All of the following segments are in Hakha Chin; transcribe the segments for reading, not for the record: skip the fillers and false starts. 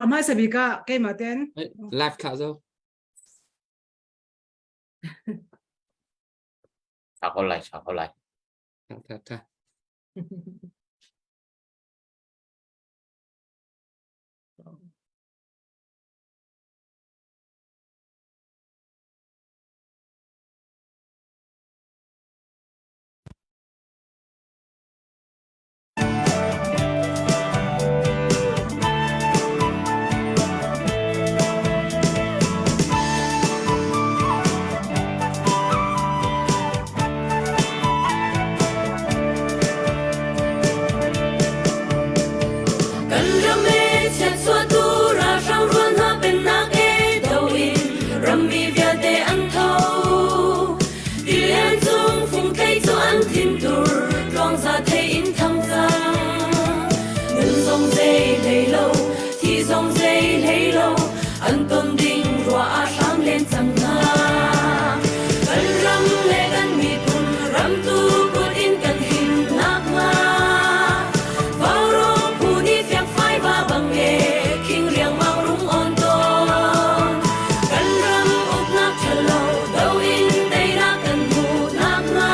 Hmaisa bik ah keimah ten Live thlah zo. Tha ko lai, tha ko lai. Tha tha tha. Kan ram e chiatchuahtu ralhrang rual hna pennak e do in rammi vialte an tho. Tilian cung fungthei cu an thintur tluangza thei in thang cang. Nun zong zei hlei lo, thi zong zei hlei lo, an ton ding ruah ah hram len cang hna. Kan ram le kan miphun ramtu kut in kan him nakhnga Vaurawng phu nih fiakfai va bang e khing riangmang rung on tawn. Kan ram uknak ṭhalo do in teinak kan hmuh nakhnga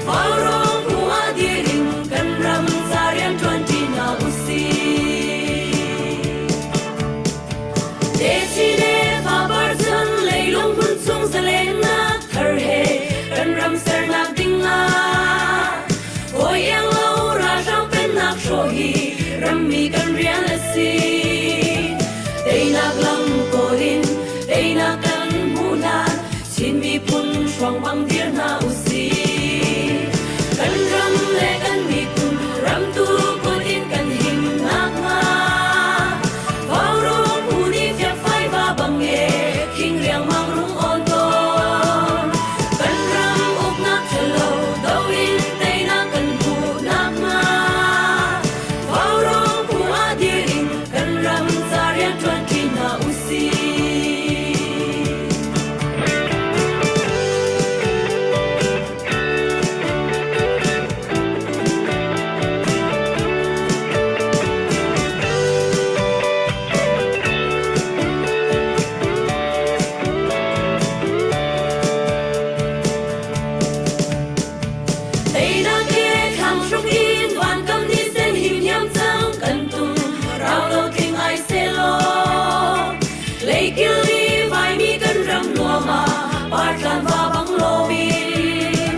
Vaurawng phu ah dir in kan ram ca rianṭuan ṭi hna usih. Techi le fapar cun leilung hmun chung zalennak thar he kan ram sernak ding ah hawi iang lo ralhrang pennak hrawh hi rammi kan rian a si. Teinak lam kawl in teinak kan hmuh hlan Chin miphun hruang bang dir hna usih. Kan ram le kan miphun ramtu kut in kan him nakhnga Vaurawng phu nih fiakfai va bang e khing riangmang rung awn tawn. Kan ram uknak ṭhalo do in teinak kan hmuh nakhnga Vaurawng phu ah dir in kan ram ca rianṭuan ṭi hna usih. Teinak he thlang hruk in vankam ni sen him hiam cang kan tum rau lo tling ai selaw Leikil i vaimi kan ram nuam ah partlan va bang lomin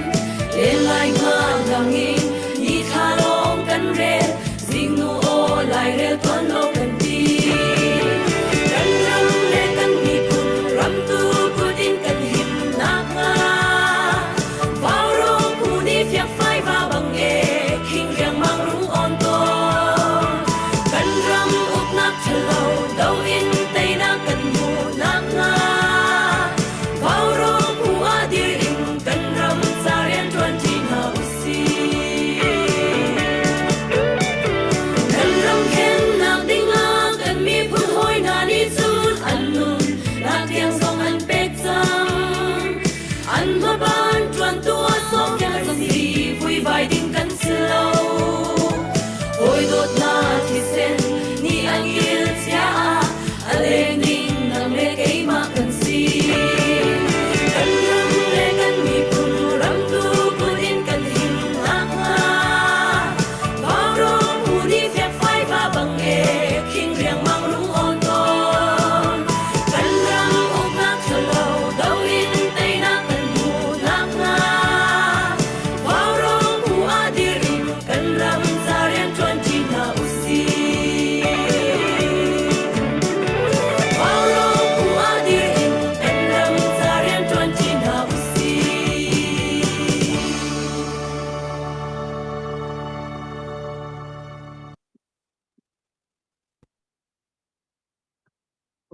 len lai nga langin ni thla lawng kan rel zingnu aw lairel tuan lo kan ti kan ram le kan miphun ramtu kut in kan him nakhnga Vaurawng phu nih fiakfai va bang e khing riangmang rung on tawn kan ram uknak ṭhalo do in teinak kan hmuh nakhnga Vaurawng phu ah dir in kan ram ca rianṭuan ṭi hna usih. Kan ram khennak dingah kan miphun hawi hna nih cun an nun nak tiang zong an pek cang. An hmaban ṭuantu ah sawmpiak an si vuivai ding kan si lo. Hawi dawtnak thisen nih an kil chia ah a leng ding nang le keimah kan si. Kan ram le kan miphun ramtu kut in kan him nakhnga Vaurawng phu nih fiakfai va bang e khing riangmang rung awn tawn. Kan ram uknak ṭhalo do in teinak kan hmuh nakhnga Vaurawng phu ah dir in kan ram ca rianṭuan ṭi hna usih. Vaurawng phu ah dir in kan ram ca rianṭuan ṭi hna usih.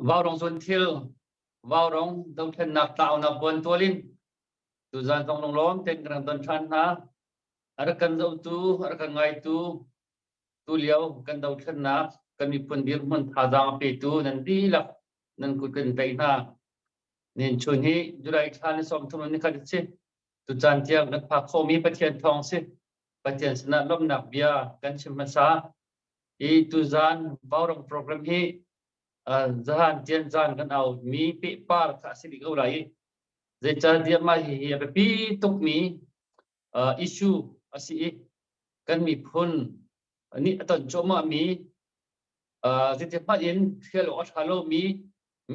Vaurawng zuan thil Vaurawng dothlennak tlaunak buantual in tuzan zong lunglawm tein kan rak don ṭhan hna. A rak kan zohtu, a rak kan ngaitu, tulio kan dothlennak, kan miphun dirhmun thazaang a petu nan dihlak nan kut kan tlaih hna. Nin chun hi July thla ni 30 ni khat a si. Tucaan tiang kan phak khawhmi Pathian thawng si. Pathian sinah lawmhnak bia kan chim hmasa. Hi tuzan Vaurawng program hi zahan tian zan kan au mi pehpar kha a si dih ko lai i zeicahtiah mah hihi a biapi tukmi issue a si i kan miphun nih a ton cuahmahmi zeiti hmanh in hrial awk a ṭha lomi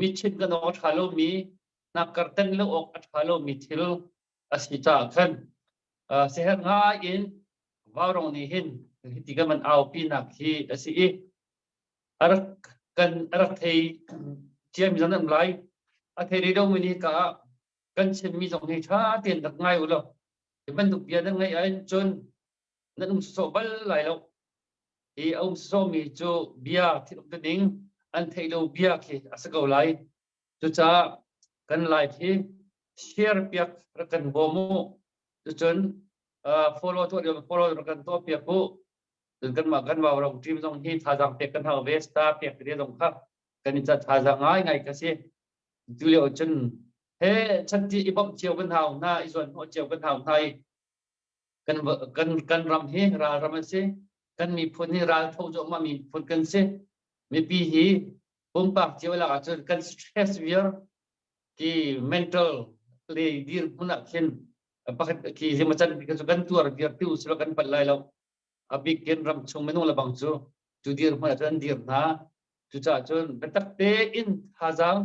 mitchinh kan awk a ṭha lomi hnakkar tenh lo awk a ṭha lomi thil a si caah khan siaherh ngai in Vaurawng nih hin hiti kan van aupinak hi a si i a rak kan a rak thei ciami zong nan um lai. A thei rih lomi nih hika ah kan chimmi zong hi ṭha tein rak ngai u law hi bantuk bia nan ngaih ahhin cun nan um sawsawh bal lai lo. Hi a um sawsawhmi cu bia thil um ning an theih lo bia khi a si ko lai. Cucaah kan live hi share piak rak kan bawm u. Cucun follow tuah lio follow rak kan tuah piak u. Cun kanmah kan vau team zong hi thazaang pek kan hau ve star pek te zong kha kan i ca thazaang ngai ngai ka si. Tu lio cun he chan ti i bawmh cio kan hau hna i zuan hnawh cio kan hau hna i kan kan kan ram hi ral ram an si. Kan miphun hi ral tho cuahmah miphun kan si. Mipi hi pumpak cio lak ahcun kan stress viar ki mental le dir hmun ah khin pakhat khi zimacan cu kan tuar viar ti usilo kan palh lai lo. A bik in ram chung minung lebang cu cu dir hmun ah cun an dir hna. Cucaah cun biatak tein thazaang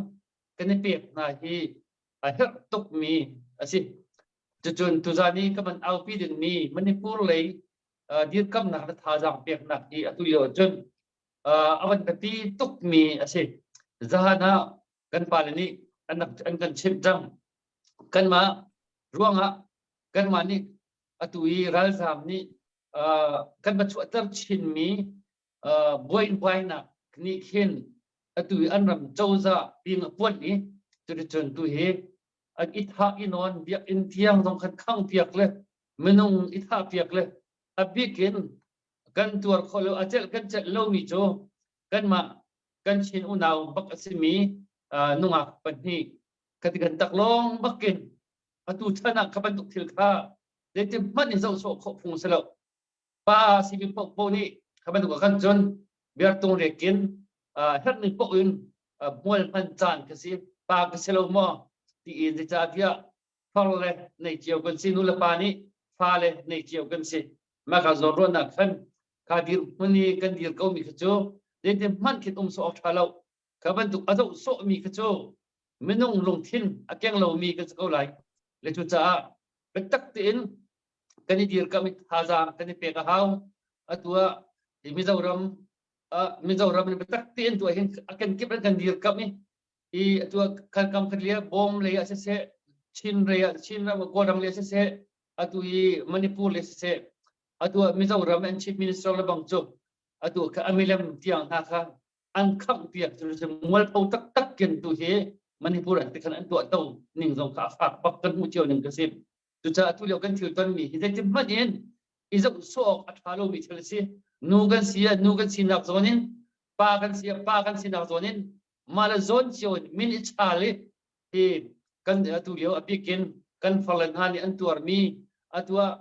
kan i pek hna hi a herh tukmi a si. Cucun tuzan i ka van aupi dingmi Manipur lei dirkamnak le thazaang peknak hi atu lio ahcun a van biapi tukmi a si. Zahan ah kan pale nih an kan chimh cang. Kanmah ruangah kanmah nih atu i ralzaam nih kan va chuahter chinmi buaibainak nih khin atu i an ram cozah ping a puanh i cuticun tu hi an i thah i nawn biakinn tiang zong khan khang piak le minung i thah piak le a bik in kan tuar khawh lo a celh kan celh lomi cu kanmah kan Chin unau bak a simi nungak pahnih khati kan taklawng bakin atu chan ah kha bantuk thil kha zeitin hmanh in zoh sawh khawh phung si lo. Pa simi paohpaoh nih kha bantuk ah khan cun biartung rekin herh ning paoh in hmual hman caan ka si pa ka si lo maw tiin zeicahtiah far le nei cio kan si nu le pa nih fa le nei cio kan si. Mah ka zawn ruahnak khan kha dir hmun i kan dir ko mi kha cu zeitin hmanh khin um sawh awk ṭha lo. Kha bantuk a zoh sawh mi kha cu minung lungthin a keng lomi kan si ko lai. Le cucaah biatak tein kan i dirkamh i thazaang kan i pek a hau. Atu ah Mizoram Mizoram in biatak tein tuah hin a kenkip an kan dirkamh i i atu ah kam khat lia Bawm lei ah siseh Chin lei ah Chin ram Kawlram lei ah siseh atu i Manipur lei siseh atu ah Mizoram an Chief Minister le bang cu atu kha amilem tiang hna kha an khamh piak cu mualpho taktak kin tu hi Manipur an tikhan an tuah to ning zong kha a fak bak kan hmuh cio ning ka si. Cucaah atu lio kan thil tonmi hi zeitin hmanh in i zoh sawh awk a ṭha lomi thil a si. Nu kan si ah nu kan sinak zawn in, pa kan si ah pa kan sinak zawn in mah le zawn cio in min i chaal i hi kan atu lio a bik in kan farle hna nih an tuarmi atu ah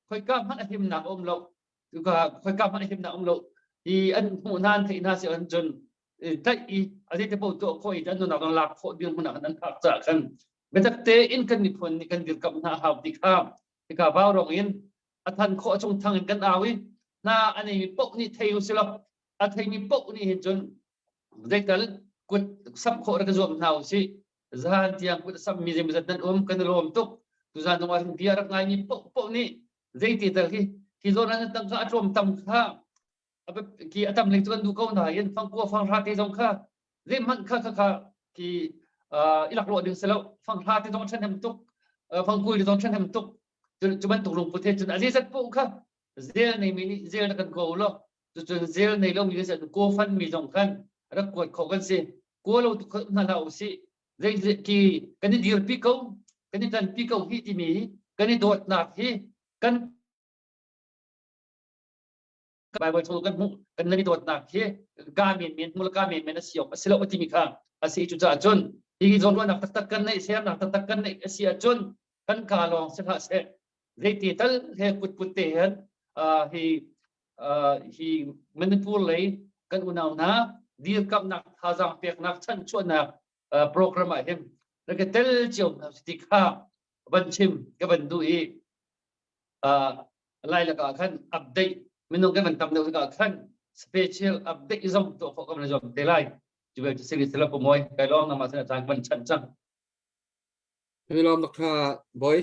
khoika hmanh a himnak a um lo. Tuka khoika hmanh a himnak a um lo. Hi an hmuh hna an theih hna si ahcun tlaih i a zeiti paoh tuah khawh i an nunnak zong lak khawh ding hmun ah an phak caah khan biatak tein kan miphun nih kan dirkamh hna a hau ti kha hika vaurawng in a than khawh a chung thang in kan au i hna a neimi paoh nih thei u silaw a theimi paoh nih hin cun zeital kut samh khawh rak i zuam hna u sih. Zahan tiang kut a samhmi zeimawzat nan um kan i lawm tuk. Tuzan zong ah hin bia rak ngaimi paoh paoh nih zeiti tal hi hi zawn ah nan tangka a tlawm tam kha ki a tam leng cu kan duh ko nain fangkua fanghra te zong kha zeihmanh kha kha kha ki i laklawh ding si lo. Fanghra te zong ṭhahnem tuk, fangkul te zong ṭhahnem tuk. Cu bantuk lungput he cun a zeizat paoh kha zel neimi nih zel na kan ko lo. Cucun zel nei lomi kan si ko fan mi zong khan rak kuat kho kan si. Kua lo tu hna hlah usih. Zei ki kan i dirpi ko, kan i ṭanpi ko hi timi kan i dawtnak hi kan Bible chung kan hmuh kan nan i dawtnak hi ka men men hmul ka men men a si awk a si lo timi kha a si. Cucaah cun hi zawnruahnak taktak kan neih, sernak taktak kan neih a si ahcun kan ka lawng si hlah seh, zeiti tal he kutput te hen hi. Hi Manipur lei kan unau hna dirkamnak thazaang peknak chanchuahnak program ah hin rak i tel cio hna ti kha van chim ka van duh i lai lakah khan update minung kan van tam deuh tikah khan special update zong tuah khawh kan zuam te lai. Juvel cu sili sila pumawi kai lawng nama sin caan kan chan cang. Kan lawm Dr. Boy.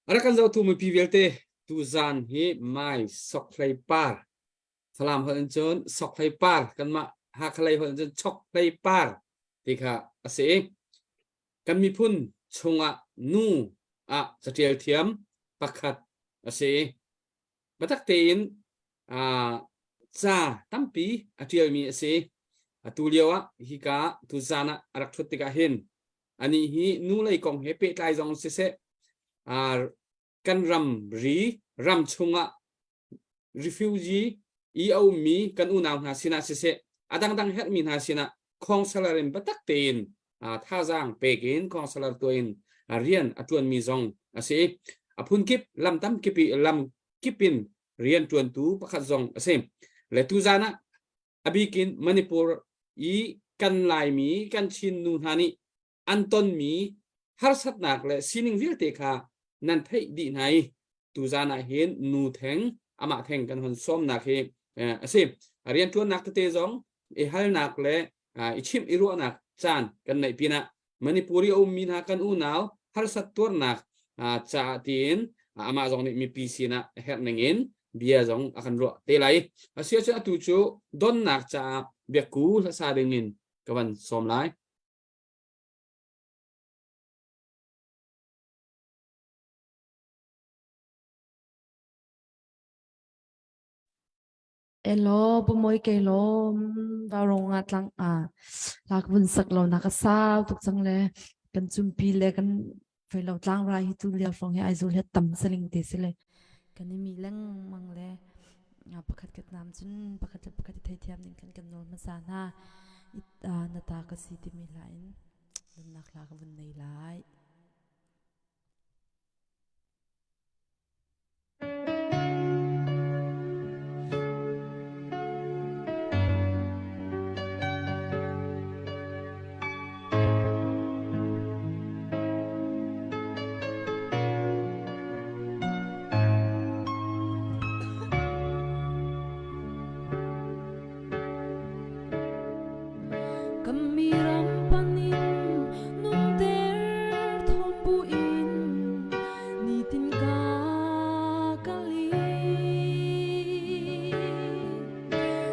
Ara kan zohtu mipi vialte tu zan hi mai sokhlei par Falam holh in cun sokhlei par kanmah Hakhalei holh in cun chokhlei par ti kha a si. Kan miphun chungah nu ah catial thiam pakhat a si. Biatak tein ca tampi a ṭialmi a si. Atu lio ah hika tuzan ah a rak ṭhut tikah hin anih hi nu lei kong he pehtlai zong siseh kan ramri ram chungah refugee i a ummi kan unau hna sinah siseh a dangdang herhmi hna sinah counselor in biatak tein thazaang pek in counselor tuah in rian a ṭuanmi zong a si. A phunkip lam tamkip i lam kip in rian ṭuantu pakhat zong a si. Le tuzan ah a bikin Manipur i kan Laimi kan Chin nu hna nih an tonmi harsatnak le sining vialte kha nan theih dih hna i tuzan ah hin nu theng amah theng kan hon sawmnak hi a si. Rianṭuannak tete zong i halnak le i chimh i ruahnak caan kan neih pinah Manipur i a ummi hna kan unau harsat tuarnak caah tiin amah zong nih mipi sinah a herh ning in bia zong a kan ruah te lai. Asiahcun atu cu donnak caah biakku hlasa ding in ka van sawm lai. Elaw bumawi kei lawm vaurawng ah tlang ah lak vun sak lo nak a sau tuk cang le kan cumpi le kan feilo tlangrai hi tu lio hrawng hi Aizawl hi tam saling te si le kan i mi lengmang le pakhat kat nam cun pakhat le pakhat i theithiam ning kan kan nawl hmasa hna na ta ka si timi hla in nunnak hla ka vun nei lai. Kami ram panin nunter thawm buin nitin ka kali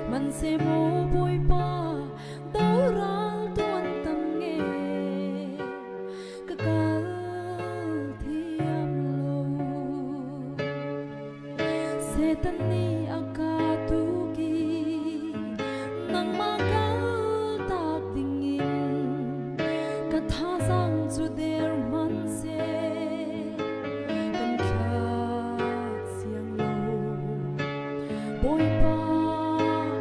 man se mo Bawipa doral tuan tam nge ka kal thiam lo Satan nih a ka tuk i nangmah kaltak dingin ka thazaang cu der hmanhseh kan thlah siang lo. Bawipa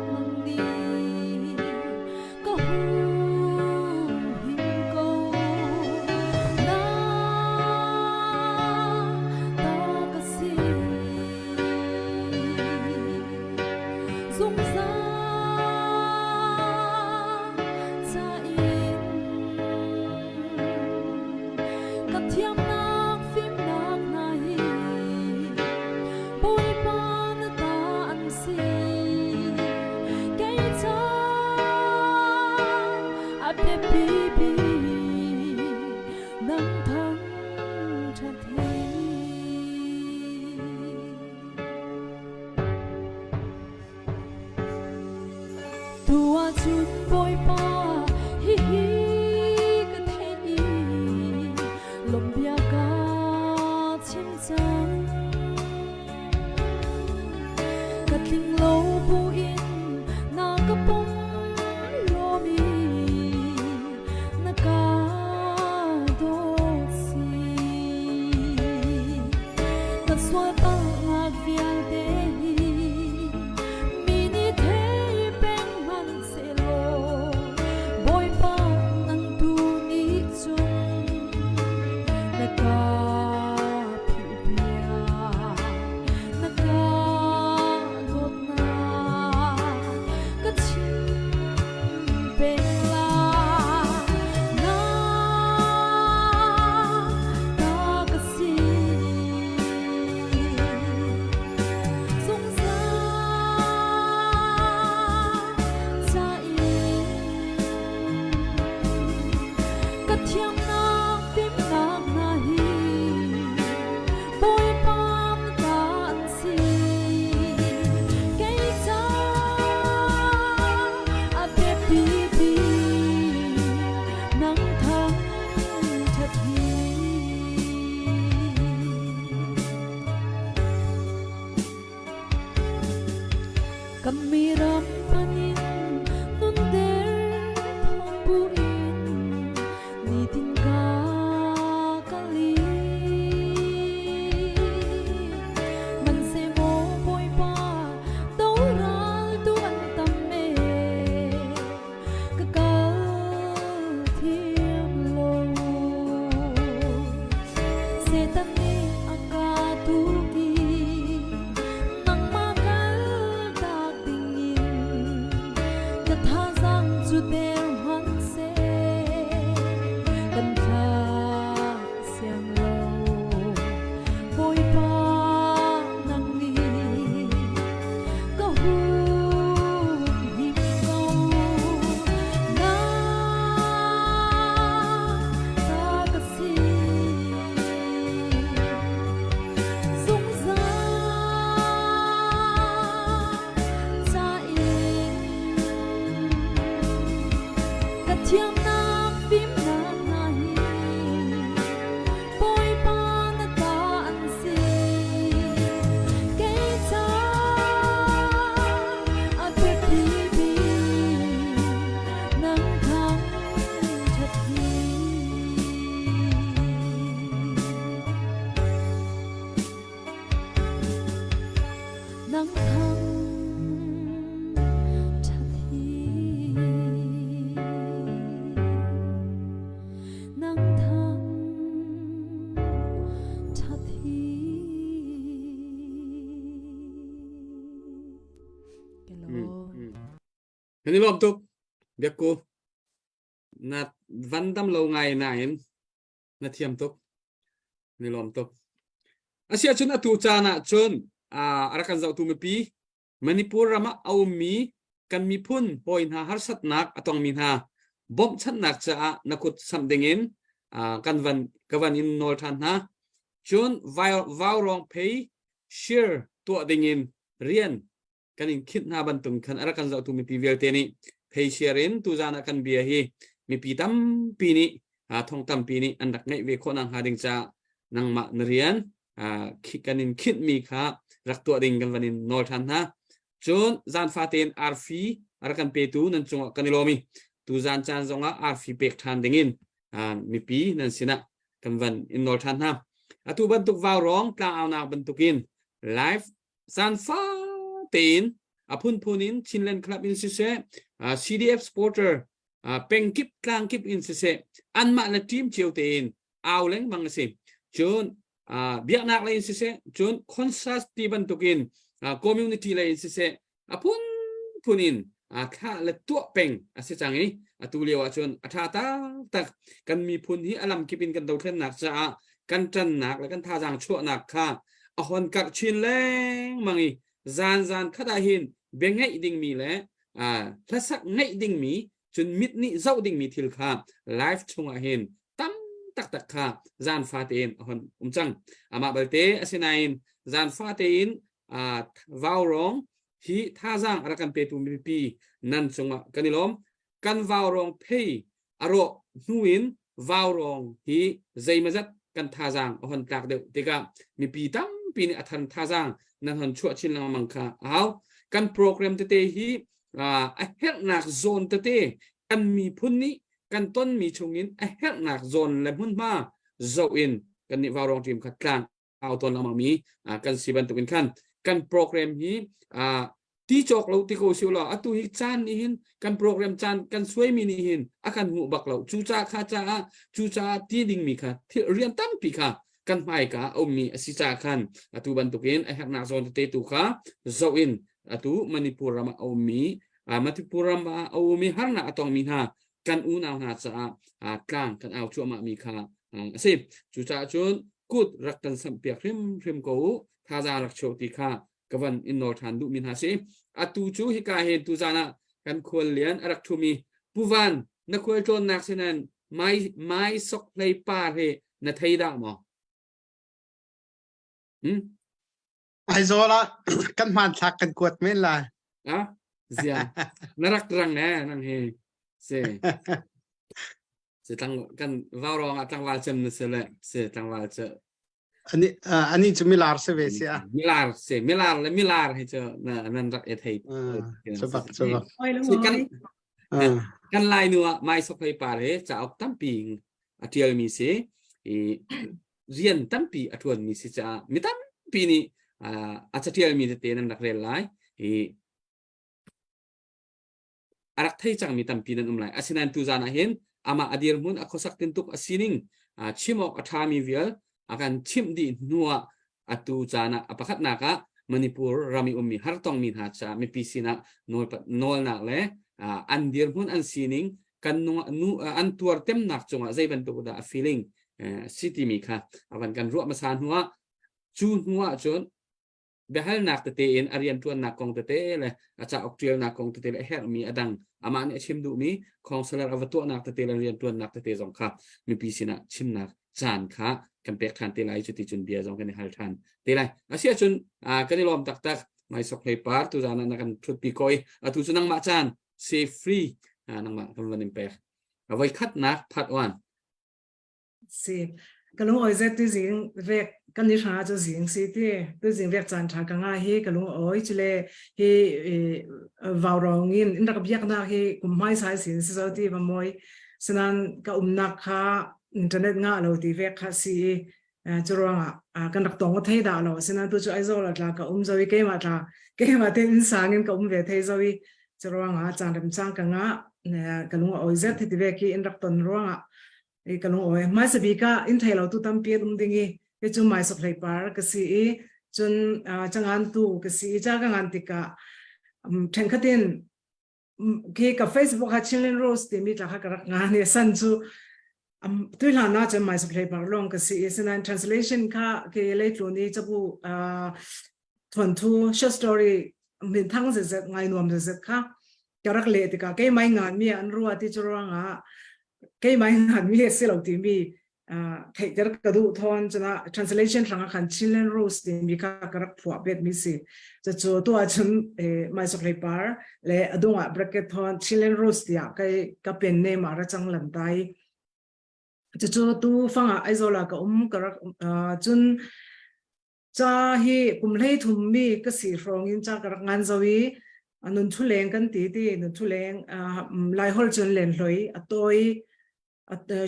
nang nih ka humhim ko. Na ta ka si. Zungzal ca in ka thiamnak fimnak hna hi Bawipa na ta an si. Kei ca a biapi bik nang thangṭhat hi. Tu ahcun Bawipa hihi ka theih i lawmhbia ka chim cang. Ka tling lo buin na ka pom lomi na ka dawt si. Ka sual palhnak vialte hi mi nih thei peng hmanhsehlaw cu der hmanhseh kan thlah siang lo. Bawipa nang nih ka humhim ko. Na ta ka si. Zungzal ca in ka thiamnak fimnak hna hi Bawipa na ta an si. Kei ca a biapi bik nang thangṭhat hi. Nang thang ṭhat hi. Nang thang ṭhat hi. Kan i lawm tuk. Biakku. Na van dam lo ngai nain na thiam tuk. Ni lawm tuk. Asiah cun atu caan ah cun a rak kan zohtu mipi Manipur ram ah a ummi kan miphun hawi hna harsatnak a tongmi hna bawmhchanhnak caah na kut samh dingin kan van ka van in nawl ṭhan hna. Cun vaurawng phei share tuah dingin rian kan in khinh hna bantuk khan a rak kan zohtu mipi vialte nih phei share in tuzan ah kan bia hi mipi tampi nih thong tampi nih an rak ngeih ve khawh nak hnga ding caah nangmah na rian kan in khinhmi kha rak tuah ding kan van in nawl ṭhan hna. Cun zan fatein arfi a rak kan petu nan cungah kan i lawm i tuzan caan zongah arfi pek ṭhan dingin mipi nan sinah kan van in nawl ṭhan hna. Atu bantuk vaurawng tlangaunak bantukin live zan fatein a phunphun in Chinland Club in siseh CDF supporter pengkip tlangkip in siseh anmah le team cio tein au lengmang a si. Cun biaknak lei in siseh, cun concert ti bantukin community lei in siseh, a phunphun in thlah le tuah peng a si cang i atu lio ahcun a ṭha taktak. Kan miphun hi a lamkip in kan dothlennak caah kan ṭannak le kan thazaang chuahnak kha a hon karh chin lengmang i zan zan khat ah hin bia ngeih dingmi le hlasak ngeih dingmi cun mit nih zoh dingmi thil kha live chungah hin tam taktak kha zan fate in a hon um cang. Amah balte asinain zan fate in vaurawng hi thazaang a rak kan petu mipi nan cungah kan i lawm. Kan vaurawng phei a rawh hnu in vaurawng hi zeimazat kan thazaang a hon tlak deuh tikah mipi tampi nih a than thazaang nan hon chuah chin lengmang kha a hau. Kan program tete hi a herhnak zawn tete kan miphun nih kan tonmi chungin a herhnak zawn le hmunhma zoh in kan nih vaurawng team kha tlang au tawn lengmang mi kan si bantukin khan kan program hi ti cawk lo ti ko si law atu hi caan nih hin kan program caan kan suaimi nih hin a kan hmuh bak lo. Cu ca kha caah cu caah ti dingmi kha thil rian tampi kha kan hmaika a ummi a si caah khan atu bantukin a herhnak zawn tete tu kha zoh in atu Manipur ram ah a ummi Manipur ram ah a ummi harnak a tongmi hna kan unau hna caah tlang kan au cuahmah mi kha a si. Cucaah cun kut rak kan samhpiak hrimhrim ko u, thazaang rak chuah ti kha ka van in nawl ṭhan duhmi hna si. Atu cu hika hin tuzan ah kan khual lian a rak ṭhumi Pu Van, na khual tlawnnak sinan mai mai sok hlei par hi na thei dah maw? Hmm? Aizawl ah kan hmanthlak kan kuat men lai. Ah, zia. Na rak rang eh nang hi. Si. Si tlang kan vaurawng ah tlangval cem na si le si tlangval cu. Ani ani cu milar si ve si a. Milar si milar le milar hi cu na nan rak e thei. Cubak cubak. Si kan kan lai nu ah mai sok hlei par he cauk tampi a tialmi si. I rian tampi a ṭuanmi si caah mi tampi nih a catialmi tete nan rak rel lai i a rak thei cangmi tampi nan um lai. Asinain tuzan ah hin amah a dirhmun a khuasak tintuk a sining chim awk a ṭhami vial a kan chimh dih hnuah atu caan ah a pakhatnak ah Manipur ram i ummi hartongmi hna caah mipi sinah nawlnak le an dirhmun an sining kan nu an tuar temnak cungah zei bantuk dah a feeling si timi kha avan kan ruah hmasa hnuah cu hnuah cun biahalnak tete in a rianṭuannak kong tete le a cauk ṭialnak kong tete le a herhmi a dang amah nih a chim duhmi counselor a va tuahnak tete le rianṭuannak tete zong kha mipi sinah chimnak caan kha kan pek ṭhan te lai cuti cun bia zong kan i hal ṭhan te lai. Asiahcun kan i lawm taktak mai sok hlei par tu zan ah na kan ṭhutpi ko i atu cu nangmah caan save free nangmah kan van in pek. A voi khatnak part 1 Si. Ka lung awi zet tu zing vek kan ni hra cu zing si ti tu zing vek caan tha ka nga hi ka lung awi chule hi vau rong in in rak biak nak hi kum hmai sai sin si zo ti va moi sanan ka umnak kha internet nga lo ti vek kha si cu ruangah kan rak tong thei dah lo sinan tu cu Aizawl tla ka um zo i keimah tla keimah te in sang in ka um ve thei zo i cu ruangah caan rem cang ka nga ka lung awi zet ti ve ki in rak ton ruangah i ka lung awi hmaisa bik ah in thei lo tu tampi an um ding i ke cu mai sok hlei par ka si i cun changan tu ka si i cha ka ngan tikah thenkhatin khi ka Facebook ha Chinland Rose timi tla kha ka rak nga ne san cu tui hlan na cun mai sok hlei par long ka si i sinan translation kha ke lei tlun i chabu thuanthu short story min thang zet ngai nuam zet kha ka rak leh tikah keimah ngan mi an ruah ti cu ruangah keimah ngan mi a si lo timi theihter ka duh thawn cuna translation hrangah khan Chinland Rose timi kha ka rak phuah bet mi si cucu tu ahcun mai sok hlei par le adung ah bracket thawn Chinland Rose tiah kai ka pen name ah ra cang lan tai cucu tu fangah Aizawl ah ka um ka rak cun Ca hi kum 13 mi ka si hrawng in ca ka rak ngan zo i nun thu leng kan ti ti nun thu leng lai hol cun len hloi a toi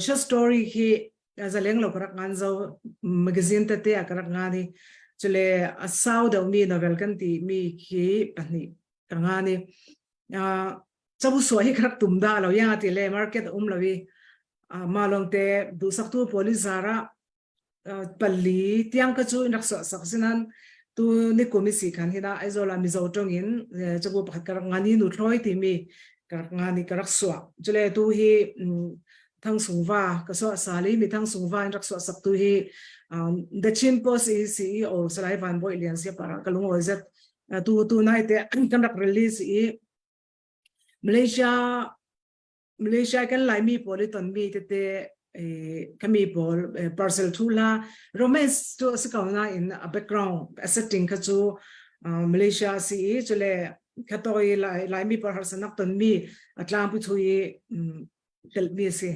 short story khi zaleng lo ka rak ngan zo magazine te te a ka rak ngan i chule a sau deuh mi novel kan ti mi khi pahnih ka ngan i chabu suah hi ka rak tum da lo yang ti le market um lo i ma long te duhsak tu police zara pali tiang ka cu in rak suah sak sinan tu ni kum i si khan hina Aizawl ah Mizo tong in cabu pakhat ka rak ngani nu thloi timi ka rak ngani ka rak suah cule tu hi thang sung va ka suah sali mi thang sung va in rak suah sak tu hi The Chin Post i CEO Salai Van Boi Lian sia para ka lungoi zet tu tu nai te kan rak release i Malaysia Malaysia kan Laimi pawl i tonmi tete kami pawl parcel thu la romance tu a si ko nain a background a setting kha cu Malaysia si i cule khatoi Laimi pawl harsanak tonmi a tlangpi thu i telmi a si.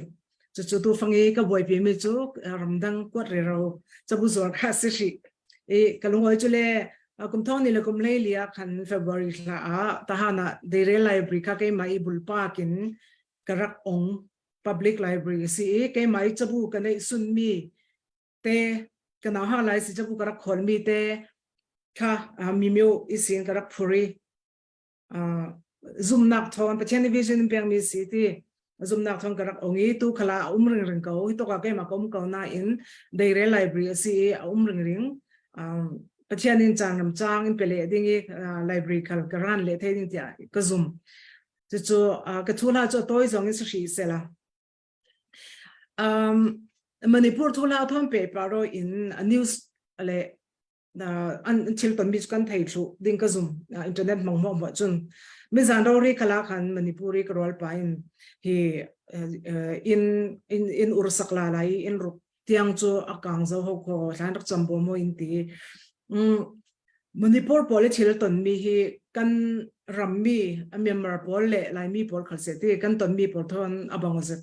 Cucu tu fang i ka buaipi mi cu ramdang kuat rero cabu zuar kha si hrih. I ka lungoi cu le kum thong ni le kum hlei li ah khan February thla ah tahan ah Deire Library kha keimah i bulpa kin ka rak ong public library si i keimah i cabu ka neih sun mi te ka nau ha lai si cabu ka rak khol mi te kha mi mio isin ka rak phuri zumnak thawng Pathian nih vision in pekmi si ti zumnak thawng ka rak ong i tu khala a um ringring ko hi tok ah keimah ka um ko nain deire library a si i a um ringring Pathian in caan ram cang in pe le ding i library khal ka ran le thei ding tiah ka zum cucu ka thu hla cu a tawi zong in si hri sela um Manipur thu hla thon pe paro in news le an thil ton mi cu kan thei thlu ding ka zum internet hmang mo mo cun mi zan ro ri khala khan manipuri ka rol pa in hi in in in ursak la lai in ruk tiang chu akang zo ho kho thlan rak cham bo mo in ti Manipur pawl thil ton mi hi kan ram mi Myanmar pawl le Lai mi pawl khal se ti kan ton mi pawl thon abang zet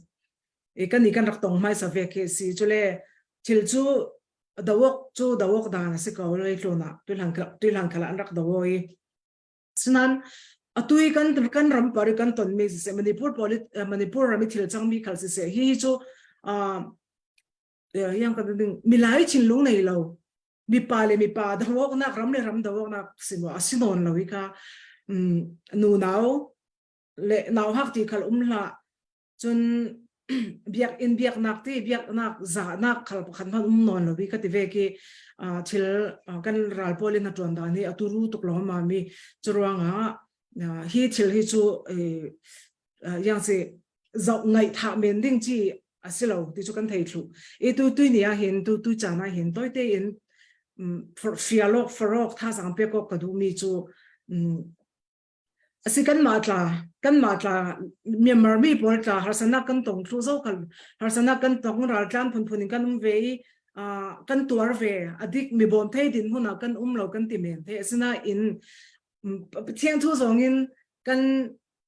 e kan ni kan rak tong mai sa ve ke si chule thil chu dawok cu dawok dan a si ko lei tlun ah tuihlang khala an rak dawo i sinan atui kan kan ram pari kan ton mi siseh Manipur poli Manipur ram i thil cang mi khal siseh hi hi cu yang kan ding milai thinlung nei lo mipa le mipa dawok nak ram le ram dawok nak simo asinon lo i ka nu nau le nau hak ti khal um hla Cun biakinn biaknak ti biaknak zahnak khal pakhat hmanh um nawn lo i ka ti ve ki thil kan ral pawl in a tuan dan hi a turu tuk lo ma mi curuangah. Hi thil hi cu yang si zoh ngaih tha men ding chi a si lo ti cu kan thei thlu. I tu tui ni ah hin tu tu caan ah hin toite in fialok farok thazang pek awk ka duh mi cu Asi kanmah tla kanmah tla Myanmar mi pawl tla harsanak kan tong thlu zo kal harsanak kan tong raltlan phunphun in kan um ve i uh, kan tuar ve adik mi bawm thei din hmun ah kan um lo kan ti men the asinain Pathian thu zong in kan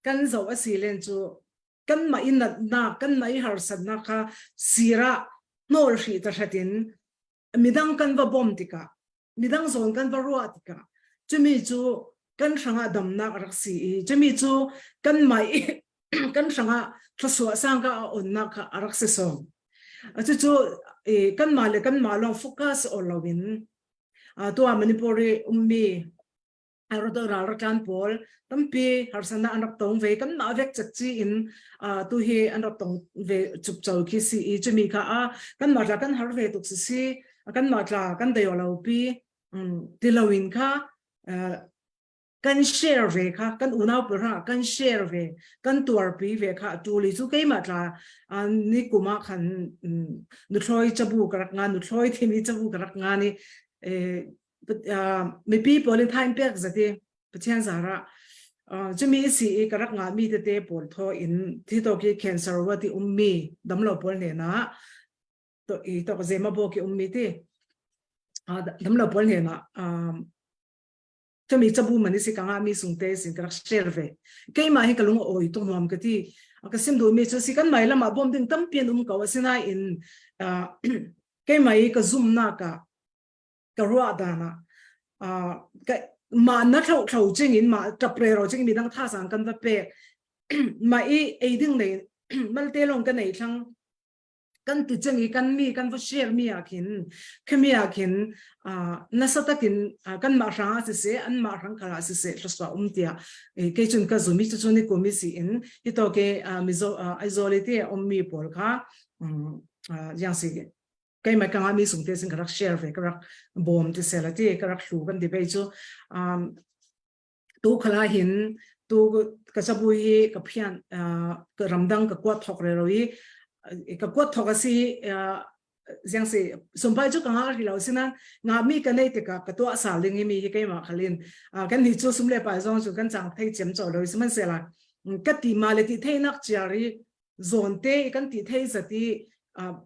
kan zoh asi len cu kanmah i natnak kanmah i harsatnak kha sirah hnawl hrih ta hratin midang kan va bawm tikah midang zawn kan va ruah tikah cumi cu kan hrangah damnak a rak si i cumi cu kan mai i kan hrangah thluasuah sangka a onnak kha a rak si sawm cucu kanmah le kanmah lawng focus or loin tua Manipur i ummi ral pawl tampi harsana an rak tong ve kan mah vek cak chi in tu hi an rak tong ve chuk cho khi si i chumi kha a kan mah tla kan har ve tuk si si kan mah tla kan dayo lo pi ti lo in kha kan share ve kha kan unau pawl ha kan share ve kan tuarpi ve kha tuli chu keimah tla ni kuma khan nuthloi chabu ka rak nga nuthloi thimi chabu ka rak nga ni mipi pawl in thaim pek zati Pathian zara chumi si i ka rak nga mi tete pawl tho in thi to ki cancer wa ti ummi damlo pawl ne na to i to zema bo ki ummi ti damlo pawl ne na chumi chabu mani si ka nga mi sung te sin ka rak share ve keima hi ka lung oi to nuam ka ti ka sim du mi chu si kan mai lama bom ding tampian um ko asina in keima i ka zum na ka ka ruah dan ah ka mah na thlo thlo ching in mah tap re ro ching midang tha sang kan va pek mah i ei ding nei malte long ka nei thlang kan ti ching i kan mi kan va share mi ah khin khami ah khin nasa takin kan mah hrang ah siseh an mah hrang khala siseh thlaswa um tia ke chun ka zumi chu chu ni kumi si in hi to ke mizo Aizawl te om mi pawl kha yang si keimah ka ngahmi sung te sin ka rak share ve ka rak bawm ti sela ti ka rak hlu kan ti ve cu um, tu khala hin tu ka sabu hi ka phian ka ramdang ka kuat thok re ro i ka kuat thok asi ziang si sumpai chu ka nga ri lo sina nga mi ka nei te ka ka tua sal ding mi hi keimah khalin kan ni chu sum le pa zong chu kan chang thei chem chaw lo siman sela ka ti ma le ti thei nak chiari zawnte kan ti thei zat i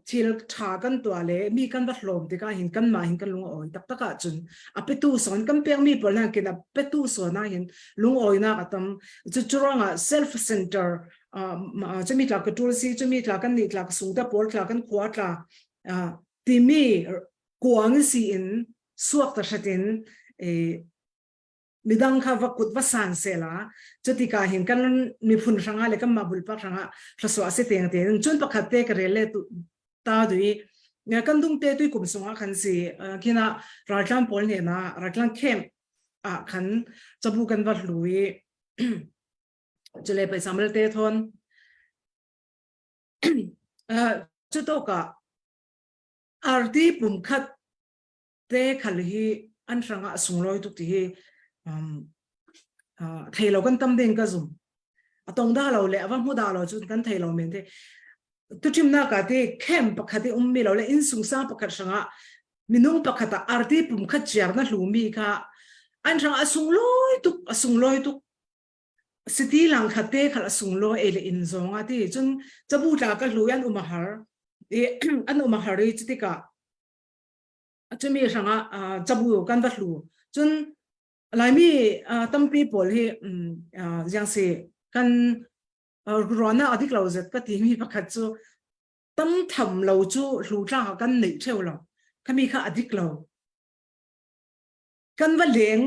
thil ṭha kan tuah le mi kan va hlawm tikah hin kanmah hin kan lung a awi taktak ahcun a petu sawn kan pekmi pawl hna kin a petu sawn ah hin lungawinak a tam cu cu ruangah self center cumi tla ka ṭul si cumi tla kan nih tla ka sung te pawl tla kan khua tla timi kuang si in suak ta hratin midang kha va kut va san sela cutika hin kan miphun hrangah le kanmah bulpak hrangah thlasua si teng te cun pakhat te ka rel le tu ta dui kan dung te tui kum sungah khan si kina raltlang pawl ne na raltlang camp ah khan chabu kan va hlui chule paisa mal te thon chu to ka arti pum khat te khal hi an hrangah a sunglawi tuk ti hi um, uh, thei lo kan tam ding ka zum a tong da lo le ava hmu da lo chu kan thei lo men te tuchim na ka te camp pakhat i ummi lo le in sung sang pakhat hrangah minung pakhat a arti pum khat chiar na hlu mi kha an hrang a sunglawi tuk a sunglawi tuk siti lang khat te khal a sunglawi e le in zong a ti chun chabu tla ka hlu an um a har i an um a har i chutika Cumi hrangah cabu kan va hlu. Cun Laimi tampi pawl hi ziang si kan ruahnak a dik lo zet ka timi pakhat cu tam tham lo cu hlu tlak ah kan neih theu lo. Khami kha a dik lo. Kan va leng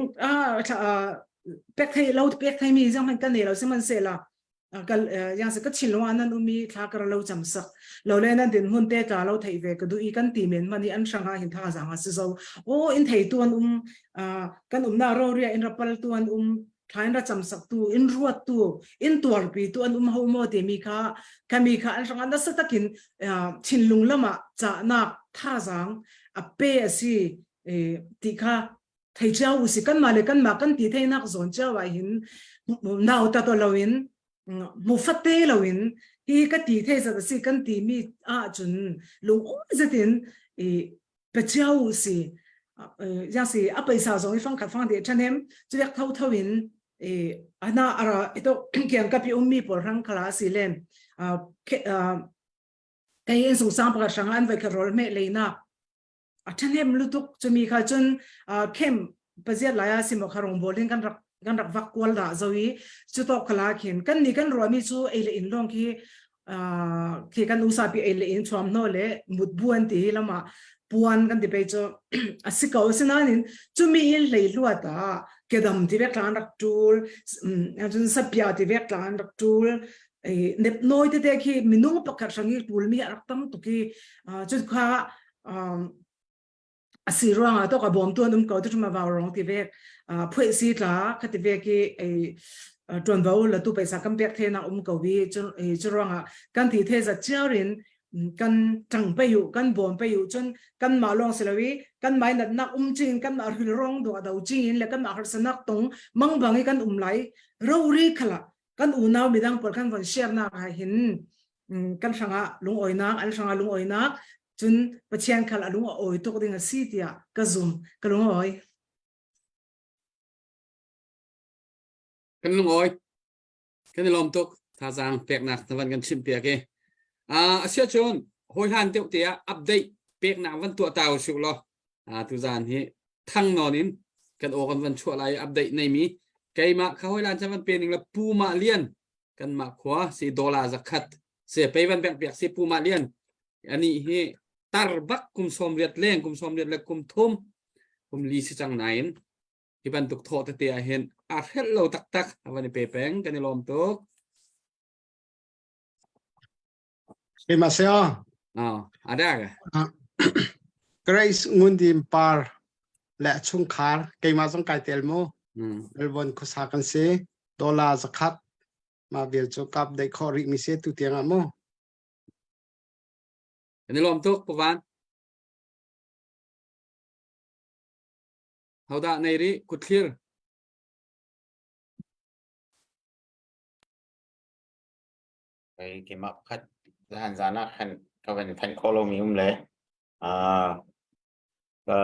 pek thei lo pek thei mi zong kan nei lo sihmanhsehlaw kal yang se ka thinlung ah nan umi thla kar lo cham sak lo le nan din hun te tla lo thei ve ka du i kan ti men mani an hranga hin tha zanga si zo o in thei tu an um kan um na ro ria in rapal tu an um thla in ra cham sak tu in ruat tu in tuar pi tu an um ho mo te mi kha kami kha an hranga na sa takin thinlung lama cha nak tha zang a pe asi ti kha thei cio u si kanmah le kanmah kan ti theinak zawn cio ah hin. Nau ta to loin mu fate loin hi ka ti the zat si kan ti mi ah cun lung zetin i pachiau si ya si a paisa zong i fang khat fang de thanem chuak tho tho in i ana ara ito kiang kapi ummi pawl rang khala si len kai in sung sang pakhat hrang an vai kha rol me leina a ṭhahnem lutuk cumi kha cun camp paziat lai ah simo kha rong bawlin kan rak kan rak vak kual dah zo i cu tawk khala khin kan ni kan ruahmi cu ei le in lawng khi khi kan usa pi ei le in chuam hno le mut buan ti hi lama puan kan ti pe cu a si ko asinain cumi in hlei hluat ah kedam ti vek tlan rak tul cun sapia ti vek tlan rak tul nep noi te te khi minung pakhat hrangi tul mi a rak tam tuk i cu kha a si ruangah to ka bawmtu an um ko tu ma vau rong ti vek phuai si tla kha ti vek i ei tuanvo la tu paisa kan pek the na um ko bi chu chu ruangah kan ti the za chiarin kan tang pe yu kan bawm pe yu chun kan ma long silowi kan mai nat nak um chin kan ma ril rong do do chin le kan ma har sanak tong mang bangi kan um lai ro ri khala kan unau midang pawl kan von share nak ah hin kan hrangah lungawinak an hrangah lungawinak cun Pathian khal a lung a awi tuk ding a si tiah ka zum ka lungawi kan lungawi kan i lawm tuk thazaang peknak na van kan chimh piak i asia cun hawi hlan deuh te ah update peknak van tuah ta usih law tuzan hi thang nawn in kan aw kan van chuah lai update nei mi keimah kha hoi lan chan van pe ning la pu ma lian kan mah khua si dollar zakhat se pei van bek piak si pu ma lian ani hi tar bak kum som riat leng kum som riat le kum thum kum li si chang nain hi bantuk thaw tete ah hin a hrelh lo taktak a van i pe peng kan i lawm tuk. Keimah se aw. Oh, ada ke? Grace Ngundim Par le chungkhar keimah zong kai tel mu. Melbourne khuasa kan si. Dollar zakhat ma vel cu kap dei kho rih mi se tu tiang ah mu. Kan i lawm tuk Pavan. Hodah nei rih kutthlir. Kei keimah pakhat zahan zan ah khan ka van thanh khawh lomi um le ka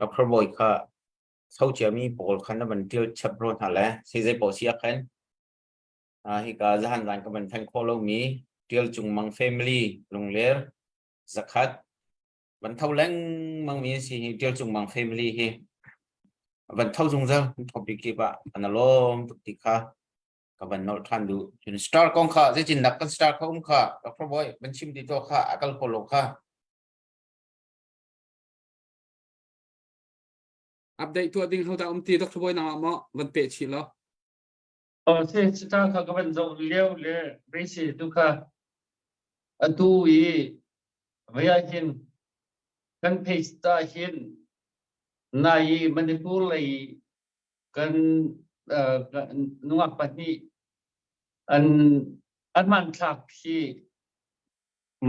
Dr. Bawi kha tho ciami pawl khan na van ṭial chap rua hna le sei zei paoh si ah khan hika zahan zan ka van thanh khawh lomi Ṭial Cung Mang family Lungler zakhat van tho lengmang mi si hi Ṭial Cung Mang family hi van tho zungzal topic kip ah an lawm tuk ti kha ka van nolh ṭhan duh. Cun star kong kha zeitindah kan star kha um kha Dr. Boy van chim ti tuah kha a kal kho lo kha. Update tuah ding hodah um ti Dr. Boy nangmah maw van peh chih law. Oh, si star kha ka van zoh lio le Gracie tu kha atu i vei ah hin kan page ta hin nai Manipur lei kan nungak pahnih an an hmanthlak hi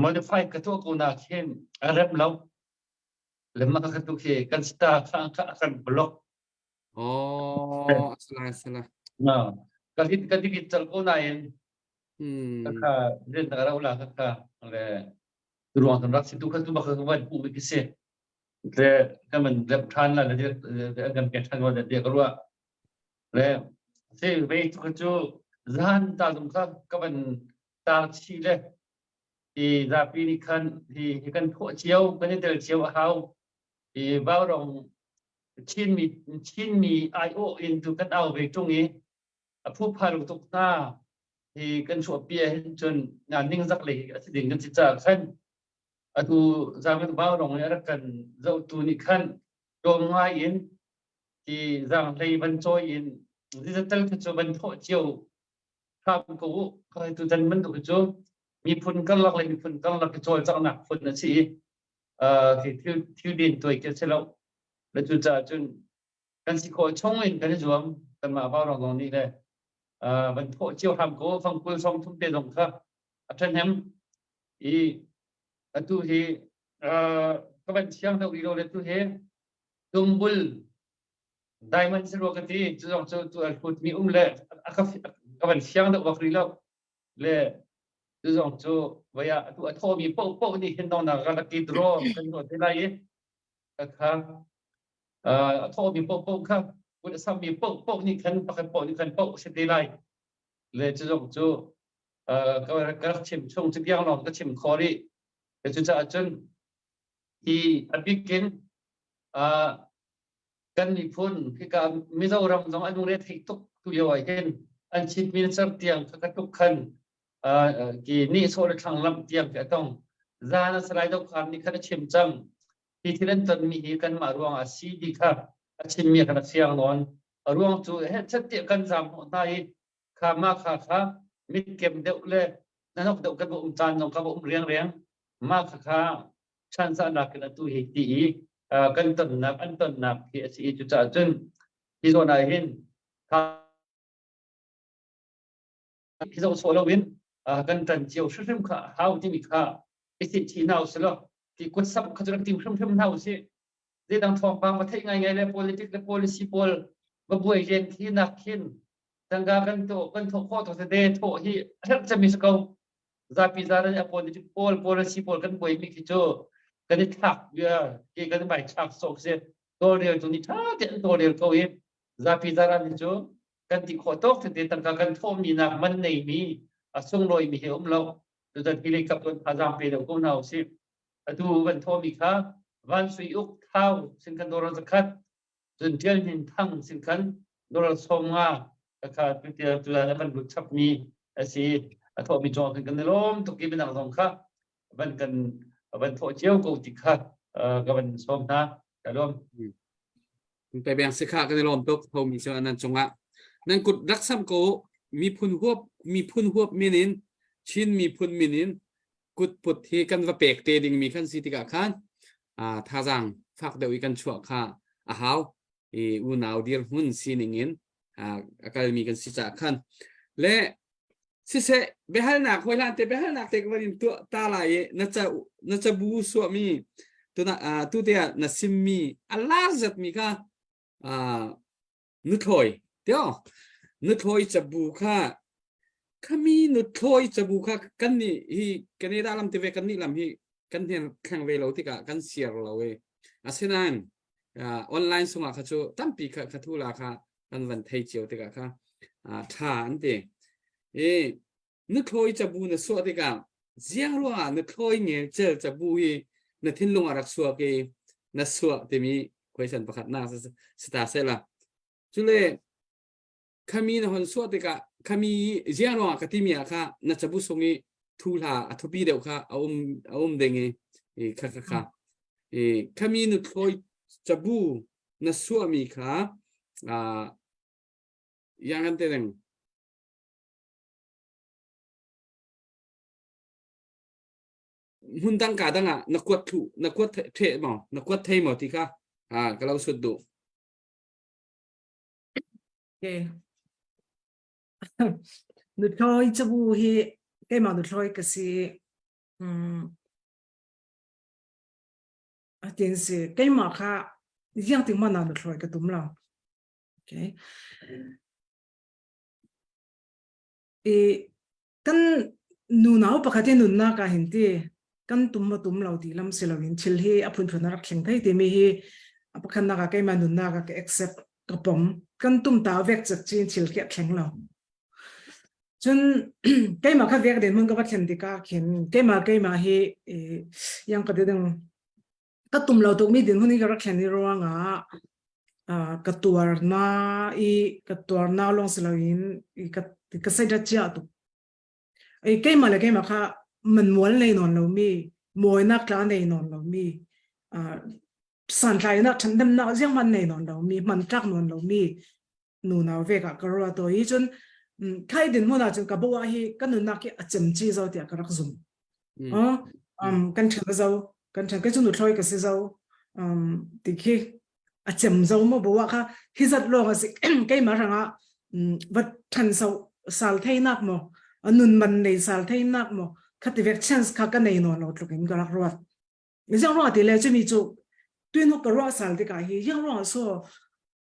modify ka tuah ko nak hin a rem lo lemma ka tu khi kan star kha kan block. Oh, asala asala. No ka hit ka dikit chal ko nain ka kha rin ta ra ula ka kha le ruang tan rak si tu kha tu bak ka van pu ki si le kan man lep than la le kan ke than wa de ka ruwa le se ve tu cu zan ta zum kha ka van tar chi le i zapi nih khan hi hi kan thawh cio kan i tel cio a hau i vaurong Chinmi Chinmi aiawh in tu kan au ve ṭung i a phupha lu tuk hna hi kan chuahpi ahhin cun ningzak lei a si ding kan si caah khan atu zaangin vaurong i a rak kan zohtu nih khan tlawm ngai in hi zaanghlei van cawi in digital khi cu van thawh cio hram ko u. Tutan bantuk hi cu miphun karlak le miphun karlak i cawlcanghnak phun a si i thil thil din tuai khi a si lo. Le cucaah cun kan si khawh chung in kan i zuam kanmah vaurong zong nih le van thawh cio hram ko fangkul sawmthum te zong kha a ṭhahnem i atu hi ka van thiang deuh rih lo le tu hi tumbul diamond si rua ka ti cu zong cu tu a hlut mi um le a ka ka van fiang deuh bak rih lo le cu zong cu vaya atu a thawmi paoh paoh nih hin dong nak ka ti draw kan tuah te lai i ka kha a thawmi paoh paoh kha kut a sammi paoh paoh nih khan pakhat paoh nih khan paoh si te lai le cu zong cu ka rak chim chung cu tiang lawng ka chim khawh rih cucaah cun hi a bikin kan miphun hika Mizoram zong an lungre theih tuk tu lio ah hin an chief minister tiang kha ka tuk khan ki ni sawh le thlang lamh tiang khi a tong zan a salai dokhan nih khan a chim cang hi thil an tonmi hi kanmah ruang ah si ti kha a chimmi khan a fiang nawn a ruang cu he chat tiah kan zam hnawh hna i kha ma kha kha mitkem deuh le nanok deuh kan um caan zong kha um riang riang ma kha kha chansa in atu hi ti i kan tonnak an tonnak hi a si i cucaah cun hi zawn ah hin hi zoh sawh loin kan ṭan cio hrimhrim kha hau timi kha i sih chih hna usih law ti kut samh kha cu rak tim hrimhrim hna usih zeidang thawngpang va theih ngaingai le politic le policy pawl va buai len khi nak khin tangka kan to kan thawh khawh to tete thawh hi a herh cemmi si ko zapi zaran a politic pawl policy pawl kan buai mi khi cu kan i thlak bia ke kan mai thlak sok si tawlrel tu ni tha te an tawlrel ko i zapi zaran hi cu kan ti khawh tawk tete tangka kan thawh mi nak man nei mi a sunglawi mi hi um lo tutan hi lei kap ton thazang pe deuh ko hna usih atu van thawh mi kha van sui uk thau sin kan doral zakhat cun Tial Hnin Thang sin khan doral 50 kha tutia tulan a van lut chap mi a si a thawh mi cung kan kan lawm tuk i minang zong kha van kan van thawh cio ko ti kha ka van sawm hna ka lawm pe beng si kha kan i lawm tuk tho mi cu nan cungah nan kut rak sam ko miphun huap miphun huap min in Chin miphun min in kut put hi kan va pek te ding mi khan si tikah khan thazaang fak deuh i kan chuah kha a hau i unau dirhmun sining in a kalmi kan si caah khan le siseh biahalnak hoi hlan te biahalnak te ka van in tuah ta lai i na ca na cabu suahmi tuna tu te ah na simmi a lar zatmi kha nuthlawi tio nuthlawi cabu kha khami nuthlawi cabu kha kan nih hi Canada lam te ve kan nih lam hi kan hnen thleng ve lo tikah kan siar lo e asinain online sungah kha cu tampi kha kha thu la kha kan van thei cio tikah kha tha an ti i nuthlawi cabu na suah tikah ziang ruangah nuthlawi ngel cel cabu hi na thinlung ah rak suak i na suah timi question pakhat na si ta se la cule khami na hon suah tikah khami ziang ruangah ka timi ah kha na cabu sung i thu hla a thupi deuh kha a um a um ding i i kha kha kha i khami nuthlawi cabu na suahmi kha a yang an te ding hmun dang ka dang ah na kuat thu na kuat the maw na kuat thei maw ti kha ha ka lo sut duh Okay. Nuthlawi cabu hi keimah nuthlawi ka si. Mm. A tin si keimah kha ziang ting mana nuthlawi ka tum lo. Okay. I kan nunau pakhat i nunnak ah hin ti kan tum ma tum lo ti lam si loin thil hi a phunphun a rak thleng thei timi hi a pakhatnak ah keimah nunnak ah ka accept ka pom kan tum ta vek chat chin thil khi a thleng lo cun keimah kha vek den mun ka va thlen tikah khin keimah keimah hi yang ka ding ka tum lo tuk mi din hun i ka rak thlen i ruangah ka tuar na i ka tuar na long si loin i ka ka sai da chia tuk i keimah le keimah kha man mual nei non lo mi mawinak tla nei non lo mi santlainak ṭhandemnak ziang man nei non lo mi man tlak non lo mi nu nau ve ka ka ruwa to hi cun khai din hmun ah cun ka bo ah hi ka nunnak hi a cem chi zo tiah ka rak zum um kan ṭhen zo kan ṭhen kai cu nu thloi ka si zo um ti khi a cem zo mo bo ah kha hi zat lawng a si keimah rangah va ṭhan so sal theinak mo nun man nei sal theinak mo khati vek chance kha ka nei non lo tluk in ka rak ruat mi zang ruah ti le chumi chu tuinu ka ruah sal tikah hi yang ruang so.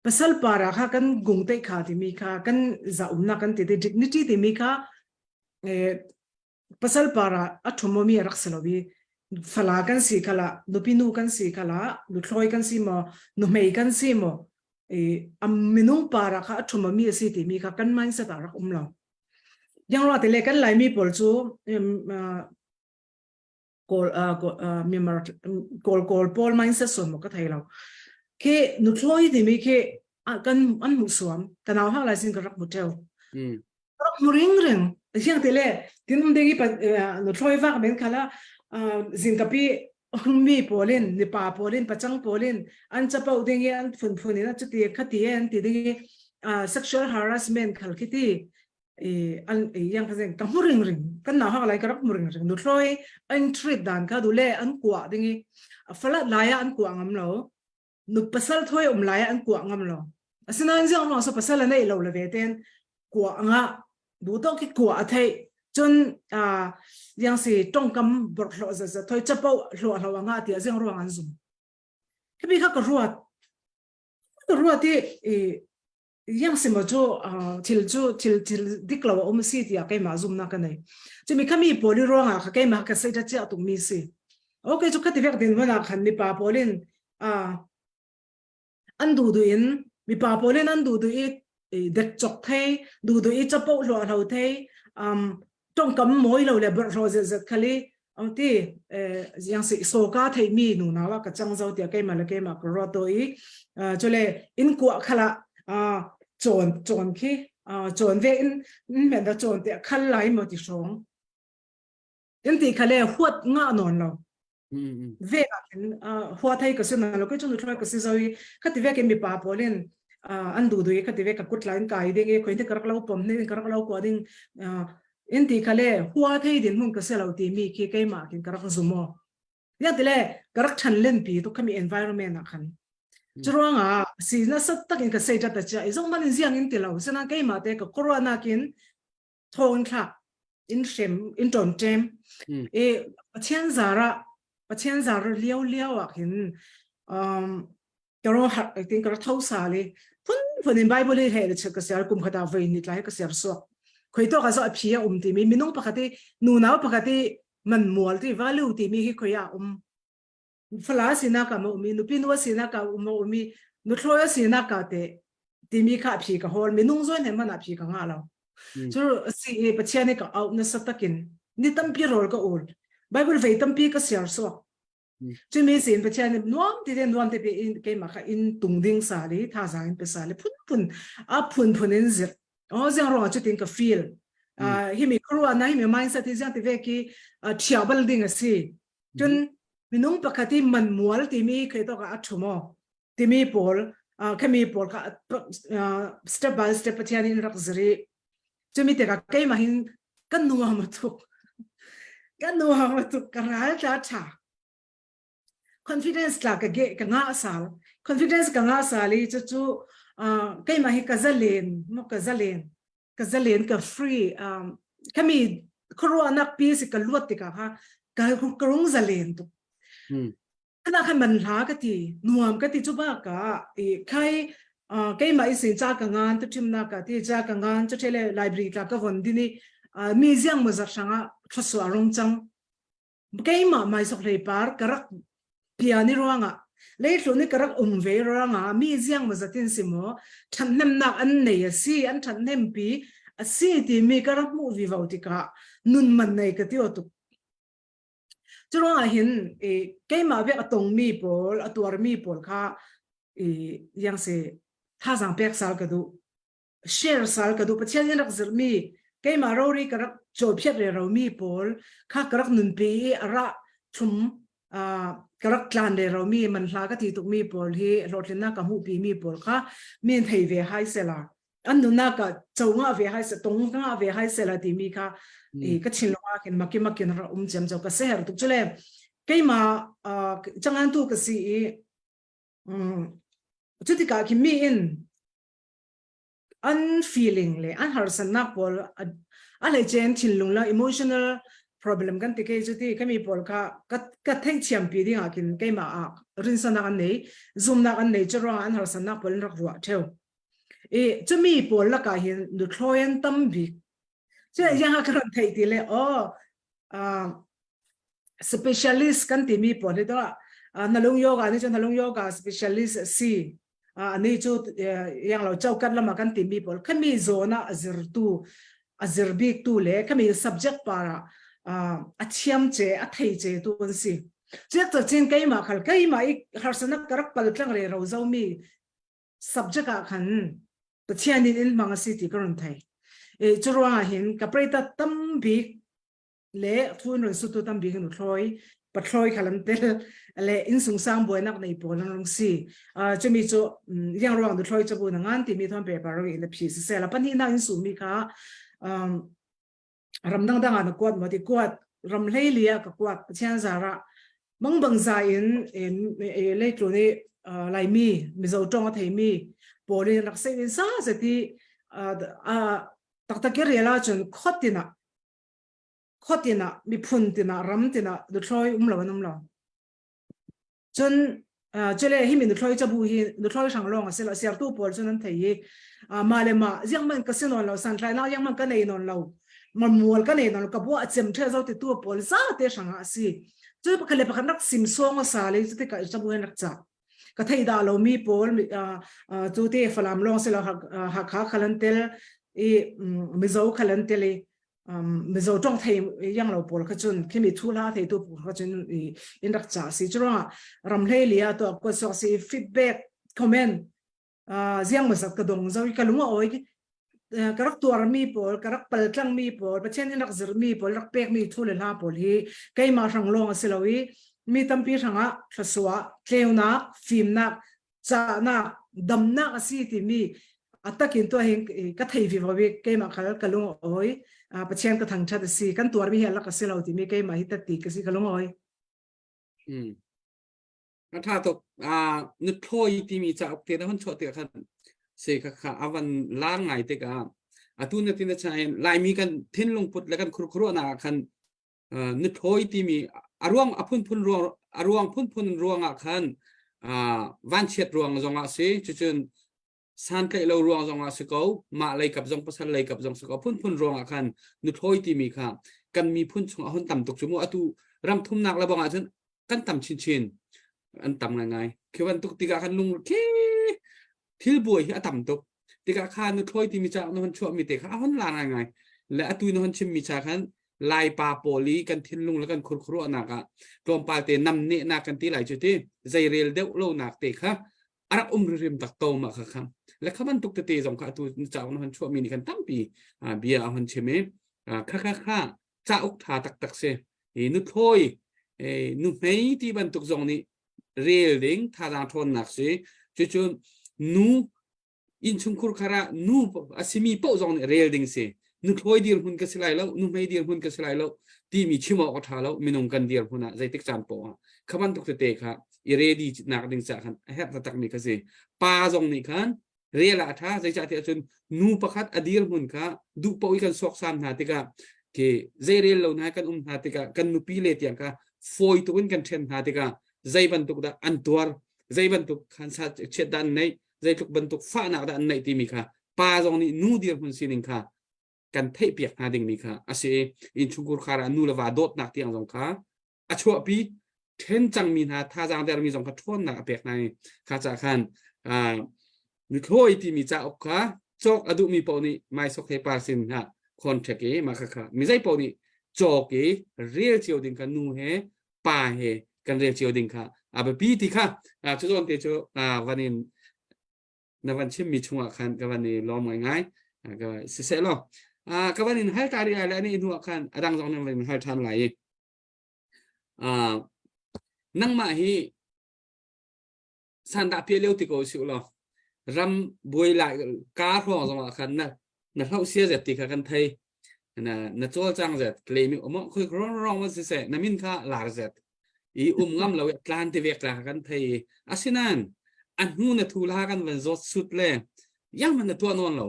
Pasal para kha kan gung te kha timi kha kan za umnak kan ti ti dignity timi kha eh, pasal para a thumomi a rak si lo i fala kan si khala nupi nu kan si khala nuthlawi kan si maw nuhmei kan si maw i a minung para kha a thumomi a si timi kha kan mindset ah rak um lo. Yang ro te le kan Laimi pawl cu kawl Myanmar kawl kawl pawl mindset suan mo ka thei lo khi nuthlawi timi khi kan an hmuh suam kanau hak lai sin ka rak mu teu rak mu ring ring hiang te le tin um ding i nuthlawi vak men khala zing kapi mi polin ni pa polin pachang polin an chapo ding i an phun phun in chuti khati an ti ding i sexual harassment khal khiti i an i yang ka zeng ka mu ring ring kan na hak lai ka rak mu ring ring nuthlawi an treat dan kha du le an kuah ding i falat lai ah an kuah ngam lo nu pasal thoi um lai ah an kuah ngam lo asinain ziang no so pasal nei lo le ve ten kuah anga du to ki kuah a thei chun a yang si tongkam bor hlo za za thoi chapo hlo hlo anga ti ziang ruang an zum khi kha ka ruat ka ruat i yang simo cu thil cu thil thil dik lo a um si tiah keimah zumnak ka nei cumi khami pawl i ruangah kha keimah ka sei ta chia tuk mi si okay cu khati vek din mana khan mipa pawl in an du du in mipa pawl in an du du i dek chok thei du du i chapo hlo hlo thei um tongkam mawi lo le ro zet zet khali ang ti yang si so ka thei mi nu na wa ka chang zo tia keima le keima ka ro to i chole in kwa khala chon chon khi chon ve in men da chon te khal lai mo ti song in ti khale huat nga non lo ve ah khin hua thei ka si na lo ke chu nu thloi ka si zoi khati ve ke mi pa polin an du dui khati ve ka kut lain kai ding e khoi te karak lo pom ne karak lo ko ding in ti khale hua thei din mun ka se lo ti mi khi keima kin karak zumo ya ti le karak than len pi to khami environment a khan churuanga si na sat takin ka sei ta ta cha izong man in ziang in ti lo sena keima te ka corona kin thawng thlak in hrem in ton ṭem i Pathian zara Pathian zara liao liao ah khin um karo har tin karo tho sa le phun phun in Bible he le chek ka siar kum khata voi ni tlai ka siar so khoi to ka zo a phi a um ti mi minung pakhat i nu nau pakhat i man mual ti value ti mi hi khoi a um fala sinak ah ma um i nupi nu sinak ah um um i nuthlawi sinak ah te timi kha phi ka hawl minung zawn he man ah phi ka nga lo cu si i pathian i ka au na sa takin ni tampi rol ka ul bible vei tampi ka siar suak chumi sin pathian nih nuam ti te nuam te pe in keimah kha in tung ding sa li thazaang in pe sa li phun phun a phun phun in zir o ziang rong chu tin ka feel hi mi khruwa na hi mi mindset hi ziang ti ve ki thia bal ding a si Cun minung pakhat i man mual timi khei tawk ah a ṭhu maw timi pawl khami pawl kha step by step Pathian in rak zir i cumi tikah keimah hin kan nuam tuk kan nuam tuk ka ral tla ṭha confidence tla ka ge ka nga sal confidence ka nga sal i cu cu keimah hi ka zalen mo ka zalen ka zalen ka free um, kami khuaruahnak pi si ka luat tikah kha ka ka rung zalen tuk Hmm. ana khan man hla ka ti nuam ka ti chu ba ka i khai keimah i sin cha ka ngan tu thim na ka ti cha ka ngan chu thele library tla ka von dini mi ziang mo zar sanga thlasua rong chang keimah mai sok hlei par ka rak pian i ruangah leitlun i ka rak um ve ruangah mi ziang maw zatin si maw ṭhathnemnak an nei a si an ṭhathnempi a si timi ka rak hmuh vivo tikah nun man nei ka ti aw tuk cu ruangah hin i keimah vek a tongmi pawl a tuarmi pawl kha i yang si thazaang pek sal ka duh share sal ka duh pathian in rak zirhmi keimah rori ka rak cawphiat re romi pawl kha ka rak nunpi i a ra thum ka rak tlan re romi man hla ka ti tukmi pawl hi hlawhtlinnak ka hmuhpi mi pawl kha min thei ve hai sela an nunnak ah cho nga ve hai se tong nga ve hai sela timi kha i ka thinlung ah khin makin makin ra um cem cho ka seher tuk chule keima changan tu ka si i cutikah khi mi in an feeling le an harsatnak pawl a hleice an thinlung le emotional Problem kan ti kei cu ti kami pawl kha ka ka theithiam pi ding ah khin keimah ah rinsanak an nei zumnak an nei cu ruangah an harsannak pawl an rak ruah theo i cumi pawl lakah hin nuthlawi an tam bik cu yang ha ka ron theih ti le oh specialist kan timi pawl hi to nalung yoga ni cu nalung yoga specialist si ani cu yang lo chaukat lama kan timi pawl khami zona a zirtu a zir bik tu le khami subject para a thiam che a thei che tu an si chiak cha chin keima khal keima i harsana karak pal tlang re ro zo mi subject ah khan Pathian in in mang asi ti ka ron thei e churuang hin ka preta tam bik le thun run sutu tam bik nu thloi pathloi khalam tel le in sung sang buainak nei pawl an rung si chumi chu yang ruang du thloi chabu na ngan ti mi thon paper ro in phi se se la pani na in su mi kha ram dang dang an kuat mo ti kuat ram hlei lia ka kuat pathian zara mangbang za in lei tlu ni laimi mizo tong a thei mi polin rak se in sa se ti taktak rela chun khotina khuatin ah miphun tin ah ram tin ah nuthlawi um lo an um lo cun cule hi mi nuthlawi cabu hi nuthlawi hrang lawng a si lo sertu pawl cun an thei i mah le mah ziang man ka si nawn lo santlainak ziang man ka nei nawn lo mual ka nei nawn lo ka bua a cem the zo ti tu pawl za te hrang ah a si cu pakhat le pakhat rak sim song a sa le cu tikah cabu hin rak ca ka thei dah lo mi pawl cu te falam lawng si lo hakha khalan tel i mizo khalan tel i Mizo tong thei yang lo pawl kha cun khimi thu hla thei tu pawl kha cun in rak cha si churuang ram hlei lia to ko sok si feedback comment ziang mazat ka dong zo ka lunga oi ka rak tuar mi pawl ka rak pal tlang mi pawl pathian in rak zir mi pawl rak pek mi thu le hla pawl hi keimah hrang long asilo i mi tampi hrangah thlasua tleunak fimnak cahnak damnak a si timi a takin to hin ka thei vi vi keimah khal ka lung oi pathian ka thangthat a si kan tuar mi hi alak a si lo timi keimah hi tatti ka si ka lung oi hmm a tha tuk a nuthloi timi cauk te na hun chuah tikah khan se kha kha avan lar ngai tikah atu na tin na chain laimi kan thinlung put le kan khurkhuru na khan nuthlawi timi a ruang a phunphun ruang a ruang phunphun ruangah khan vanchiat ruang zongah si cucun santlaih lo ruang zongah si ko mah lei kap zong pasal lei kap zong si ko phunphun ruangah khan nuthlawi timi kha kan miphun chung a hun tam tuk cu mu atu ram thumnak le bang ahcun kan tam chinchin an tam ngaingai khi bantuk tikah khan lung khi thil buai hi a tam tuk tikah kha nuthlawi timi ca na hon chuahmi te kha a hon la ngaingai le atu na hon chimmi cha khan laipa pawl i kan thinlung le kan khurkhuruahnak ah tlawmpal te namnehnak kan ti lai cu ti zeirel deuh lonak te kha a rak um rim tak to ma kha kha le kha bantuk tete zong kha atu cauk na hon chuahmi nih khan tampi bia a hon chim i kha kha kha cauk tha taktak si i nuthlawi nuhmei ti bantuk zong nih rel ding thazaang ṭhawnnak si cucu nu innchungkhur khar ah nu a simi paoh zong nih rel ding si nuthlawi dirhmun ka si lai lo nuhmei dirhmun ka si lai lo timi chim awk a ṭha lo minung kan dirhmun ah zeitik caan paoh ah kha bantuk tete kha i ready nak ding ca khan a herh taktakmi kha si pa zong nih khan rel ah a ṭha zeicahtiah cun nu pakhat a dirhmun kha duh paoh i kan sawksam hna tikah khi zeirel lo hna kan um hna tikah kan nupi le tiang kha fawi tuk in kan ṭhen hna tikah zei bantuk dah an tuar zei bantuk khan sa chiat dah an neih zeitluk bantuk fahnak dah an neih timi kha pa zong nih nu dirhmun sining kha kan theihpiak hna dingmi kha a si i innchungkhar khar ah nu le va dawtnak tiang zong kha a chuahpi ṭhen cangmi hna thazaang dermi zong kha ṭhawnnak a pek hna i kha ca khan nuthlawi timi cauk kha cawk a duhmi paoh nih Mai Sok He pa sin ha contact i mah kha kha mi zei paoh nih cawk i rel cio ding kha nu he pa he kan rel cio ding kha a biapi ti kha cu zawn te cu van in na van chimmi chungah khan ka van i lawm ngaingai ka siseh law ka van in hal ta rih lai le ani hnu ah khan a dang zong nan van in hal ṭhan lai i nangmah hi sandah pia lio ti ko si law ram buai lai ka hrawng zong ah khan na na hloh sia zet ti kha kan thei na na cawlcang zet claim omo khoi rong rong ma si se na min kha lar zet i um ngam lo tlan ti vek la kan thei asinan a hnu na thu la kan van zawt sut le yang man na tua non lo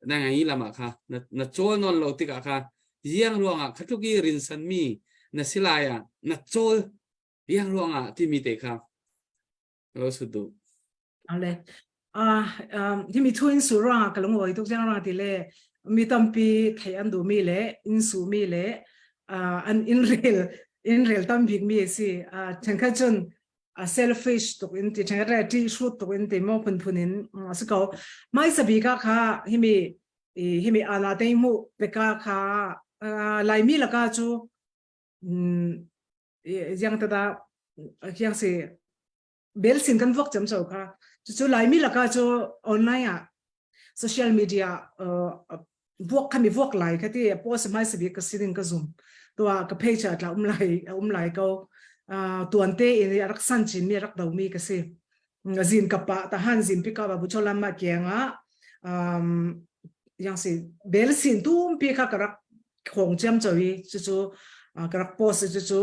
na ngai lama kha na na chawl non lo tikah kha. Ziang ruangah khatluk i rinsan mi na si lai ah na cawl riang ruangah timi te kha lo sut duh. Ale. Ah um himi thu in su ruangah ka lung oi tuk jang ruang ti le mi tampi thei an du mi le in su mi le an in rel in rel tam bik mi si thenkhat cun a selfish tuk in ti thenkhat re ti hrut tuk in ti mo phun phun in a si ko mai sabi ka kha himi himi ala te mu peka kha laimi laka chu yang ta da yang si bel sin kan vok cham so kha chu chu laimi laka chu online ah social media vuak kha mi vuak lai kha ti post mai sabi ka sining ka zum to ka page a tla um lai um lai ko tuan te in rak san chin mi rak do mi ka si zin ka pa ta han zin pi ka ba bu cholam ma kianga um yang si bel sin tum pi kha ka rak khong chem chawi chu chu ka rak post chu chu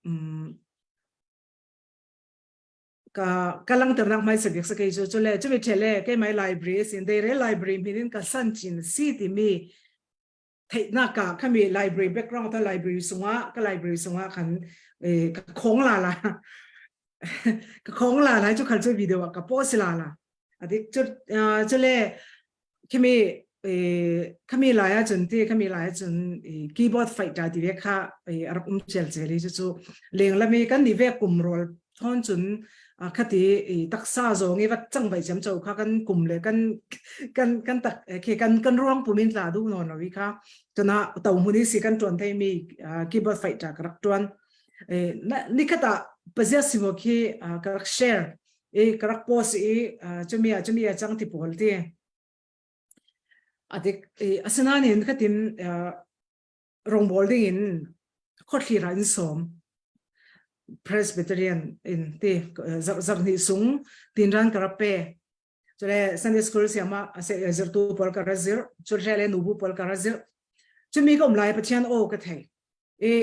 um ka ka langternak hmaisa bik sa kei cu cule cumi ṭhele keimah library sin deire library min in ka san chin si timi theihnak ah khami library background ta library sungah ka library sungah khan ka khong la la ka khong la lai chu khal chu video ka post la la adik chu chule khimi khami lai ah cun ti khami lai ah cun keyboard fighter ti ve kha a rak um cel cel i cucu lenglam i kan ni ve kum rawl thon cun khati taksa zong i vat cang vai cem cho kha kan kum le kan kan kan tak khi kan kan ruang pumin tla du non lo i kha tuna to hmun i si kan tuan thei mi keyboard fighter ka rak tuan nikhata pazia simo khi ka rak share i ka rak post i chumi a chumi a chang ti pawl ti adik i asinain khatin rongbol ding in khothlir ah in som Presbyterian in ti zar ni sung tinran ka rak pe chule Sunday school siama ase zirtu pawl ka ra zir chule le nubu pawl ka ra zir chumi ka um lai Pathian o ka thei i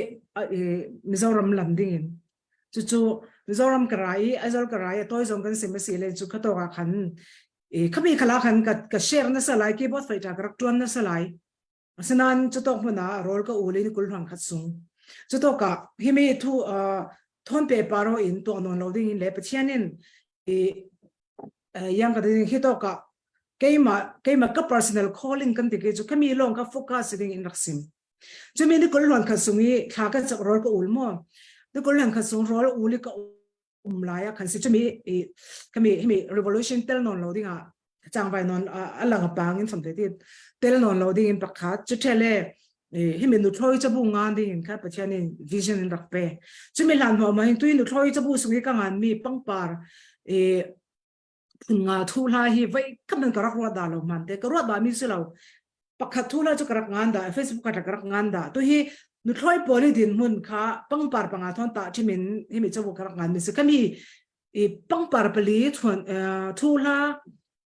Mizoram lam ding in cucu Mizoram ka ra i Aizawl ka ra i toi zong kan sim a si le cu kha tawk ah khan i khami khala khan ka ka share na sa lai keyboard fai ta ka rak tuan na sa lai asinain cu tawk hmun ah rawl ka ul in kul hlang khat sung cu tawk ah himi thu thon pe paro in tuak non lo ding in le Pathian in i yang ka ding hi tawk ah keima keima ka personal calling kan ti ke chu khami long ka focus ding in rak sim Cumi ni kul luan khat sung i thla kan cak rawl ka ul maw? Ni kul luan khat sung rawl ul i ka um lai ah khan si cumi i kami himi revolution tel non lo ding ah changvai non a lang a pang in samte ti tel non lo ding in pakhat chu thele himi nu thloi chabu ngan ding in kha Pathian in vision in rak pe chumi hlan ho ma hin tui nu thloi chabu sung i ka ngan mi pangpar i phun nga thu hla hi vai kam ka rak ruat da lo man te ka ruat ba mi si lo pakhat thu la chu ka rak ngan da facebook ka rak ngan da to hi nu thloi poli din mun kha pangpar panga thon ta thimin hi mi chabu ka rak ngan mi si kami i pangpar pali thon thu hla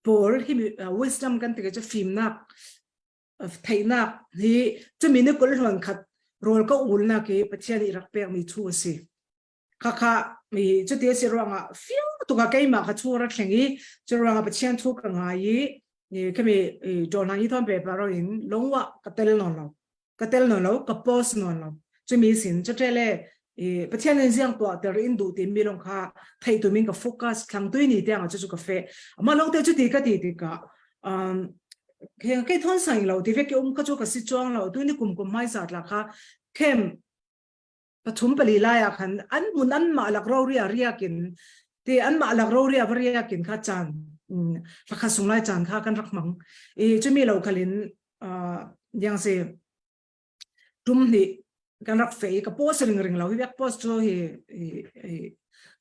pawl hi mi wisdom kan ti ke chu fimnak theihnak hi chumi ni kul hlon khat rol ka ul na ke Pathian i rak pek mi thu asi Khakha mi cuti a si ruangah fiang tuk ah keimah kha chu ra thleng i cu ruangah Pathian thu ka ngai i khami ṭawlhang i thon pe paro in lungwa ka tel non lo ka tel non lo ka post non lo chumi sin chutele i Pathian in ziang tuah ter in duh ti mi long kha thei tu min ka focus thlang tui ni tiang chu chu ka fe ama long te chu ti ka ti ti ka um ke thon sang lo ti ve ke um kha chu ka si chuang lo tu ni kum kum mai sa tla kha khem pathum pali lai ah khan an mun an mah lak ro ria riakin ti an mah lak ro ria va riakin kha caan fakha sung lai caan kha kan rak hmang i chumi lo khalin yang si tum ni kan rak fe ka post ring ring lo hi vek post chu hi hi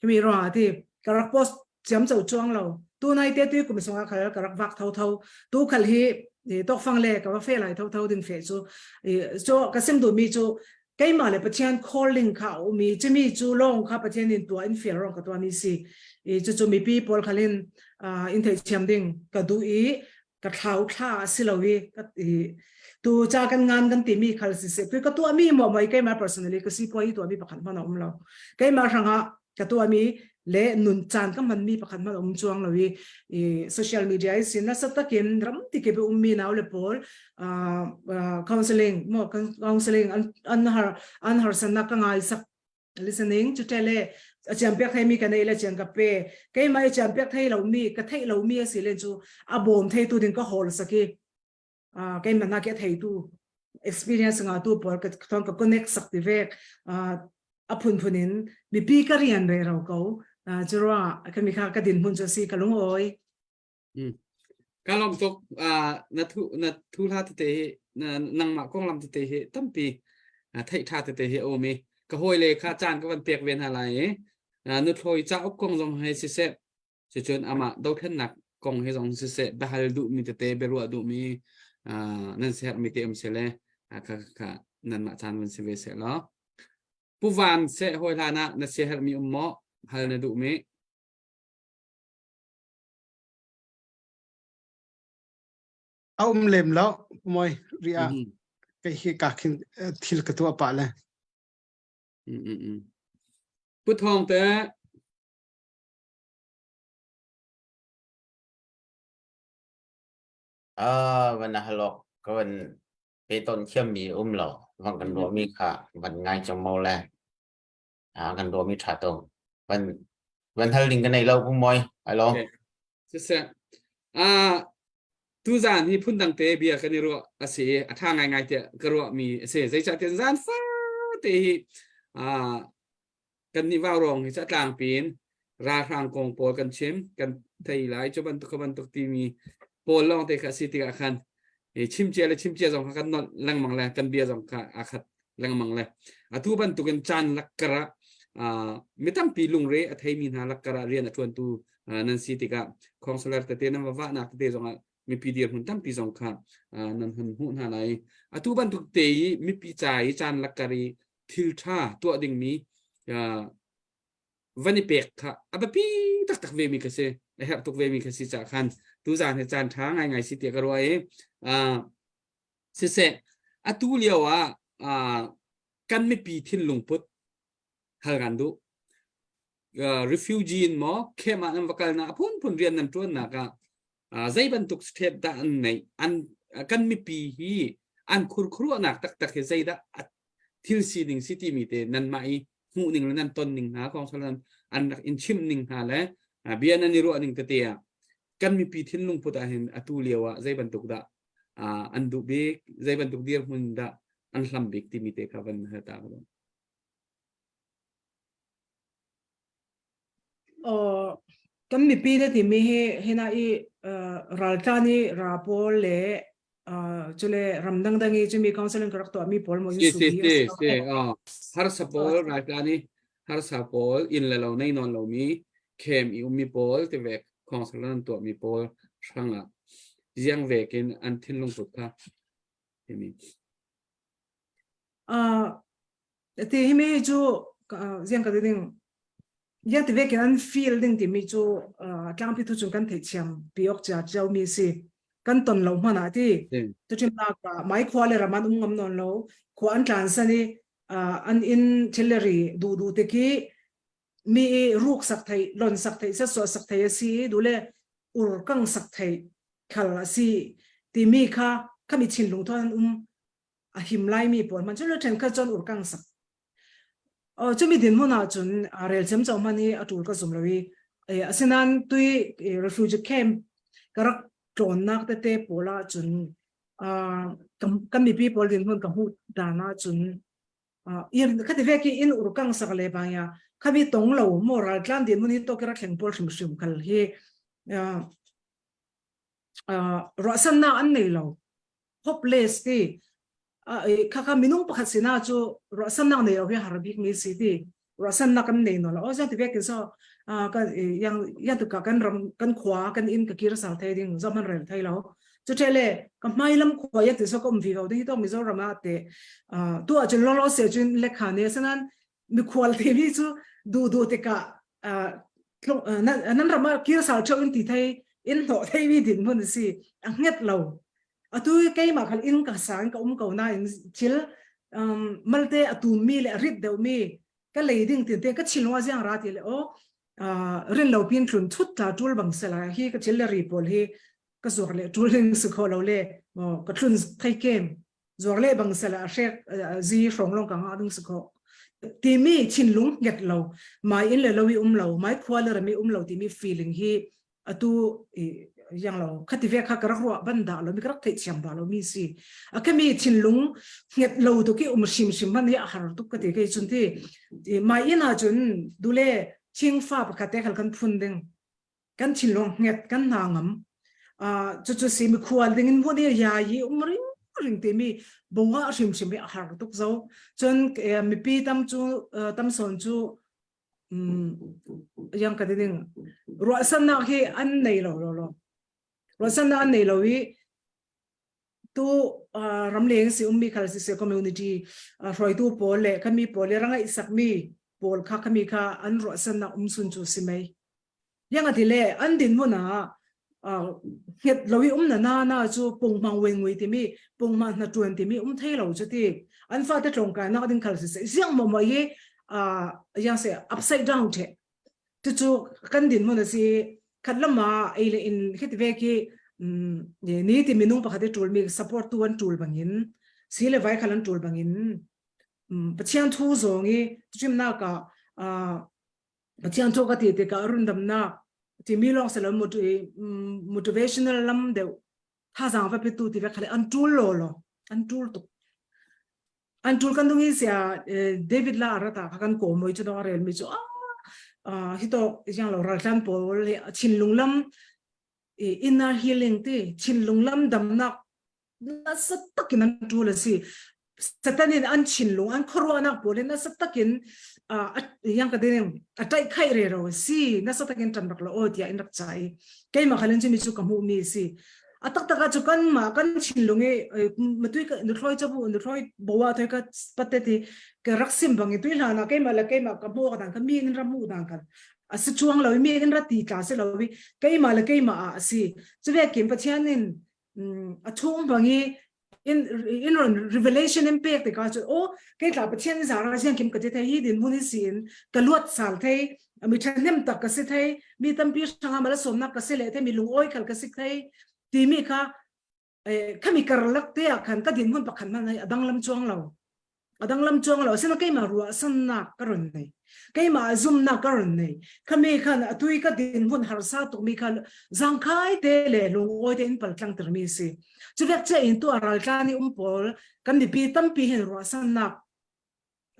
mi ro ti ka rak post chiam cho chuang lo tu nai te tu kum sunga khal ka rak vak tho tho tu khal hi tok fang le ka va fe lai tho tho ding fe chu cho ka sim du mi chu keimah le Pathian calling kha a um i cumi cu lawng kha Pathian in tuah in fial rong ka tuah mi si i cucu mipi pawl khalin in theithiam ding ka duh i ka thlau thla a si lo i ka i tu cha kan ngan kan ti mi khal si se tu ka tuah mi mo moi keimah personally ka si ko i tuah mi pakhat hmanh a um lo keimah hrangah. Ka tuahmi le nun caan ka hmanmi pakhat hmanh um chuang lo i i social media i sin nasa takin ram tikip i ummi nau le pawl counseling mo counseling an an har an harsannak ka ngai sak listening cu tele a chiam piak thei mi ka nei le chiang ka pe keimah i chiam piak thei lo mi ka theih lo mi a si len cu a bawm thei tu ding ka hol saki keimah na ke thei tu experience nga tu pawl ka thong ka connect sak ti vek a phun phun in mipi ka rian re ro ko cu ruang ka mi kha ka din hmun cu si ka lung oi Ka lawm tuk na thu na thu hla tete hi na nangmah konglam tete hi tampi theih tha tete hi a um i ka hawile kha caan ka van pek ve hna lai i nuthlawi cauk kong zong hei siseh cucun amah dothlennak kong hi zong siseh biahal duhmi tete biaruah duhmi nan sermi te um sele kha kha nanmah caan van si ve seh law Pu Van seh hawi hlan ah na siaherhmi um maw hal na duhmi A um lem lo moi ria kei hi ka khin thil ka tuah pah le. Pu Thawng te Ah van halok ka van pe ton thiam mi um lo van kan ruah mi kha van ngai chang mo le ah kan ruah mi tha to van van hal ding ka nei lo pu moi ai lo Siseh ah tuzan hi phundang te bia kan i ruah a si i a ṭha ngaingai tiah ka ruahmi a si. Zeicahtiah zan fate hi ah kan nih vaurawng hi cu a tlangpi in ralhrang kong pawl kan chim kan thei lai cu bantuk kha bantuk timi pawl lawng te kha a si tikah khan chim cia le chim cia zong kha kan nolh lengmang le kan bia zong kha aa khat lengmang le atu bantukin caan lakkar ah mi tampi lungre a theimi hna lakkar ah rian a ṭuantu nan si tikah counselor tete nan va vahnak tete zongah mipi dirhmun tampi zong kha nan hun hmuh hna lai. Atu bantuk te i mipi ca i caan lakkar i thil ṭha tuah dingmi van i pek kha a biapi taktak ve mi kha si a herh tuk ve mi kha si cah khan tuzaan hi caan ṭha ngaingai si tiah ka ruah i Siseh, atu lio ah uh, kan mipi thinlung put hal kan duh. Uh, refugee in maw camp ah nan va kal na a phunphun rian nan ṭuannak ah uh, zei bantuk step dah an neih an kan mipi hi an khurkhuruahnak taktak hi zeidah thil sining si timi te nanmah i hmuh ning le nan ton ning hna kong an an rak in chimh ning hna le bia nan i ruah ning tete ah kan mipi thinlung put ah hin atu lio ah zei bantuk dah an duh bik zei bantuk dirhmun dah an hlam bik timi te kha van hal ta ko. Uh, kan mipi le timi hi hina i raltlan i ra pawl le cule ramdang dang i cumi counseling ka rak tuah mi pawl mo si si si si harsa pawl raltlan i harsa pawl inn le lo nei non lo mi khem i ummi pawl te vek counselor an tuah mi pawl hrangah ziang vekin an thinlung put kha timi uh ti hi mi cu ziang ka ding yang ti vekin an feel ding timi cu tlangpi tu chung kan theih pi ok chia chiao mi si kan ton lo hmana ti tu chim nak mai khua le raman um ngam non lo khua an tlan sani an in thilleri du du te ki mi i ruk sak thei lon sak thei sa suah sak thei a si i dule ur kang sak thei khal a si timi kha khami thinlung thon an um a him lai mi pawl man chu then kha chon ur kang sak o chumi din hmun ah cun rel chem chau man hi a tul ka zum lo i asinan tui refugee camp karak tlawnnak tete pawl ah cun kan mipi pawl din hmun ka hmuh dan ah cun khati ve ki in urkang sak le bang ya khabi tong lo mo ral tlan din mun hi to kira thleng pol hrim hrim khal hi ro san na an nei lo hopeless ti kha kha minung pakhat sina chu ro san na nei lo hi har bik mi si ti ro san na kan nei no lo o jang ti ve ki so ka yang yang tu ka kan ram kan khwa kan in ka kir sal thei ding zo man rel thei lo Cuṭele ka hmailam khua ya ti so ka um vi ko ding hi to Mizoram ah te tu ah cun lolo se cun lekha ne sanan mikhual te mi cu du du tikah nan ram ah kir sal cheu in ti thei in hnawh thei mi din mun si a nget lo atu keimah khal in ka sang ka um ko na in thil malte atu mi le rit deuh mi. Ka lei ding tin te ka thinlung a ziang ra ti le o rin lo pin tlun thut tla tul bang sela hi ka thil le ri pawl hi ka zuar le tul ning si kho lo le mo ka thlun thei kem zuar le bang sela a hrek zi hrong long ka nga ding si kho timi thinlung nget lo mai in le lo i um lo mai khua le rami um lo timi feeling hi atu yang lo khati ve kha ka rak ruah ban da lo mi ka rak theih thiam da lo mi si a kemi thinlung nget lo tu ki um hrim hrim man hi a har tuk ka ti kei chun ti mai in ah cun dule thing fa pakhat te khal kan phun ding kan thinlung nget kan hna ngam cu cu si mi khual ding in mun ya yi um ring ring te mi bonga hrim hrim hi a har tuk zo cun mipi tam cu tam son cu yang ka ding ruahsannak hi an nei lo lo lo ruahsannak an nei lo i tu ramleng si ummi khal si se community hruaitu pawl le kami pawl le rangai sakmi pawl kha kami kha an ruahsannak um sun chu si mei Yang ati le an dinhmun ah hnget lo i um na na na cu punghmang wen ngui timi punghmang hna tuan timi um thei lo cu ti an fate tlawngkai nak ding khal si se ziang mo mo hi yang se upside down the tu cu kan dinhmun a si khat lama ei le in khit ve ki ni ti minung pakhat i tul mi support tu an tul bangin si le vai khal an tul bangin Pathian thu zong i chimnak ah Pathian cu ka ti tikah rundamnak timi lawng si lo motivational lam deuh thazaang va petu ti ve khale an tul lo lo an tul tuk an tul kan dung sia David la arata kha kan ko moi chu dong rel mi chu a hi to yang lo ral tlan pawl le thinlung lam inner healing ti thinlung lam damnak nasa takin an ṭul a si satan in an thinlung an khuaruahnak pawl in nasa takin yang ka ding a ṭaih khaih re ro si nasa takin ṭan rak lo o tiah in rak ca i keimah khalin cu mi cu ka hmuh mi si a taktak ah cu kan mah kan thinlung i matui ka nuthloi chabu nuthloi bowa thoi ka patte ti ka rak sim bang i tui hlan ah keimah le keimah ka hmuh ka dan ka mi in ram hmuh dan kan a si chuang lo mi in ra ti tla si lo i keimah le keimah ah a si cuve kim pathian in a chung bang i in in ron revelation in pek te ka chu o ke tla pathian zara siang kim ka ti thei hi din mun si in ka luat sal thei mi thanem tak ka si thei mi tampi hranga mala somnak ka si le thei mi lung oi khal ka si thei ti mi kha khami karlak te ah khan ka din mun pakhat man ai adang lam chuang lo A danglam chuang lo asina keimah ruahsannak ka ron nei. Keimah zumnak ka ron nei. Khami khan atui ka dinhmun harsa tukmi kha zangkhai te le lungawi te in paltlang termi si. Cuvek che in tu raltlan i um pawl kan mipi tampi hin ruahsannak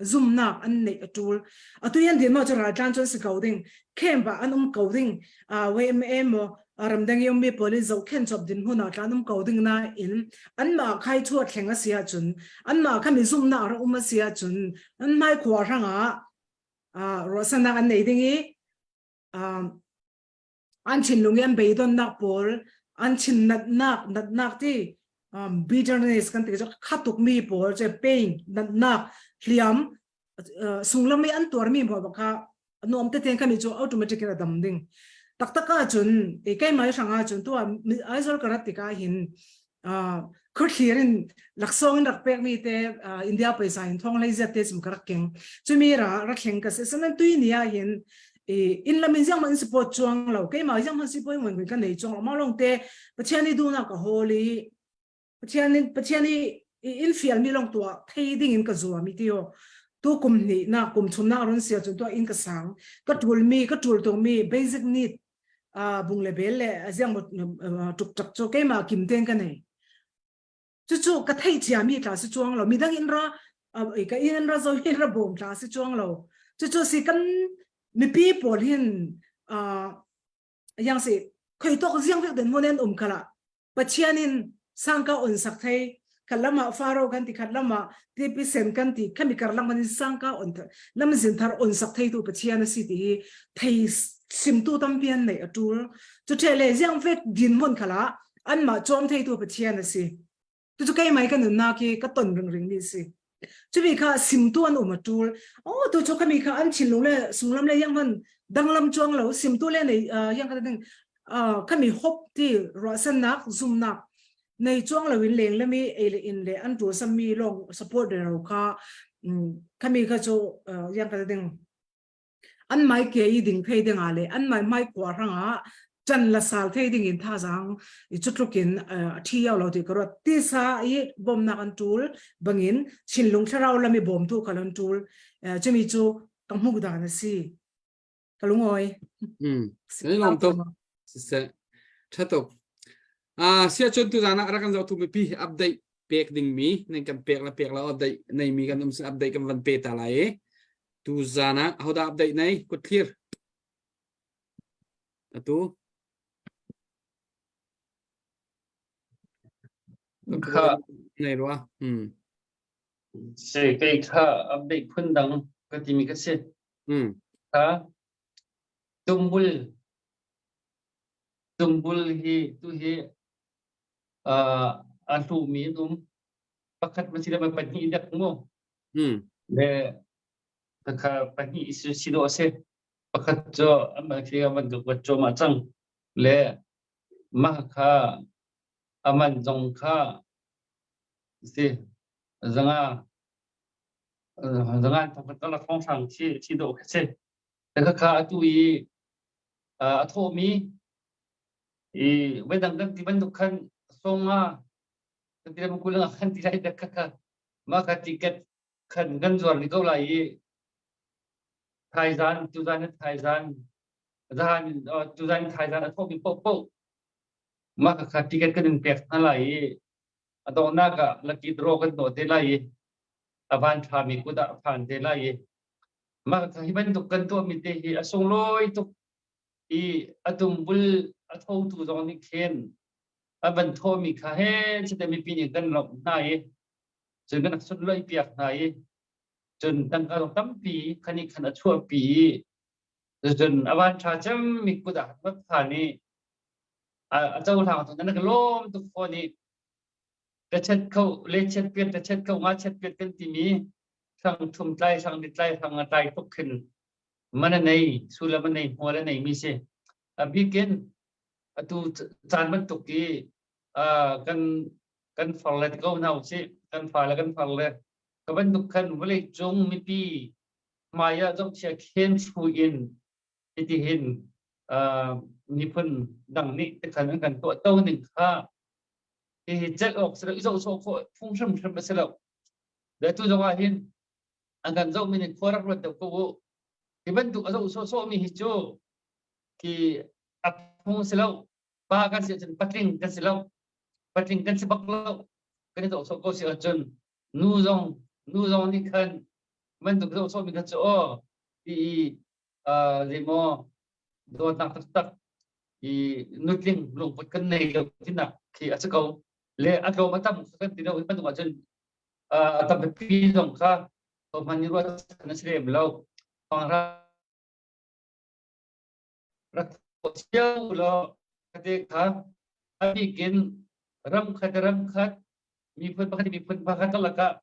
zumnak an neih a tul. Atu yan din ma cu raltlan cun si ko ding. Camp ah an um ko ding. YMA maw ramdang i ummi pawl in zohkhenh cop dinhmun ah tlan um ko ding nain anmah khai chu a thleng a si ahcun anmah kha mi zumhnak rak um a si ahcun an hmai khua hrangah ruahsannak an nei ding i an thinlung i an beidonnak pawl an thin natnak natnak ti bitterness kan ti cu kha tukmi pawl cu pain natnak hliam sunglam i an tuarmi hmuh kha nuam tete kan i cu automatic in a dam ding taktak ahcun e keimah hrang ahcun tu Aizawl ka rat tikah hin khurthlir in laksawng in rak pek mi te India paisa in thong hlei zet te chum ka rak keng chumi ra ra thleng ka se sanan tui ni ah hin in lam in ziang man support chuang lo keimah ziang man support ngoi ka nei chuang lo ma long te Pathian ni du na ka holi Pathian in Pathian i in fial mi long tua thei ding in ka zuam i tio tu kum ni na kum thum na ron sia chun to in ka sang ka tul mi ka tul to mi basic need a bung le bel le aziang mo tuk tak cho ke ma kim ten ka nei chu chu ka thei chia mi tla si chuang lo mi dang in ra ka in ra zo in ra bom tla si chuang lo chu chu si kan mi pi pawl hin a yang si khoi tok ziang vek den monen um khala Pathian in sangka on sak thei khat lam ah Faro kan ti khat lam ah tipi sen kan ti khami karlak man in sangka on lam zin thar on sak thei tu Pathian a si ti hi thei simtu tampi an nei a tul chu the le ziang vek din mon khala an ma chom thei tu Pathian a si tu chu kei mai ka nun na ki ka ton ring ring mi si Cubi kha simtu an um a ṭul. Oh, tu cu khami kha an thinlung le sunglam le yang man danglam chuang lo simtu le nei yang kha ding khami hop ti ruahsannak zumnak nei chuang lo in leng le mi ei le in le an ṭul sammi long support re ro kha. Khami kha cu yang ka ding an mai ke i ding thei ding ah le an mai mai kwa ranga chan la sal thei ding in thazang i chutluk in thi yaw lo ti ka ruat ti sa i bom nak an tul bangin thinlung thlarau lami bom tu ka lon tul chumi chu ka hmuk dan a si ka lungawi mm ni lom tuk siseh tha tuk ah sia chun tu zana rak kan zoh tu mipi update pek ding mi nan kan pek la pek la update nei mi kan um sin update kan van pe ta lai e tu zana hoda update nei kut clear atu Kha nei rua hmm se kei kha update phun dang ka ti mi ka si hmm kha tumbul tumbul hi tu hi uh, a hlu mi an um pakhat ma si le pahnih dek mu hmm le kha pahnih si si do se pakhat cu an khi man ka kuat ma cang le mah kha aman zong kha si zanga zanga thong ka la thong sang chi chi do kha se kha kha atu i a tho mi i we dang dang ti bantuk khan songa kan ti lam kulang khan ti lai dak kha kha ma kha ticket khan kan zuar ni ko lai i thaizan tuzan thaizan zahan tuzan thaizan a tho mi po po ma kha kha ticket kan in pek hna lai i a donghnak ah lucky draw kan tuah te lai i a van ṭhami kut ah a phan te lai i mah hi bantuk kan tuahmi te hi a sunglawi tuk i a tumbul a thotu zong nih khin a van thawmi kha he chite mipi nih kan lawmh hna i cun kan sunlawih piak hna i cun tangka zong tampi khani khan a chuahpi i cun a van ṭha cemmi kut ah va phan i a cohlang tu nan ka lawm tuk fawn i ka chet kho le chet piat ka chet kho nga chet piat kan timi hrang thum tlai hrang ni tlai hrang nga tlai tuk khin man a nei sullam a nei hmual a nei mi si a bikin atu caan bantuk i kan kan far le ko hna usih kan fa le kan far le ka bantuk khan vawlei cung mipi hmai ah zohchia khen thlu in hitihin miphun dang nih tikhan an kan tuah to ning kha hihi celh awk si lo i zoh sawh khawh phung hrimhrim a si lo le tu zong ah hin an kan zoh mi nih khua rak ruat deuh ko u hi bantuk a zoh sawhsawh mi hi cu khi a phung si lo pa kan si ahcun patling kan si lo patling kan si bak lo kan i zoh sawh ko si ahcun nu zong nu zong nih khan bantuk zoh sawh mi kha cu aw ti i zeimaw dawtnak taktak i nutling lungput kan nei lo tinak khi a si ko le a tlawm a tam kan ti lo hi bantuk ahcun a tampi zong kha hman ni ruat na si lem lo pangra rak cio law kate kha a bikin ram khat ram khat miphun pakhat miphun pakhat lakah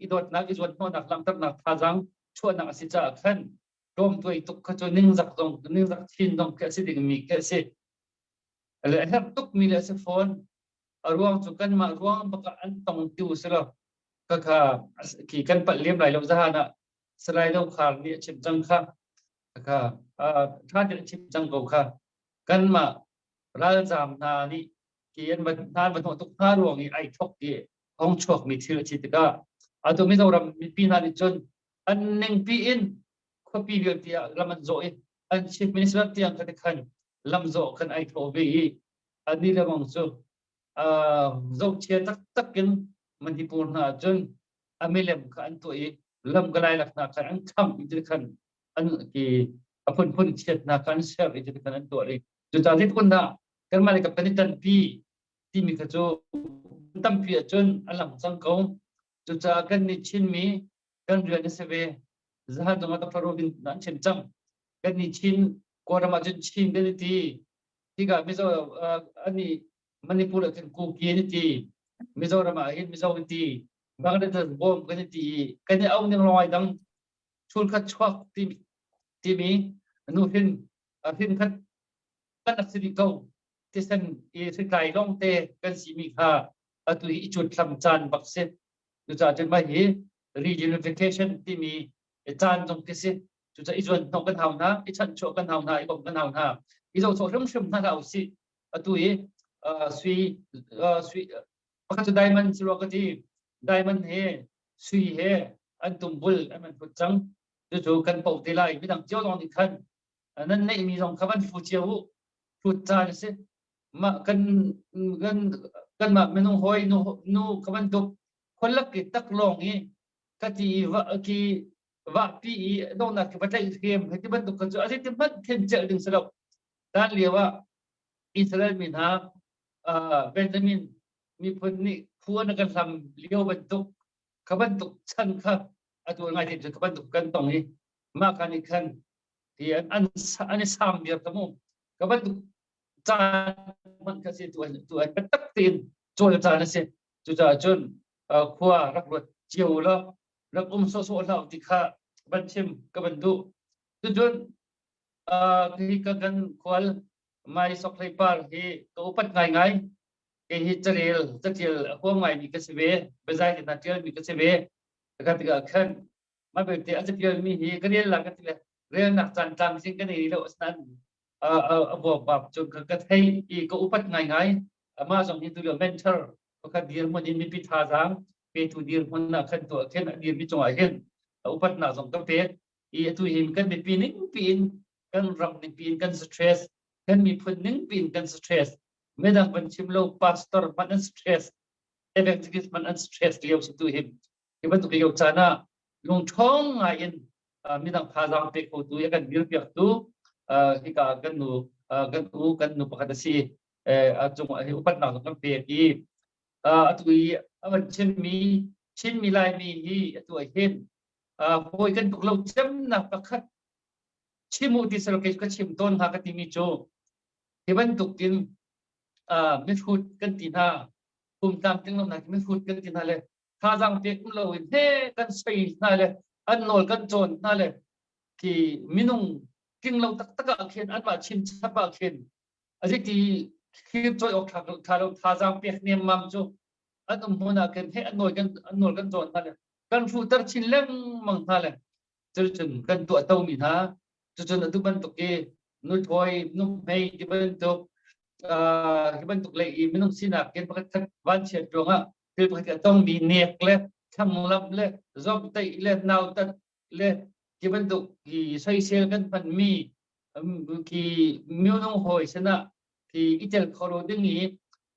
i dawtnak i zuanhnawhnak langhternak thazaang chuahnak a si caah khan tlawmtuai tuk kha cu ningzak zong ningzak chin zong khi a si dingmi khi a si le a herh tukmi le a si fawn a ruang cu kanmah ruang bak ah an tong ti u si lo ka kha khi kan palh lem lai lo zahan ah Salai Do Khar nih a chim cang kha kha tha tein a chim cang ko kha kanmah ralzaam hna nih khi an van hna an van hnawh tuk hna ruang i ai thok i hong chuakmi thil a si tikah atu Mizoram mipi hna nih cun an ningpi in khuapi vialte ah lam an zawh i an chief minister tiang kha khan lam zawh khan ai thawh ve i ani le bang cu zohchia taktak in Manipur hna cun a milem kha an tuah i lam ka lai lak hna khan an kham i khan an ki a phunphun chiatnak kha an ser i khan an tuah i cucaah zeitluk dah kanmah le kan i ṭanpi timi kha cu tampi ahcun a lang cang ko. Cucaah kan nih Chinmi kan rian a si ve. Zahan zong ah Dr. Robin an chim cang. Kan nih Chin Kawlram ahcun Chin kan i ti. Hika Mizo ani Manipur ahcun Kuki an i ti. Mizoram ah hin Mizo an ti. Bangladesh bawm kan i ti i kan i auh ning lawng ai dang. Chulkhat chuak timi nu hrin hrin khat kan rak si dih ko. Thisen i hritlai lawngte kan simi kha atu hi i cut hlam caan bak si. Cucaah cun mah hi Reunification timi caan zong khi si. Cucaah i zuan hnawh kan hau hna, i chanhchuah kan hau hna, i bawmh kan hau hna. I zohchuah hrimhrim hna hlah usih. Atu i sui sui pakhat cu diamond si rua ka ti. Diamond he sui he an tumbul an man hlut cang. Cucu kan poh te lai. Midang cio zong nih khan nan neihmi zong kha van fu cio u. Hlut caan a si. Mah kan kan kanmah minung hawi nu nu kha bantuk khualak i taklawng i ka ti i va ki vahpi i donghnak ki va tlaih hrem hei ti bantuk kha cu a zeiti hmanh khin celh ding si lo. Tan lio ah Israel mi hna Benjamin miphun nih phu an kan hlam lio bantuk kha bantuk chan kha atu ngai te kha bantuk kan tong i mah ka nih khan hi an an an i sam viar ka mu ka bantuk caan hmanh kha si tu an tu an biatak tein cawl caan a si. Cucaah cun khua rak ruat cio law rak um sawhsawh hlah ti kha van chim ka van duh. Cucun hi ka kan khual Mai Sokhlei Par hi ka upat ngaingai. Kei hi carel catial a huam ngaimi ka si ve. Biazai te hna tialmi ka si ve. Ka tikah khan mah belte a catialmi hi ka rel la ka ti le relnak caan tlamtling ka nei lo asinain a buakbak cu ka thei i ka upat ngaingai. Amah zong hi tulio mentor pakhat dirhmun in mipi thazaang petu dirhmun ah khan tuah khin a dirmi cungah hin upatnak zong ka pek i atu hin kan mipi ning piin kan ram ning piin kan stress kan miphun ning piin kan stress midang van chim lo pastor hmanh an stress evangelist hmanh an stress lio si tu hin hi bantuk lio caan ah lungṭhawng ngai in midang thazaang pe khotu i kan dirpiaktu hika kan nu kan u kan nu pakhat a si a cungah hi upatnak zong kan pek i atu i a van chimmi Chinmi Laimi hi atu ah hin hawi kan tuk lo cemnak pakhat chim u ti sel kei ka chim tawn hna ka timi cu hi bantukin mihrut kan ti hna kum tlamtling lo nak mihrut kan ti hna le thazaang pek um lo in he kan soi hna le an nawl kan cawn hna le khi minung tling lo taktak ah khin anmah chim chap ah khin aziti thlir cawi awk tha lo thazaang pek nemmam cu an um hmun ah khin he an nawl kan an nawl kan cawn hna le kan hruhter chin lengmang hna le cucun kan tuah to mi hna cucun atu bantuk i nuthawi nuhmei ti bantuk hi bantuk lei i minung sinak in pakhat khat vanchiat ruangah thil pakhat a tongmi nek le thlanglamh le zomhtaih le nautat le ti bantuk hi soisel kan hmanmi khi minung hawi sinah khi i tel kho lo ding i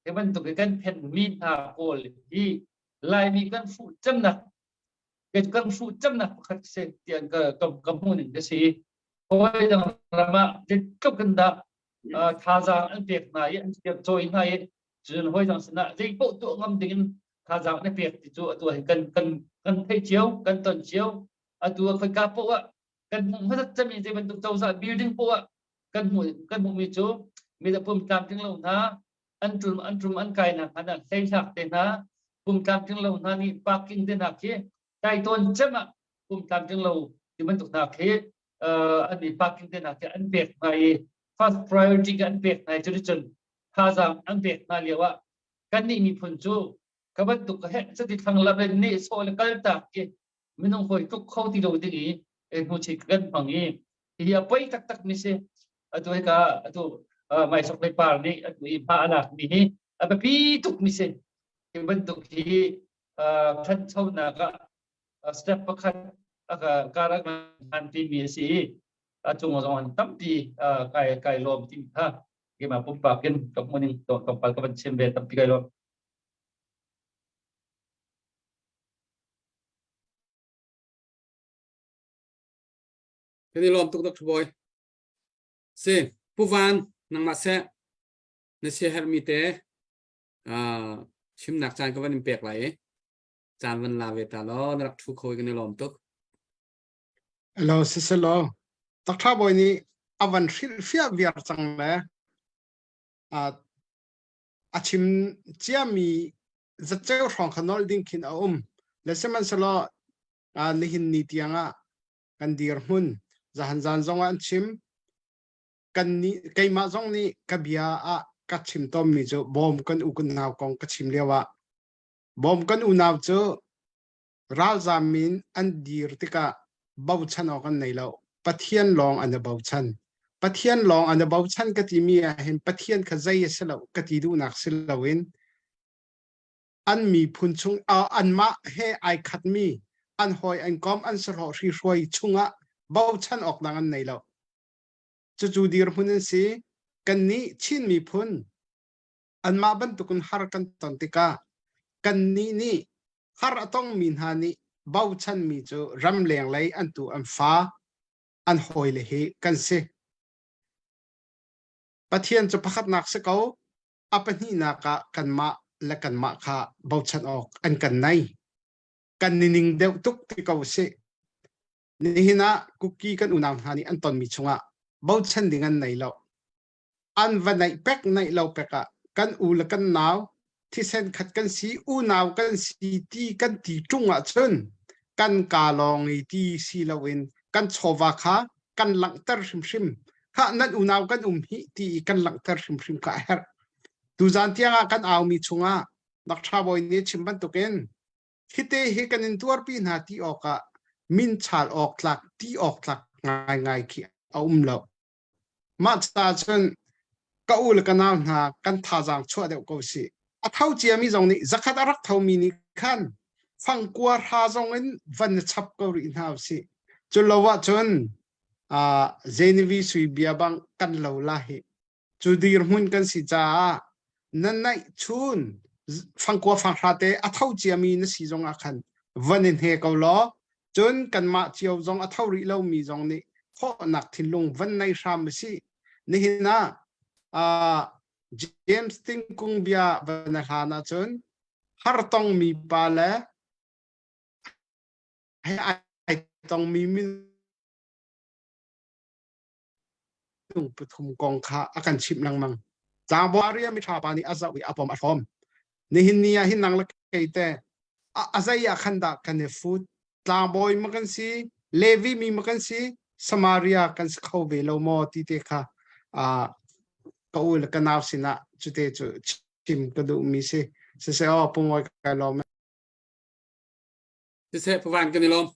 hi bantuk i kan phenmi hna pawl hi Laimi kan fuh cemnak kan fuh cemnak pakhat si tiah ka ka ka hmuh ning ka si. Hawi dang ram ah zeitluk in dah thazaang an pek hna i an cawi hna i cun hawi dang sinah zei paoh tuah ngam ding in thazaang an pek ti cu atu ah kan kan kan theih cio kan ton cio atu ah khoika paoh ah kan hmuh hmasat cemmi zei bantuk cozah building paoh ah kan hmuh kan hmuhmi cu mi pum tlamtling lo hna an tum an tum an kainak hna hleihlak te hna pum tlamtling lo hna nih parking te hna khi kai tawn cem ah pum tlamtling lo ti bantuk hna khi an i parking te hna khi an pek hna i first priority an pek hna i cuticun thazaang an pek hna lio ah kannih miphun cu ka bantuk he cuti thlanglam le nehsawh le kaltak ki minung hawi tluk kho ti lo ding i hnuchit kan hmang i hi a poi taktak mi si atu hika atu mai sok lei par nih atu i hma a lak mi hi a biapi tuk mi si hi bantuk hi ṭhanchonak ah step pakhat karak han ti mi a si i a cung zong an tampi kai kai lawm ti kha keimah pumpak in ka hmuning tlawmpal ka van chim ve tampi kai lawm. Kan i lawm tuk Dr. Boy. Si, Pu Van, nangmah seh na siaherhmi te uh, chimnak caan ka van in pek lai i caan van la ve ta law na rak thu kho i kan i lawm tuk. Hello, siselaw. Takṭha bawi nih a van hrilhfiah viar cang le a chim ciami zatceo hrawng kha nolh ding khin a um. Le sihmanhsehlaw nihin ni tiangah kan dirhmun zahan zan zongah an chim. Kan nih keimah zong nih ka bia ah ka chim tawnmi cu bawm kan u kan nau kong ka chim lio ah bawm kan unau cu. Ralzaam min an dir tikah bochan awk an nei lo. Pathian lawng an i bochan. Pathian lawng an i bochan ka timi ah hin Pathian kha zei a si lo ka ti duhnak si loin an miphun chung anmah he ai khatmi an hawi an kom an sahlawh hrihruai chungah bochan awk dang an nei lo. Cucu dirhmun an si. Kannih Chin miphun anmah bantukin har kan ton tikah kannih nih har a tongmi hna nih bochanmi cu ramleng lei an tu an fa an hawile hi kan si. Pathian cu pakhatnak si ko, a pahnihnak ah kanmah le kanmah kha bochan awk an kan nei. Kan nining deuh tuk ti ko sih. Nihin ah kuki kan unau hna nih an tonmi chungah bochan ding an nei lo. An va neih pek neih lo pek ah kan u le kan nau thisen khat kan si unau kan si ti kan ti ṭung ahcun kan kaa lawng i ti si loin kan chawva kha kan langhter hrimhrim kha nan unau kan um hi ti i kan langhter hrimhrim kha a herh. Tuzan tiangah kan aumi chungah Dr. Bawi nih chim bantukin hite hi kan in tuarpi hna ti awkah min chal awk tlak ti awk tlak ngaingai khi a um lo. Mah caah cun ka u le ka nau hna kan thazaang chuah deuh ko sih. A tho ciami zong nih zakhat a rak thomi nih khan fangkua hra zong in van na chap ko rih hna usih. Cu lo ahcun uh, Genevieve sui bia bang kan lo la hi. Cu dirhmun kan si caah na naih chun fangkua fanghra te a tho ciami na si zong ah khan van in he ko law cun kanmah cio zong a tho rih lomi zong nih thawhnak thinlung van nei hram a si. Nihin ah uh, James Tingkung bia van a hlan ahcun har tongmi pa le he ai tongmi minung pathum kong kha a kan chimh lengmang. Tlangbawi mi ṭha pa nih a zoh i a pom a hrawm. Nihin ni ah hin nang le kei te a zei ah khan dah kan i fut? Tlangbawi ma kan si, Levi mi ma kan si, Samaria kan si kho ve lo maw ti te kha ka u le ka nau sinah cute cu chim ka duhmi si. Siseh aw pungoi kai lawm. Siseh pavan kan i lawm.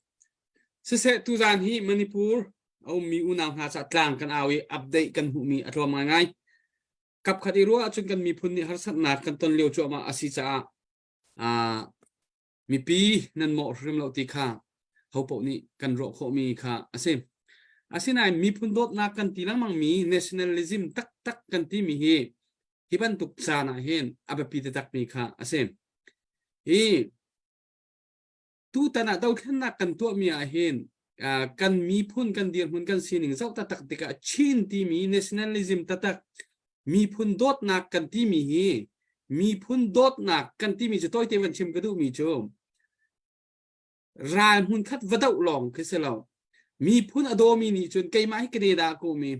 Siseh tuzan hi Manipur a ummi unau hna ca tlang kan au i update kan hmuhmi a tlawm ngaingai. Kapkhat i ruah ahcun kan miphun nih harsatnak kan ton lio cuahmah a si caah aa mipi nan mawh hrim lo ti kha hopoh nih kan ruah khawhmi kha a si. Asinain miphun dawtnak kan ti lengmangmi nationalism taktak kan timi hi hi bantuk caan ah hin a biapi taktakmi kha a si. Hi tutan ah dothlennak kan tuahmi ah hin kan miphun kan dirhmun kan sining zoh taktak tikah Chin timi nationalism taktak miphun dawtnak kan timi hi miphun dawtnak kan timi cu tawite van chim ka duhmi cu ral hmun khat va doh lawng khi si lo miphun a dawmi nih cun keimah hi Canada ko mi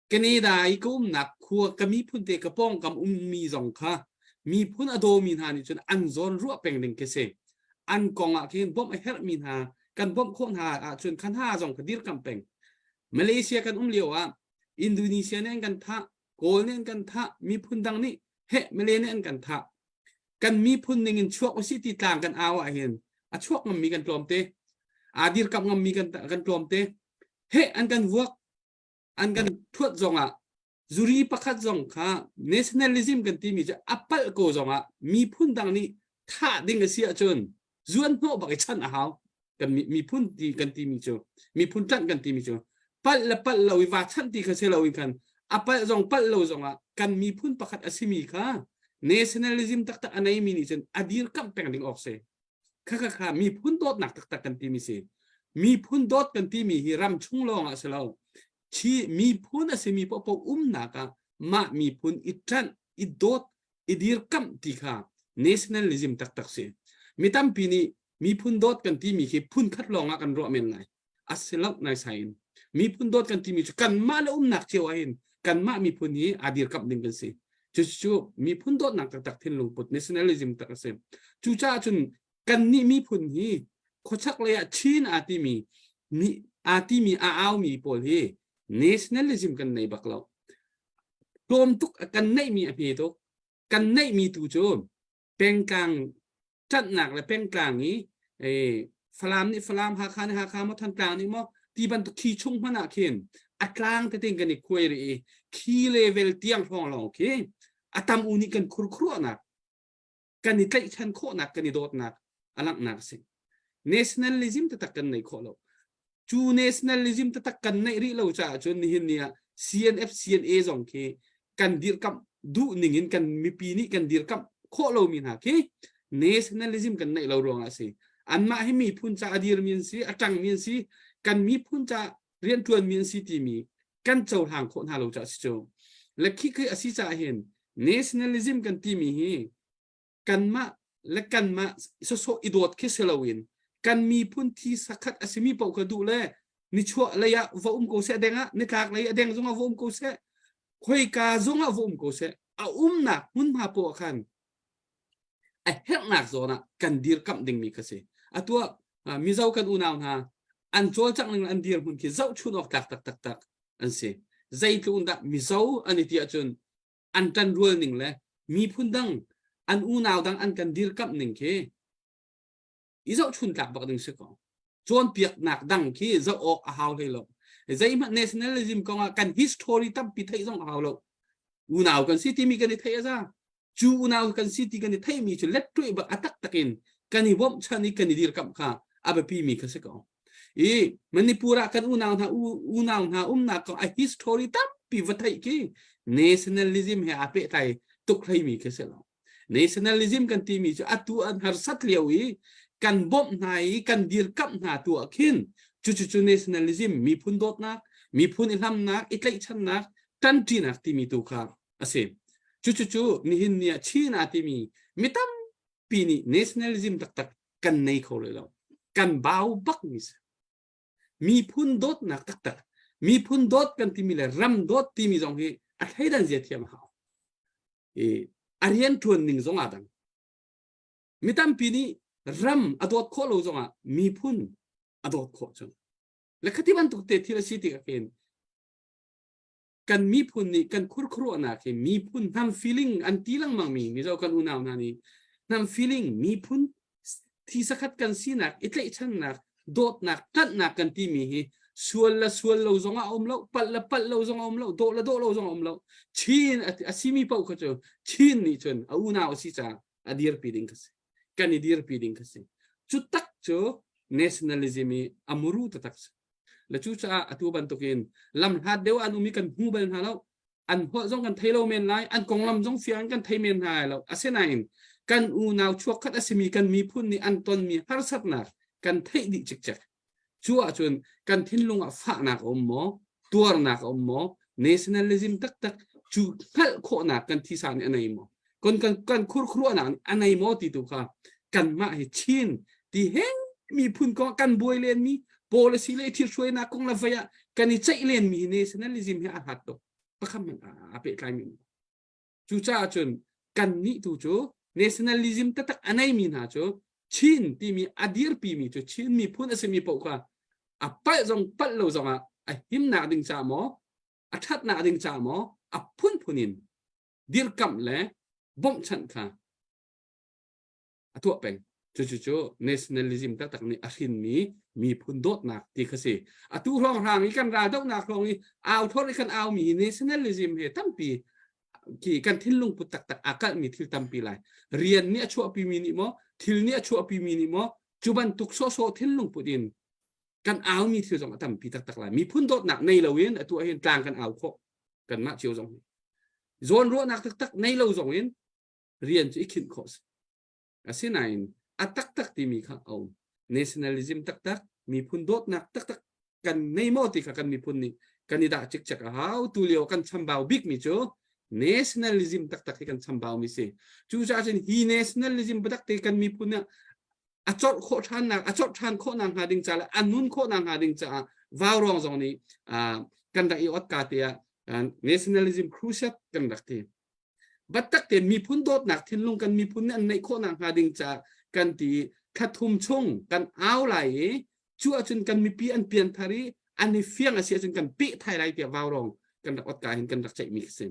Canada i ka umnak khua ka miphun te ka pawngkam ummi zong kha miphun a dawmi hna nih cun an zawn ruah peng ding khi si. An kong ah khin bawmh a herhmi hna kan bawmh khawh hna ahcun kha hna zong kha dirkamh peng. Malaysia kan um lio ah Indonesia nih an kan thah, Kawl nih an kan thah, miphun dang nih heh Malay nih an kan thah. Kan miphun ning in chuak usih ti tlang kan au ah hin a chuak ngammi kan tlawm te. Aa dirkamh ngammi kan kan tlawm te. Heh an kan vuak an kan thuat zongah zuri pakhat zong kha nationalism kan timi cu a palh ko zongah miphun dang nih thah ding a si ahcun zuan hnawh bak i chan a hau kan miphun ti kan timi cu miphun ṭanh kan timi cu palh le palh lo i va chanh ti kha si lo in khan a palh zong palh lo zongah kan miphun pakhat a simi kha nationalism taktak a neimi nih cun a dirkamh peng ding awk si Kha kha kha miphun dawtnak taktak kan timi si. Miphun dawt kan timi hi ram chung lawng ah si lo. Chi miphun a simi paohpaoh umnak ah mah miphun i ṭanh, i dawt, i dirkamh ti kha nationalism taktak si. Mi tampi nih miphun dawt kan timi khi phun khat lawng ah kan ruah men lai. A si lo naisai in. Miphun dawt kan timi cu kanmah le umnak cio ah hin kanmah miphun hi aa dirkamh ding kan si. Cucu miphun dawtnak taktak thinlung put nationalism tak a si. Cucaah cun kannih miphun hi khuachak lei ah Chin aa timi mi aa timi aa aumi pawl hi nationalism kan nei bak lo. Tlawm tuk kan neihmi a hme tuk. Kan neihmi tu cu pengtlang. ṭanhnak le pengtlang i Falam nih Falam, Hakha nih Hakha maw Thantlang nih maw ti bantuk khi chung hmanh ah khin a tlang tete kan i khuai rih i khi level tiang hrawng lawng khi a tam u nih kan khurkhuruahnak kan i tlaihchan khawhnak kan i dawtnak a langhnak a si. Nationalism taktak kan nei khawh lo. Cu nationalism taktak kan neih rih lo caah cun nihin ni ah CNF CNA zong khi kan dirkamh duh ning in kan mipi nih kan dirkamh khawh lomi hna khi nationalism kan neih lo ruangah a si. Anmah hi miphun ca a dirmi an si, a ṭangmi an si, kan miphun ca rianṭuanmi an si timi kan cohlang khawh hna lo caah si cu. Le khi khi a si caah hin nationalism kan timi hi kanmah le kanmah sawsawh i dawt khi si loin kan miphun thi sakhat a simi paoh kha duh le nichuah lei ah va um ko seh deng ah nitlak lei a deng zong ah va um ko seh khoika zong ah va um ko seh a umnak hmunhma poah khan a herhnak zawn ah kan dirkamh dingmi kha si atu ah Mizo kan unau hna an cawlcangh ning an dirhmun khi zohchun awk tlak taktak tak an si zeitluk in dah Mizo an i ti ahcun an ṭanrual ning le miphun dang an unau dang an kan dirkamh ning khi i zohchun tlak bak ding si ko cawnpiaknak dang khi zoh awk a hau hlei lo zeihmanh nationalism kong ah kan history tampi theih zong a hau lo unau kan si timi kan i theih a za cu unau kan si ti kan i theihmi cu lettuih bak a taktak in kan i bawmhchan i kan i dirkamh kha a biapi mi kha si ko i Manipur ah kan unau hna unau hna umnak kong a history tampi va theih khi nationalism he aa pehtlai tuk hleimi khi si lo nationalism kan timi cu atu an harsat lio i kan bawmh hna i kan dirkamh hna tu ah khin cucu cu nationalism miphun dawtnak miphun i hlamnak i tlaihchannak ṭanṭinak timi tu kha a si cucu nihin ni ah China timi mi tampi nih nationalism taktak kan nei kho lai lo kan bau bak mi si miphun dawtnak taktak miphun dawt kan timi le ram dawt timi zong hi a thleidan zia thiam a hau i a rian ṭuan ning zong aa dang mi tampi nih ram a dawt khawh lo zongah miphun a dawt khawh cun le khati bantuk te thil a si tikah khin kan miphun nih kan khurkhuruahnak hi miphun hnam feeling an ti lengmang mi Mizo kan unau hna nih hnam feeling miphun thi sakhat kan sinak i tlaihchannak dawtnak ṭanhnak kan timi hi sual le sual lo zong ah um lo palh le palh lo zong a um lo dawh le dawh lo zong a um lo Chin a simi paoh kha cu Chin nih cun a unau a si caah a dirpi ding kha si kan i dirpi ding kha si cu tak cu nationalism i a muru taktak si le cucaah atu bantukin lamhlat deuh an um i kan hmu bal hna lo an holh zong kan thei lo men lai an konglam zong fiang kan thei men hna lai lo asinain kan unau chuakkhat a simi kan miphun nih an tonmi harsatnak kan theih dih cikcek cu ahcun kan thinlung ah fahnak a um maw tuarnak a um maw nationalism taktak cu hngalh khawhnak kan thisa nih a nei maw kan kan kan khurkhuruahnak nih a nei maw ti tu kha kanmah hi Chin ti he miphun kong kan buai len mi policy le thil hruainak kong le vei ah kan i ceih len mi nationalism hi a hlat tuk pakhat hmanh a pehtlai mi cucaah cun kan nih tu cu nationalism taktak a nei mi hna cu Chin timi a dirpi mi cu Chin miphun a simi paoh kha a palh zong palh lo zong ah a himnak ding ca maw a ṭhatnak ding ca maw a phunphun in dirkamh le bawmhchanh kha a tuah peng. Cucu nationalism taktak nih a hrinmi miphun dawtnak ti kha si. Atu hrawnghrang i kan raldohnak hrawng i au thor i kan aumi hi nationalism he tampi khi kan thinlung put taktak aa kalhmi thil tampi lai. Rian nih a chuahpimi nih maw, thil nih a chuahpimi nih maw, cu bantuk sawhsawh thinlung put in kan aumi thil zong a tampi taktak lai. Miphun dawtnak nei loin atu ahhin tlang kan au khawh. Kanmah cio zong. Zawn ruahnak taktak nei lo zong in rian cu i khinh khawh si. Asinain a taktak timi kha a um. Nationalism taktak, miphun dawtnak taktak kan nei maw ti kha kan miphun nih kan i dah cikcek a hau. Tu lio kan chambau bikmi cu nationalism taktak hi kan chambau mi si. Cucaah cun hi nationalism biatak te kan miphun nih a corh khawh ṭhannak a corh ṭhan khawhnak hnga ding ca le a nun khawhnak hnga ding caah vaurawng zong nih kan rak i ot ka te ah nationalism crusade kan rak ti Battak tein miphun dawtnak thinlung kan miphun nih an neih khawhnak hnga ding caah kan ti thla thum chung kan au lai i cu ahcun kan mipi an pianthar i an i fiang a si ahcun kan peh thai lai tiah vaurawng kan rak ot ka hin kan rak ceihmi khi si.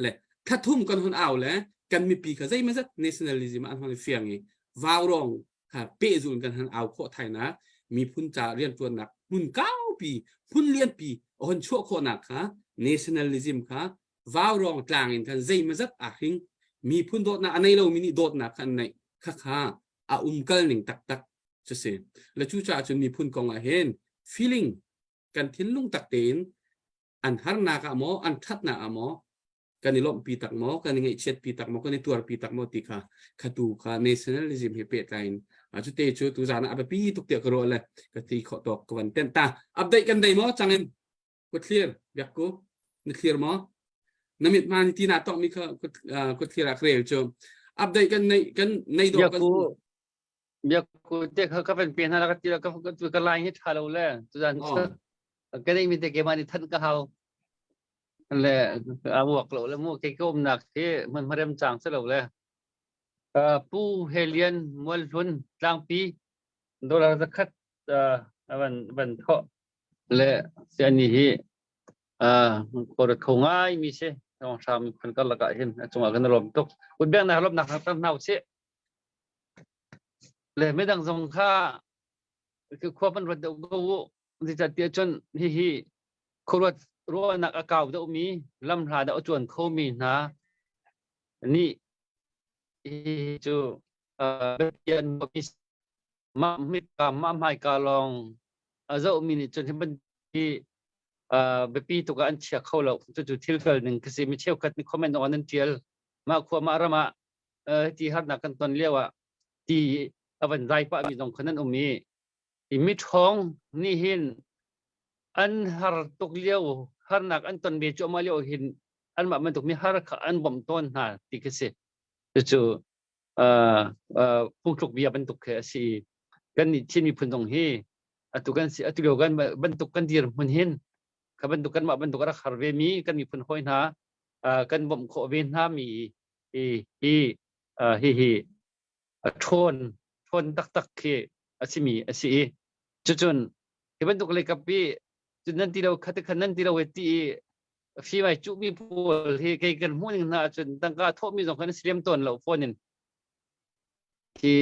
Le thla thum kan hun au le kan mipi kha zeimazat nationalism an hun i fiang i Vaurawng kha pehzul kan han au khawh thainak miphun ca rianṭuannak hmun kaupi hmun lianpi a hon chuah khawhnak kha nationalism kha Vaurawng tlang in khan zeimazat aa hring miphun dawtnak a nei lomi nih dawtnak kha an neih khakha a umkal ning taktak cu si le cucaah cun miphun kong ah hin feeling kan thinlung tak tein an harnak ah maw an ṭhatnak ah maw kan i lawmhpi tak maw kan i ngaihchiatpi tak maw kan i tuarpi tak maw ti kha khatu kha nationalism he pehtlai in cute cu tuzan ah a biapi tuk tiah ka ruah le ka ti khawh tawk ka van tenh ta update kan dei maw changin kuthlir biakku na thlir maw na mit ma ni tina tok mi kha kuthlir ah rel cu update kan nei kan nei do kan Biakku te kha ka van pe hna la ka ti ka ka line hi tha lo le tuzan ka nei mi te ke ma ni than ka hau le a vuak lo le mu ke ka umnak hi hmun marem chang se lo le pu Helian Mual Hlun tlangpi dollar zakhat van van tho le siani hi kor kho ngai mi se thong hram phun kar lakah hin a cungah kan lawm tuk utbeng na lawm nak tam hnau si le midang zong kha khua pan ruat deuh ko u zeicahtiah cun hihi khuaruat ruahnak a kau deuhmi lamhla deuh a cuan khomi hna nih hihi cu biapi an mah hmika mah hmaika lawng a zohmi nih cun hi bantuk biapi tuk ah an chia kho lo. Cucu thil kal ning khi si. Mi cheukhat nih comment on an tial. Mah khua mah ram ah ti harnak kan ton lio ah ti a van zai pah mi zong khan an um i i miṭhawng nih hin an har tuk lio harnak an ton ve cuahmah lio hin anmah bantuk mi har kha an bawmh tawn hna ti khi si. Cucu phungthluk bia bantuk khi a si. Kan nih Chin miphun zong hi atu kan si atu lio kan bantuk kan dir hmun hin kha bantuk kanmah bantuk a rak har ve mi kan miphun hawi hna kan bawmh khawh ve hna mi hi hi hi hi ṭhawn ṭhawn taktak khi a simi a si i cucun hi bantuk leikap i cun nan ti lo kha te khan nan ti lo e ti i fimai cuhmi pawl hi kei kan hmuh ning hna ahcun tangka thawhmi zong kan si lem tawn lo phone in khi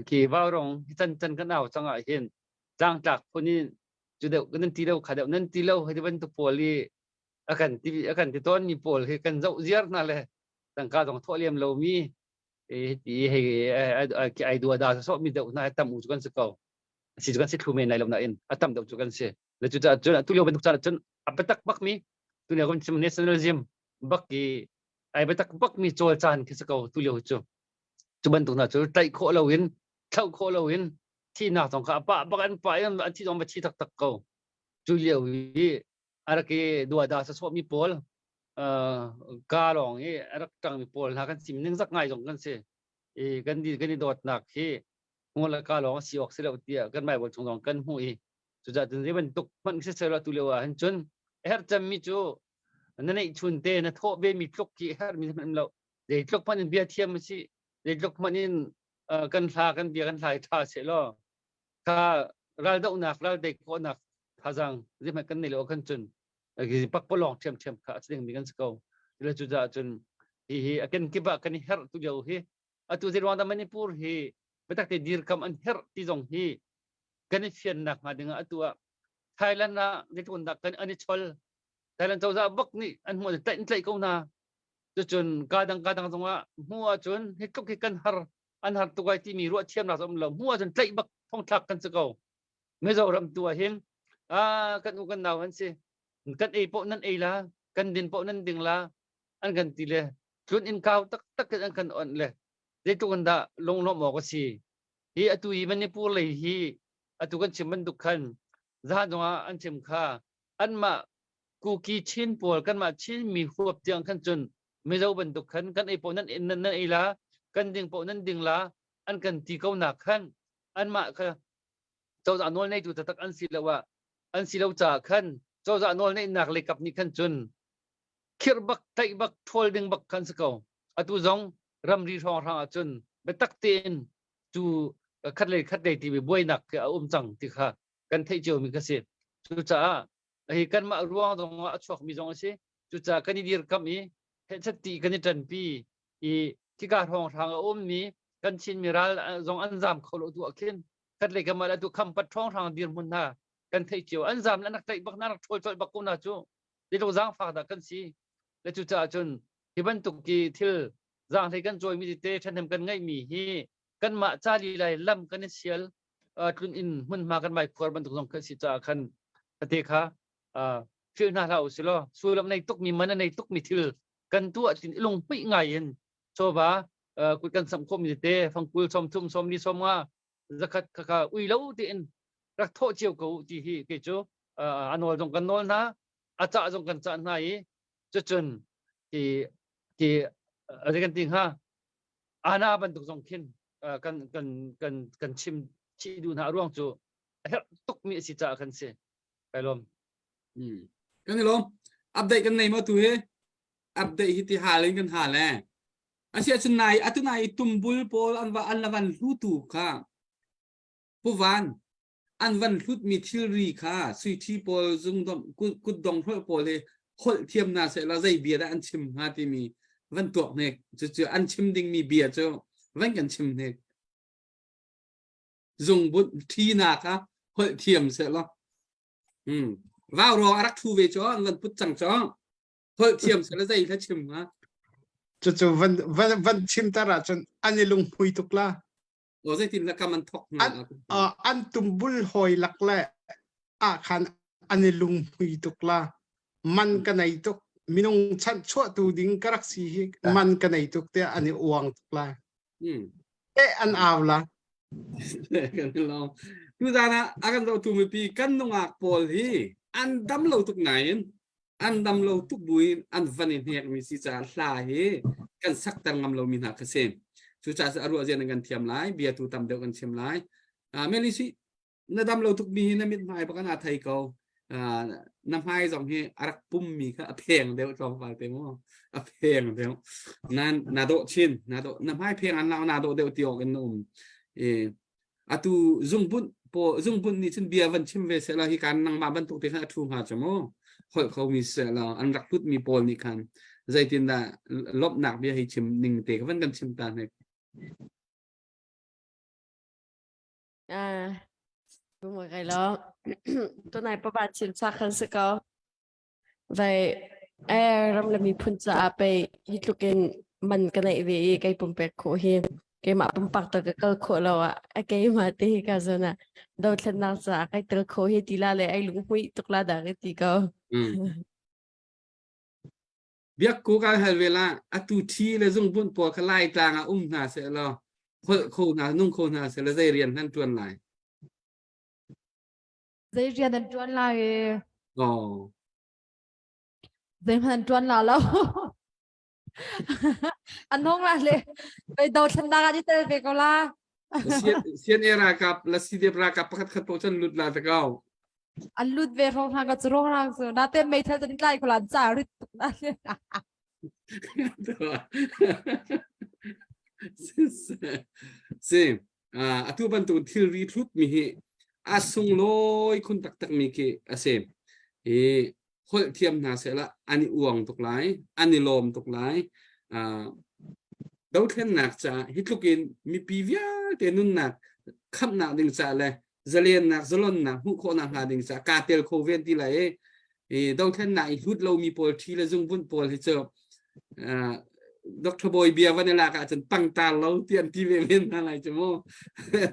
khi vaurong hi can can kan au cang ah hin tlangtlak phun in cu deuh nan ti lo kha deuh nan ti lo hi bantuk pawl i a kan ti a kan ti tawn mi pawl hi kan zoh ziar hna le tangka zong thawh liam lomi ti hei ai dua da so mi deuh na tam u cu kan si ko si cu kan si thlu men lai lo na in a tam deuh cu kan si le cu caah cun tu lio bantuk caan cun a biatak bak mi tu lio kan chim nationalism bak i ai biatak bak mi cawl caan khi si ko tu lio cu cu bantuk na cu tlaih khawh lo in thlauh khawh lo in thihnak zong kha a pah bak an pah in an thi zong va thi taktak ko cu lio i a rak i duada sasawh mi pawl ka lawng i a rak ṭangmi pawl hna kan sim ning zak ngai zong kan si i kan di kan i dawtnak hi ngol le ka lawng a si awk si lo tiah kan Bible chung zong kan hmuh i cucaah cun zei bantuk hmanh si seh tu lio ah hin cun a herh cemmi cu na neih chun te na thawh ve mi tluk khi herh mi hmanh lo zei tluk hmanh in bia thiam si zei tluk hmanh in kan hla kan bia kan hla i ṭha seh law kha raldohnak raldei khawhnak thazang zeihmanh kan nei lo khan cun pakpalawng ṭhiamṭhiam kha a si dingmi kan si ko. Tile cucaah cun hi hi a kenkip ah kan i herh tu lio hi atu zei ruang dah Manipur hi biatak te dirkam an herh ti zong hi kan i fiannak hnga dingah atu ah Thailand ah zeitluk dah kan an i chol Thailand cozah bak nih an hmuh tlaih in tlaih ko hna cucun ka dang ka dang zongah hmu ahcun hi tluk hi kan har an har tuk ai timi ruah thiamnak um lo hmu ahcun tlaih bak thongthlak kan si ko Mizoram tu ah hin kan u kan nau an si kan ei poh nan ei la kan din poh nan ding la an kan ti le tlun in kau taktak in an kan onh le zeitluk in dah lunglawmh awk a si hi atu hi Manipur lei hi atu kan chim bantuk khan zahan zongah an chim kha anmah Kuki Chin pawl kanmah Chin mi huap tiang khan cun Mizo bantuk khan kan ei poh nan nan ei la kan ding poh nan ding la an kan ti ko nak khan anmah kha cozah nawl neitu taktak an si lo ah an si lo caah khan cozah nawl neihnak lei kap nih khan cun khirh bak tlaih bak ṭhawl ding bak khan si ko atu zong ramri hrawnghrang ah cun biatak tein cu khat lei khat lei timi buainak khi a um cang ti kha kan theih cio mi kha si cucaah hi kanmah ruang zong ah a chuak mi zong a si cucaah kan i dirkamh i hehchat ti kan i ṭanpi i khika hrawnghrang a um mi. Kan Chin mi ral zong an zam kho lo tu ah khin khat lei kam ah atu kham pat ṭhawng hrang dirhmun hna kan theih cio. An zam le an rak tlaih bak hna, rak ṭhawl colh bak ko hna cu. Zeitluk zaangfak dah kan si. Le cucaah cun hi bantuk ki thil zaanghlei kan cawimi tete ṭhahnem kan ngeihmi hi kanmah ca lila lam kan i sial tlun in hmunhma kan vai khuar bantuk zong kan si caah khan te kha philh hna hlah usih law sullam nei tukmi man a nei tukmi thil kan tuah tin i lunghmuih ngai in chawva kut kan samh khawhmi tete fangkul 30 40 50 zakhat khakha ui lo tein rak thawh cio ko ti hi kei cu a nawl zong kan nawl hna a cah zong kan cah hna i cucun ti ti kan ti hnga ana bantuk zong khin kan kan kan kan chim chih duh hna ruang cu a herh tukmi a si caah kan si kai lawm. Kan i lawm. Update kan nei maw tu hi? Update hi ti hal in kan hal eh. Asi ahcun nai atu nai tumbul pawl an va an la van hlutu kha puvan an van hlutmi thilri kha suiṭhi pawl zungdom kutdong hrolh pawl hi holh thiam hna seh law zei bia dah an chim hnga timi van tuak hnek. Cucu an chim dingmi bia cu van kan chim hnek. Zungbunh ṭhinak kha holh thiam seh law. Hmm. Vau rawng a rak ṭhu ve cu an van put cang cu. Holh thiam seh law zei hla chim hnga? Cucu van van van chim tar ahcun an i lunghmui tuk la. O zeitin la kam an thok hna? An, an tumbul hawi lak le ah khan an i lunghmui tuk la. Man ka nei tuk. Minung chanh chuahtu ding ka rak si hi man ka nei tuk tiah an i uang tuk lai. Eh an au la. Tuzan ah a kan zohtu mipi kan nungak pawl hi an dam lo tuk nain an dam lo tuk buin an van i hnekmi si caah hla hi kan sakter ngam lomi hna kha si. Cucaah a ruah zian kan thiam lai, bia tu tam deuh kan chim lai. Meli si na dam lo tuk mi hi na mit hmai bak an thei ko. Na hmai zong hi a rak pummi kha a pheng deuh tlawmpal te mu. A pheng deuh. Nan na dawh chin, na dawh na hmai pheng an lau na dawh deuh ti awk in na um. E atu zungbunh po zungbunh nih cun bia van chim ve sehla hi kan nangmah bantuk te khan a thu hnga cu mu holh kho mi sehla an rak hlut mi pawl nih khan zeitindah lawmhnak bia hi chim ning te ka van kan chim ta hnek. Ah, kai lo. Tunai papa chin sa khan si ko. Vai eh ram le miphun caah pei hi tluk in man ka neih ve i kei pumpek khawh hi keimah pumpak ta ka kal khawh lo ah a keimah te hi ka zawn ah dothlennak caah kai tel khawh hi ti la le ai lunghmuih tuk la dah ka ti ko. Biak ku kan hal ve la atu thi le zungbunh pawl kha lai tlang ah um hna seh law holh kho hna nung kho hna seh law zei rian nan tuan lai? Zei rian an ṭuan lai i? Oh. Zeihmanh an ṭuan la lo. An hong la le bei dothlennak ah i tel ve ko la. CNA ralkap la CDF ralkap pakhat khat paoh cun lut la ta ko. An lut ve hrawng hna ka cu rong rang cu naten meithal tan tlai ko lan ca rit tuk na. Si atu bantuk thilri thlut mi hi a sunglawi khun taktak mi khi a si. I holh thiam hna sehla an i uang tuk lai, an i lawm tuk lai. Dothlennak caah hi tluk in mipi vialte nunnak khamhnak ding caah le zalennak zalonnak hmuh khawhnak hnga ding caah kaa tel kho ven ti lai i dothlennak i hlut lomi pawl ṭhi le zungbunh pawl hi cu Dr. Bawi bia van i lak ahcun pangtar lo ti an ti ve men hna lai cu mu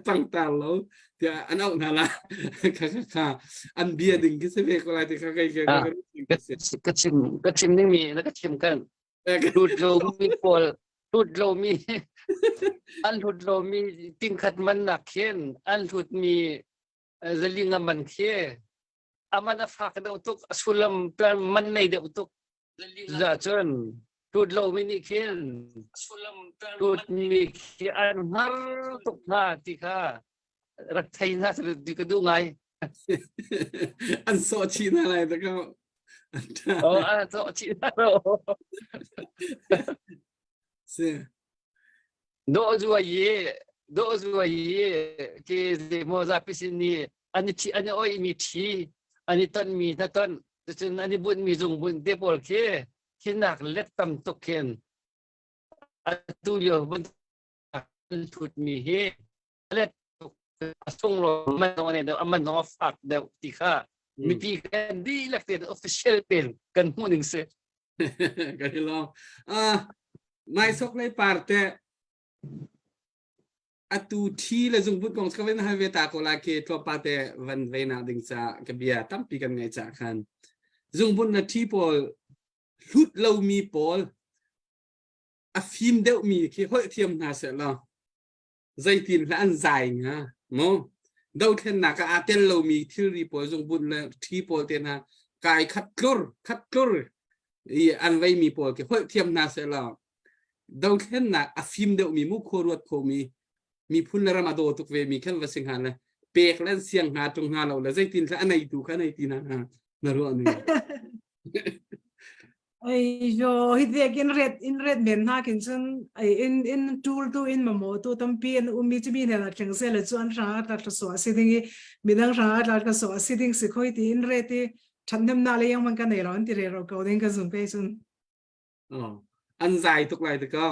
pangtar lo tiah an auh hna la kha kha kha an bia ding khi si ve ko lai ti kha kai ka chim ka chim ning mi na ka chim kan hlut lomi pawl hlut lomi an hlut lomi tingkhat man nak khin an hlut mi zalinga man khi aman a fak deuh tuk a sullam man nei deuh tuk za cun hlut lomi nih khin hlut mi khi an hngar tuk hna ti kha rak thei hna ti ka duh ngai an sawh chih hna lai ta ko Oh, an sawh chih hna lo. Si. Do zuai yi, do zuai yi, ke ze mo zapi sin ni an i thi an i oi mi thi an i ton mi na ton cun an i bunh mi zung bunh te pawl khi khinak let tam tuk khin atu lio thutmi hi let a sunglawi man zong a man zong a fak deuh ti kha mipi kan dihlak te official pen kan hmuh ning si. Kan i lawm. Mai sok lei par te atu thi le zungbut kong ka ven hal ve ta ko la ke tlawmpa te van ve nak ding ca ka bia tampi kan ngai ca khan zungbut na thi pawl hlut lomi pawl a fim deuhmi khi holh thiam hna seh law zeitin hlah an zai hnga mu dothlennak ah aa tel lomi thilri pawl zungbut le ṭhi pawl te hna kai khat tlur khat tlur i an veimi pawl khi holh thiam hna seh law dothlennak a fim deuhmi mu khua ruat khomi miphun le ram a daw tuk vemi khan va si hnga le pek le an siang hnga ṭung hnga lo le zeitin hlah a neitu kha nei ti hna hnga na ruah ning Ai yo hi vek in ret in ret men na kin cun ai in in tool tu in mamo tu tampi an umi chu mi ne la thleng se le chu an rang atla thla so si ding i midang rang atla thla so si ding si khoi ti in ret i thatnem na le yang man ka nei lo an ti re ro ko ding ka zum pe cun Oh, an zai tuk lai te ko.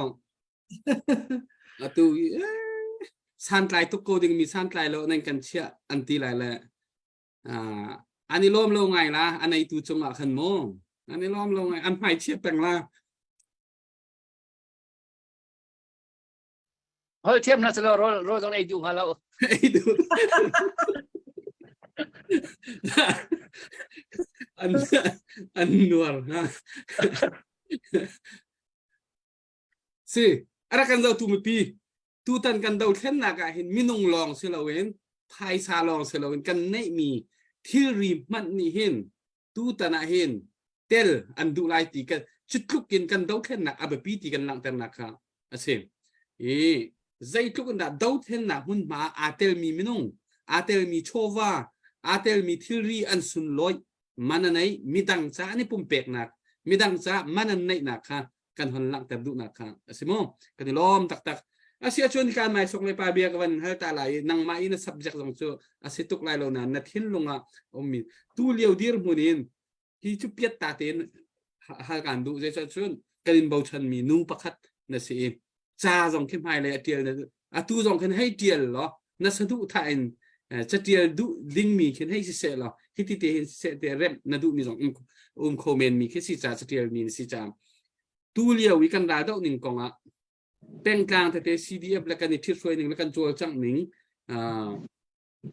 Atu santlai tuk ko ding mi santlai lo nan kan chiah an ti lai le an i lawm lo ngai la a neitu cungah khan mu an i lawm lo ngai an hmai chia peng la Hol thiam na selo rol rol zong ei duh hnga lo. Ei duh. an an nuar ha. Si, ara kan zo tu mipi tutan kan dothlennak ah hin minung lawng si loin phaisa lawng si loin kan neihmi thilri hmanh nih hin tutan ah hin tel an duh lai ti kan cutluk in kan dothlennak a biapi ti kan langhternak kha a si. I zeitluk in dah dothlennak hmunhma aa telmi minung aa telmi chawva aa telmi thilri an sunlawih man a nei midang ca an i pumpeknak midang ca man an neihnak kha kan hon langhter duhnak kha a si mu kan i lawm taktak a si ahcun kan mai sok le pa bia ka van hal ta lai i nangmah i na subject zong cu a si tuk lai lo nain na thinlung ah ummi tu lio dirhmun in hi cu piat ta tein hal kan duh zeicah cun kan in bochanmi nu pakhat na si i ca zong khi hmailei a tial na atu zong khin hei tial law na saduhthah in catial duh dingmi khin hei siseh law hiti te hin siseh te remh na duhmi zong um kho men mi khi si ca catial mi na si ca tu lio i kan ral doh ning kong ah pengtlang tete CDF le kan i ṭhithruai ning le kan cawlcangh ning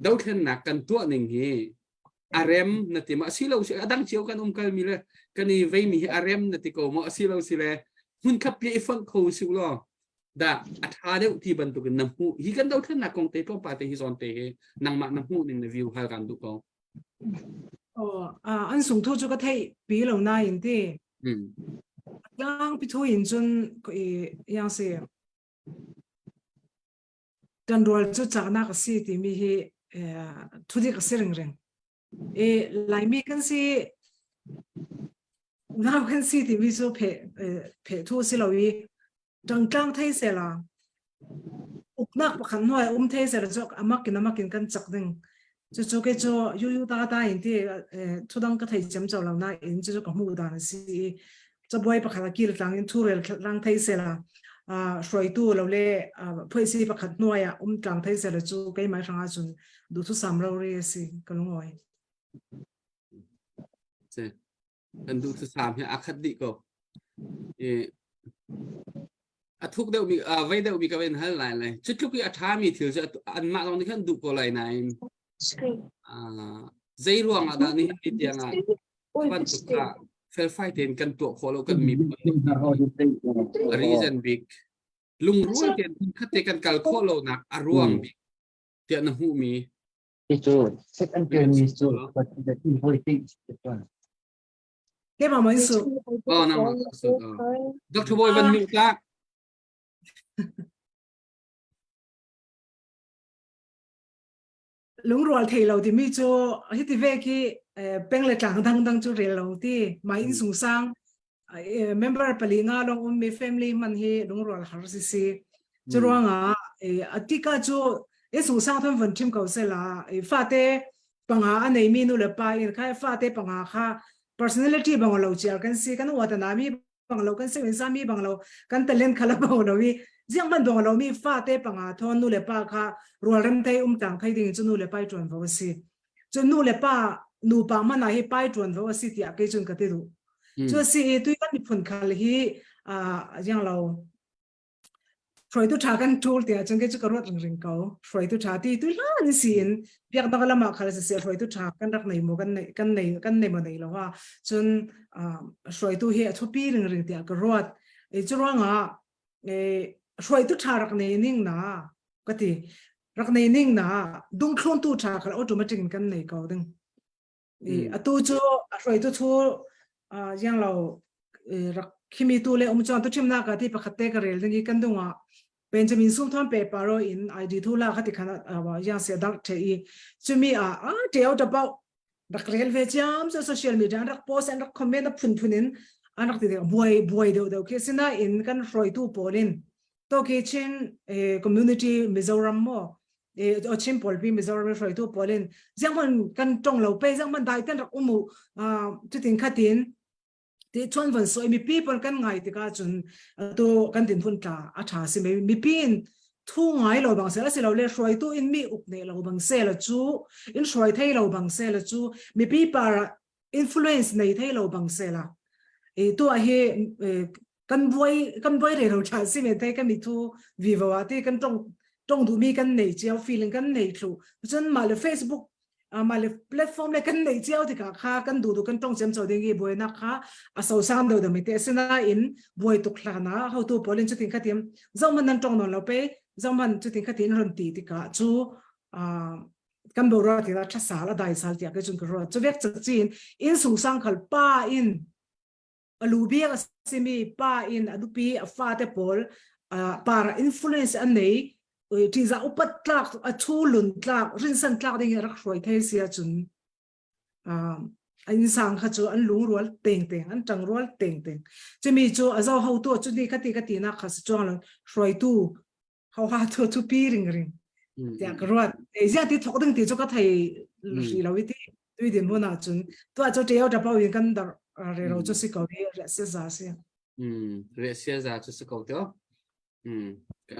dothlennak kan tuah ning hi a rem na ti ma asi lo si a dang cio kan um kal mi le kan i vei mi hi a rem na ti ko maw asi lo si le hmun khat pi i fonh kho si law dah a tha deuh ti bantukin na hmuh hi kan dothlennak kong te tlawmpal te hi zawn te hi nangmah na hmuh ning na view hal kan duh ko Oh, an sung thu chu ka thei pi lo na in ti. Tlang pi thu in chun i yang si. Ṭanrual cu caknak a si timi hi thudik a si ringring. I Laimi kan si, nau kan si timi cu pheh, pheh thu a si lo i ṭangtlang thei sehla uknak pakhat hnuai um thei sehla cu amak in amak in kan cak ding. Cucu kei cu yuyu ta ta in ti thudang ka thei cem co lo nain cucu ka hmuh dan a si i cabuai pakhat a kil tlang in thurel tlang thei sela hruaitu lo le phuaisi pakhat hnuai ah um tlang thei sela cu keimah hrang ahcun duhthusam rori a si ka lungawi. Kan duhthusam hi a khat dih ko. I a thuk deuhmi vei deuhmi ka ven hal lai lai. Cu tluk i a ṭhami thil cu anmah lawng nih khan duh ko lai nain zei ruang ah dah nihin ni tiang ah bantuk kha felfai tein kan tuah khawh lo kan miphun a reason bik lungrual tein khat te kan kal khawh lonak a ruang bik tiah na hmuhmi cu set an ṭialmi cu Keimah maw in su? Oh, nangmah su. Dr. Boy van nu tlak. Lungrual thei lo timi cu hiti ve khi peng le tlang dangdang cu rel lo ti mai inn sung sang member pali nga long um mi family man hi lungrual har si si cu ruangah atika cu inn sung sang thon von thim ko se la fate panga a nei mi nu le pa in kha fate panga kha personality bang lo chiar kan si kan watana mi bang lo kan sewin sa mi bang lo kan talent khala bang lo i. Ziang man dong lo mi fa te panga thon nu le pa kha rualrem thei um tang thei ding chu nu le pai tuan vo si. Chu nu le pa nu pa mana hi pai tuan vo si tia ke chun ka ti du. Chu si i tui kan miphun khal hi a yang lo hruaitu ṭha kan ṭul tiah cun kei cu ka ruat ringring ko. Hruaitu ṭha ti tu hlan si in biaknak lam ah khal siseh hruaitu ṭha kan rak nei maw kan nei kan nei kan nei maw nei lo ha. Cun hruaitu hi a thupi ringring tiah ka ruat. E cu ruangah e hruaitu ṭha rak nei ning na ka ti. Rak nei ning na dungthluntu ṭha khal automatic in kan nei ko ding. I atu cu a hruaitu cu yang lo rak khimi tu le um chuan tu chimnak ka ti pakhat te ka rel ding i kan dungah Benjamin Sum Thon pe paro in ID thu la khati khan yang se dark the i chumi a a te out about rak rel ve chiam so social media an rak post an rak comment a phun phun in an rak ti buai buai deuh deuh khi sina in kan hruaitu pawl in to ki Chin community Mizoram mo e Chin pawl pi Mizoram hruaitu pawl in ziang kan tong lo pe ziang man dai ten rak umu cutin khatin ti chuan van soi mi pi pawl kan ngai tika chun to kan din phun tla a tha si me mi pin thu ngai lo bang se la si lo le hruaitu in mi uk ne lo bang se la chu in hruai thei lo bang se la chu mi pi para influence nei thei lo bang se la e tu a hi kan buai kan buai re ro tha si me te kan mi thu vivo a ti kan tong tong du mi kan nei chiao feeling kan nei thlu cun ma le facebook ma le platform le kan nei chiao ti ka kha kan du du kan tong chem cho ding i buai na kha a so sam do do mi te sina in buai tuk hla na how to polin chu tin kha tim zo man nan tong non lo pe zo man chu tin kha tin ron ti ti ka chu kan bo ro ti la tha sal a dai sal tia ke chun ka ro chu vek chak chin in sung sang khal pa in alu biak a simi pa in a nupi a fate pawl para influence an nei ṭihzah upat tlak a thu lun tlak rinsan tlak ding in rak hruai thei si ahcun an insang kha cu an lungrual teng teng an ṭangrual teng teng cumi cu a zo ho tu cu ni khati khati nak kha si chuang lo hruaitu ho ha thu thu pi ring ring tiah ka ruat e zia ti thok ding ti chu ka thei ri lo i ti tui din mun ah cun tu ah cu teo ta pau in kan dar re ro chu si ko i re sia za si re sia za chu si ko te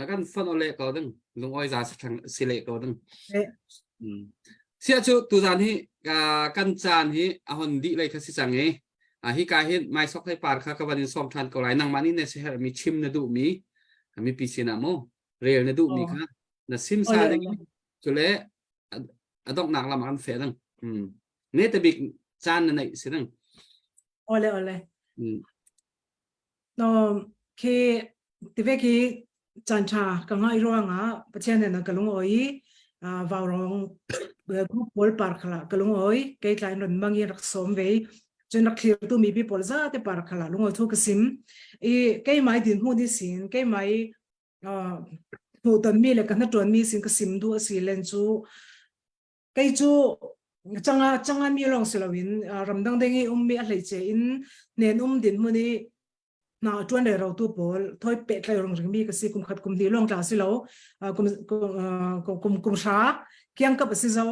kan fon ole ko ding lung oi za si si le ko ding sia chu tu zan hi kan chan hi a hon di lei kha si chang i a hi ka hin mai sok thai par kha ka van in som than ko lai nangmah nih na si her mi chim na duh mi mi pi sin ah mu rel na duh mi kha na sim sa ding cule a donghnak lam an fe ding ne te bik caan na neih si ding ole ole no khi tive khi caan ṭha ka ngai ruangah Pathian nih na ka lungawi vaurawng group pawl par khala ka lungawi kei tlai ron mang i rak sawm ve cun rak thlirtu mi pi pawl zate par khala lungawi thu ka sim i keimai din hmu ni sin keimai hmuhton mi le ka hnaṭuan mi sin ka sim du a si len cu kei cu changa changa mi lawng si loin ramdang deng i ummi a hleice in nen um din hmun i na ṭuan le rotu pawl thoi pehtlai rong ringmi ka si kum khat kum hnih lawng tla si lo kum kum kum hra kiang kap a si zo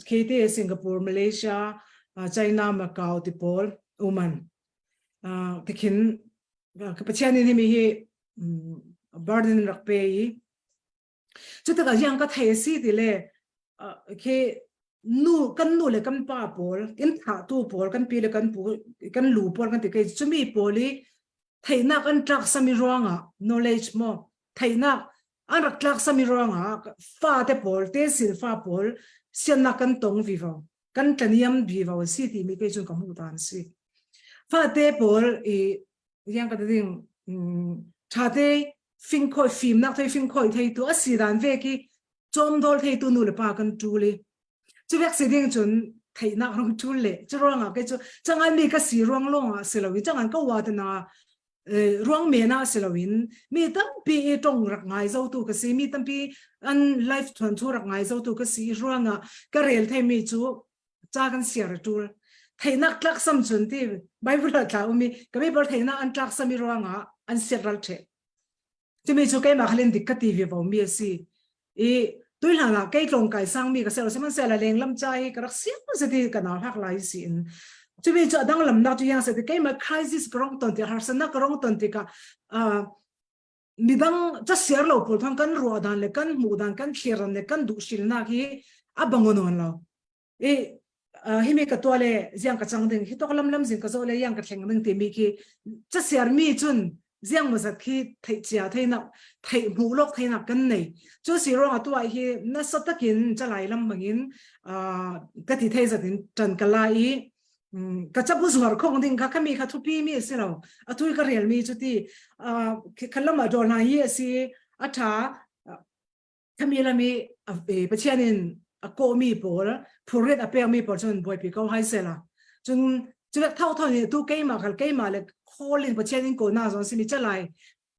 KT Singapore Malaysia China Macau ti pawl uman tikhin ka Pathian in himi hi burden rak pe i Cutikah riang ka thei a si ti le khi nu kan nu le kan pa pawl in thahtu pawl kan pi le kan pu kan lu pawl kan ti kei cumi pawl i theihnak an tlak sami ruangah knowledge mo theihnak an rak tlak sami ruangah fa te pawl te sil fa pawl siannak kan tong vivo kan tlaniam vivo si ti mi kei cun ka hmuh tan si fa te pawl i riang ka ding tha te fingkhoi fimnak thei fingkhoi thei tu a si dan ve ki chawmdawl thei tu nu le pa kan tul i cu vek si ding cun theihnak rong tul le cu ruangah ke cu changan mi ka si ruang lawng ah si lo in changan ka wa te na ruang me na si lo in mi tampi i tong rak ngai zo tu ka si mi tampi an life thuan chu rak ngai zo tu ka si ruangah ka rel thei mi cu ca kan siar a tul theihnak tlak sam cun ti bible ah tla umi ka mi bar theihnak an tlak sami ruangah an siat ral the chumi chu keimah khalin dik ka ti ve vo mi asi i tui hlan ah kei tlong kai sang mi ka sel sihmanhsehlaw la leng lam cha hi ka rak siam se ti ka nau hak lai si in chumi chu adang lam nak chu yang se ti keimah crisis ka rong ton ti harsana ka rong ton ti ka. Midang ca siar lo pawl thong kan ruah dan le kan hmuh dan kan thlir dan le kan duh silnak hi a bangon lo. I himi ka tua le ziang ka cang ding hi tok lam lam zing ka zo le yang ka thleng ding timi khi ca siar mi cun ziang mazat khi theih cia theinak theih hmuh lok theinak kan nei chu si rong atu ah hi nasa takin chalai lam bangin ka ti thei zatin tan ka la i ka chabu zuar khong ding kha khami kha thupi mi si lo atui ka rel mi chu ti khalam a dol na hi asi a tha Khami lam i Pathian in a kawhmi pawl phurrit a pekmi pawl cun buaipi ko hai sela. Cun cu tho tho ni tu keimah khal keimah le call in Pathian in kawhnak zong simi chalai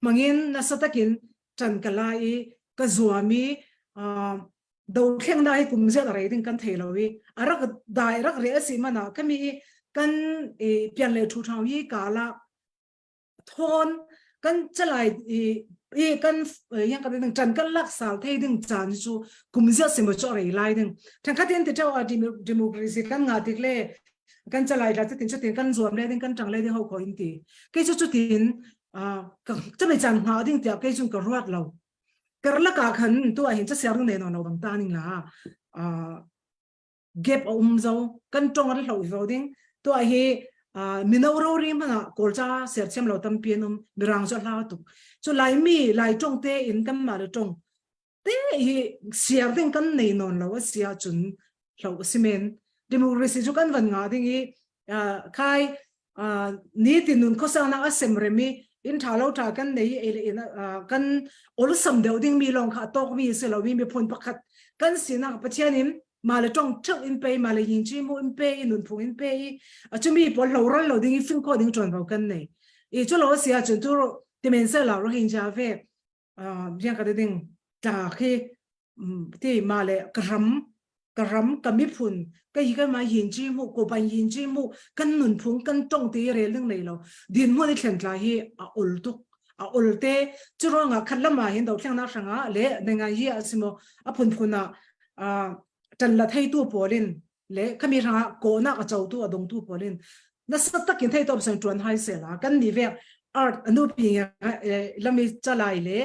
mangin nasa takin ṭan ka la i ka zuam i do thleng na hi kum zet a rei ding kan thei lo i a rak dai rak re a si mana kami i kan pian le thu thang hi ka la thawn kan chalai i i kan yang ka ding chan kan lak sal thei ding chan chu kumzia simo cho rei lai ding thangkhat in te chaw a democracy kan nga tik le kan chalai la tin chu tin kan zuam le ding kan tang le ding ho ko in ti ke chu chu tin ka chame chan nga ding tia ke chung ka ruat lo karlaka khan tu a hin cha siar ne no no bang ta ning la gap a um zo kan tong an hlo zo ding to a hi mino ro ri mana kawlcha serchiam lo tampi an um mirang chu hla tuk chu laimi lai tong te in kan ma le tong te hi siar ding kan nei non lo a sia chun hlo simen democracy chu kan van nga ding i khai ni tin nun khawsaknak a sem rem i inn ṭha lo ṭha kan nei i le in kan olsam deuh ding mi lawng kha a tawk mi si lo mi miphun pakhat kan sinak Pathian in ma le tong theuh in pe ma le yin chi mu in pe i nunphung in pe i a chumi pawl lo ral lo ding i fin kho ding ṭuan vo kan nei i chu lo sia chun tu timen se la rohingya ve biang ka ding tla khi ti ma le ka ram ka ram ka miphun ka hi kan ma yin chi mu ko ban yin chi mu kan nun phung kan tong ti rel ding nei lo din mu ni thlen tla hi a ol tuk a ol te chu ronga khat lama hin do thleng na hranga le nenga hi asimo a phun phuna a tan la thei tu polin le khami ranga ko na ka chau tu adong tu polin na sa takin thei top san tuan hai se la kan ni ve art anu pi lami chalai le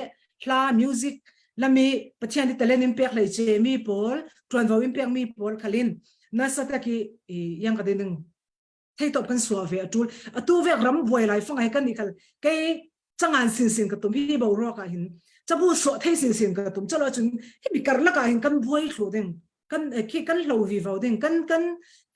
hla music lami pathian ti talent in pek hlei che mi pawl tuan vo in pek mi pawl khalin na sa taki yang ka ding thei top kan suwa ve atul atu vek ram buai lai fang ai kan ni khal kei changan sin sin ka tum hi bo ro ka hin chabu so thei sin sin ka tum chalo chun hi mi kar laka hin kan buai thlu ding kan khi kan hlo vi vo ding kan kan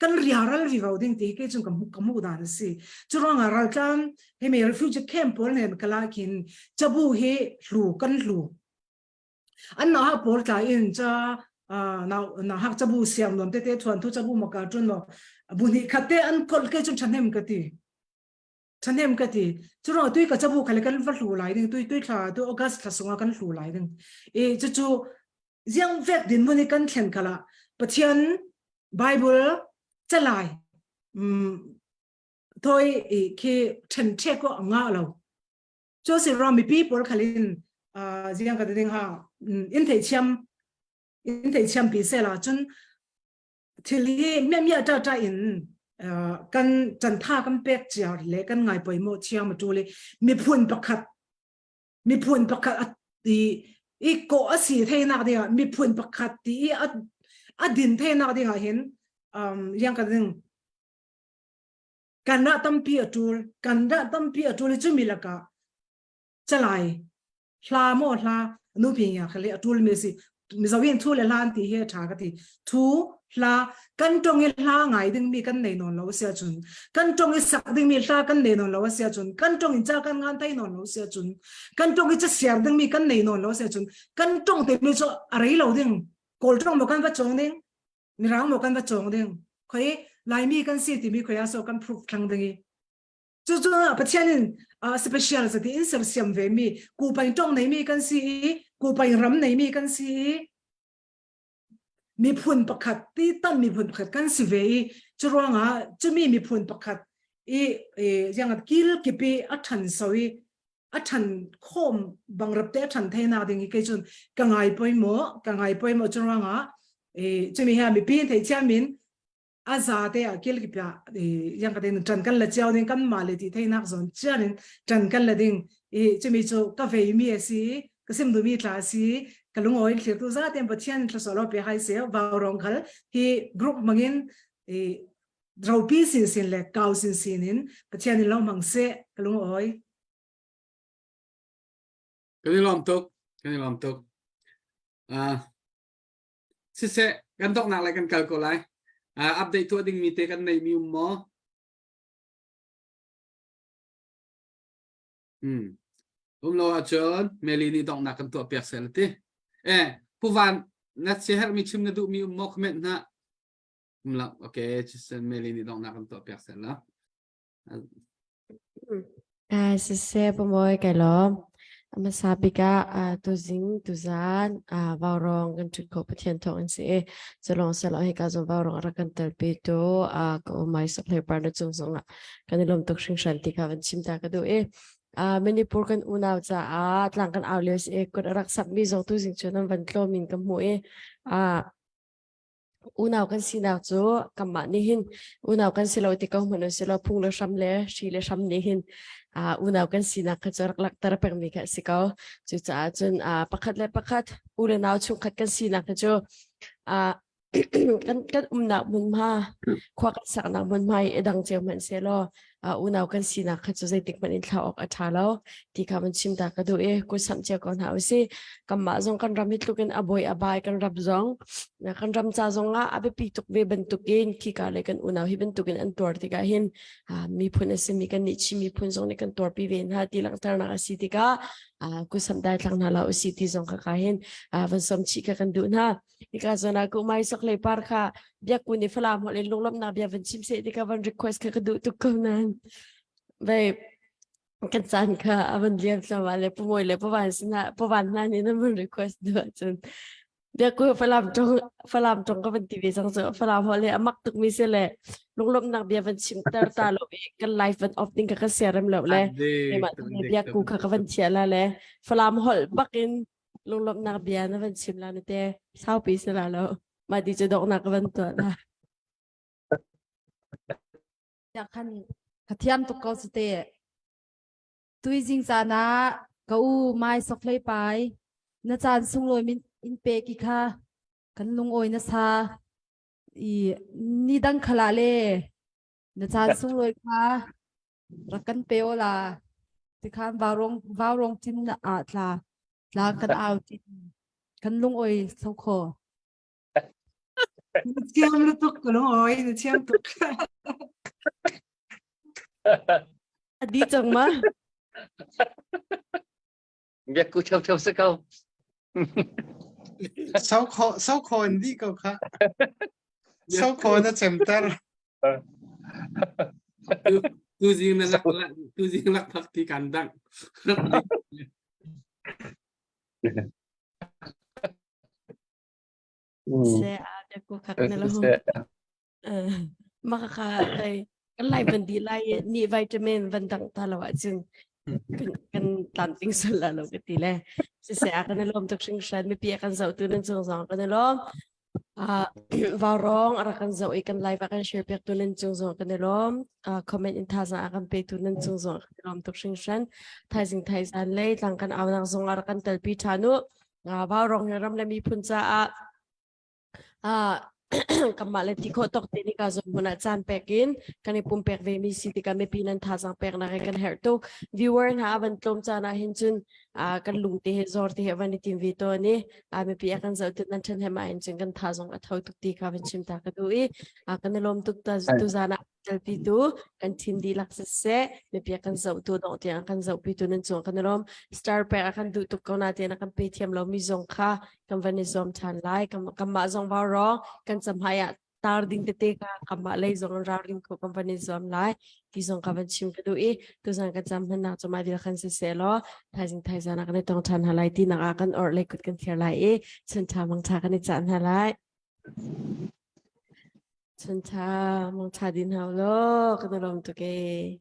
kan riaral vi vo ding ti ke chung ka mu ka mu dan si churanga raltlam he me refugee camp pawl nen kala khin chabu hi hlu kan hlu an na ha pawl tla in cha na na hak chabu siam nom te te thuan thu chabu ma cartoon mo bu ni khate an kol ke chun thanem ka ti Ṭhahnem ka ti. Curuangah tui ka cabu khale kan va hlu lai ding tui tui thla tu August thla sungah kan hlu lai ding. I cucu ziang vek din mun i kan thlen kala Pathian Bible calai um, thoi i khi ṭhen ṭhe ko anga lo. Cu si ram mipi pawl khalin uh, ziang ka ding ha in thei thiam in thei thiam pi se la cun thil hi mia mia ta ta in kan cantha kan pek cia le kan ngai poimo thiam tu le miphun pakhat miphun pakhat i i ko asi theinak ding ah miphun pakhat ti i a din theinak ding ah hin um yang ka ding kan ra tampi atul kan ra tampi atul chu mi laka chalai hla maw hla nu pi nga khale atul mi si mizawin thu le hla an ti hi a tha ka ti thu hla kan tong i hla ngai ding mi kan nei non lo sia chun kan tong i sak ding mi hla kan nei non lo sia chun kan tong in cha kan ngan thai non lo sia chun kan tong i cha siar ding mi kan nei non lo sia chun kan tong te mi cho a rei lo ding kawl tong mo kan va chong ding mirang mo kan va chong ding khoi laimi kan si ti mi khoi a so kan proof thlang ding i Cucu Pathian in special zati in sersiam ve mi kupain tong nei mi kan si i kupain ram nei mi kan si i miphun pakhat ti tan miphun pakhat kan si ve i curuangah cumi miphun pakhat i ziangat kil kipi a than so i a than khom bangrap te a than theinak ding hi kei cun ka ngai poi mo ka ngai poi mo curuangah e cumi ha mipi thei chiamin a za te ah kil kip ah yang ka ding ṭan kan la cio ding kan mah le ti theinak zawn chian in ṭan kan la ding. I chumi cu ka vei mi a si ka sim duhmi tla a si ka lungawi thlir tu za ten Pathian thlasolo pe hai se vau rong khal hi group mangin i ropi sin sin le kau sin sin in Pathian in lo mang se ka lungawi Kan i lawm tuk. Kan i lawm tuk. Uh, siseh, kan donghnak lai kan kal ko lai. Uh, update tuah dingmi te kan neimi um maw? Hmm. Um lo ahcun Meli nih donghnak kan tuah piak sel ti. Eh, Puvan, na siaherhmi chim na duhmi um maw comment hna. Um lo. Okay, chisen Meli nih donghnak kan tuah piak sel la. Siseh pamoy kai lawm. A hmasa bik ah tuzing tuzan vaurawng kan ṭhut khawh Pathian thawng in si i culawng selaw hika zong vaurawng a rak kan telpi tu ka u Mai Sok Hlei Par na cung zongah kan i lawm tuk hringhran ti kha van chim ta ka duh i Manipur kan unau caah tlang kan au lio si i kut a rak samhmi zong tuzing cu nan van tlawm in ka hmuh i Unau kan sinak cu kanmah nih hin unau kan si lo ti ko hmanh si lo phung le hram le hri le hram nih hin uh, unau kan sinak kha cu rak lakter pengmi kha a si ko. Cucaah cun uh, pakhat le pakhat u le nau chungkhat kan sinak kha cu uh, kan kan umnak hmunhma khua kan saknak hmunhma i dang cio hmanh seh law uh, unau kan sinak kha cu zeitik hmanh in thlah awk a ṭha lo ti kha van chim ta ka duh i kut samh cio ko hna usih kanmah zong kan ram hi tluk in a bawi a bai kan ram zong kan ram ca zong ah a biapi tuk ve bantukin khika le kan unau hi bantukin an tuar tikah hin miphun a simi kan nih Chin miphun zong nih kan tuarpi ve hna ti langhternak a si tikah kut samh dai thlang hna la usih ti zong kha ka hin van som chih kha kan duh hna Hika zawn ah kumai sok le par kha biakku nih Falam holh in lunglawmhnak bia van chim seh ti ka van request kha ka duh tuk ko nain vei kan caan kha a van liam thlama le pumawi le pavan sinah pavan hna nih nan van request duh ahcun biakku Falam tong Falam tong ka van ti ve cang cu Falam holh le a mak tuk mi si le lunglawmhnak bia van chim ter ta lo i kan live van off ding kha ka siarem lo le keimah biakku kha ka van thiah la le Falam holh bakin lunglawmhnak bia na van chim la na te saupi si la lo mah ti cu donghnak ka van tuah la Ya khan ka thiam tuk ko su te tuizing caan ah ka u mai sok hlei pai na caan sunglawi min in pe ki kha kan lungawi na sa i ni dang khala le na caan sunglawi kha rak kan pe o la tikhan vaurong vaurong cin na ah tla tla kan au tin kan lung oi so kho Na thiam lu tuk ka lung oi na thiam tuk. Adi cang ma? Biak ku cheu cheu se ko. Sau kho sau kho in di ko kha. Sau kho na cemter. Tu zing na lak tu zing lak phak ti kan dang. Se a biak ku khak na lo. Makaka kai kan lai van di lai ni vitamin van dang ta lo ahcun kan kan tlamtling sul la lo ka ti le siseh a kan lawm tuk hringhran mipi a kan zohtu nan cung zong kan i lawm Vaurawng a rak kan zoh i kan live a kan share piak tu nan cung zong kan i lawm comment in thazaang a kan petu nan cung zong kan i lawm tuk hringhran thaizing thaizan lei tlang kan aunak zong a rak kan telpi ṭhan u Vaurawng hi ram le miphun caah kanmah le ti khawh tawk te nih ka zawn hmun ah caan pek in kan i pumpek ve mi si tikah mipi nan thazaang peknak he kan herh tuk viewer hna a van tlawm caan ah hin cun kan lung te he zor te he van i tim ve tawn i mipi a kan zoh tu nan ṭhen hem ah hin cun kan tha zong a tho tuk ti kha van chim ta ka duh i kan i lawm tuk ta tu zan ah telpi tu kan thin dihlak siseh mipi a kan zohtu dong tiang a kan zohpi tu nan cung kan i lawm star pek a kan duh tuk ko na tiang a kan pe thiam lo mi zong kha kan van i zuam ṭhan lai kanmah zong vau rawng kan camhai ah tar ding tete kha kanmah lei zong ralring kho kan van i zuam lai ti zong ka van chim ka duh i tuzan kan cam hmannak cu mah vial khan siseh law thaizing thaizan ah kan i tong ṭhan hna lai ti nak ah kan orh lei kut kan thlir lai i chunṭha mangṭha kan i cah hna lai chunṭha mangṭha din hau law kan i lawm tuk ee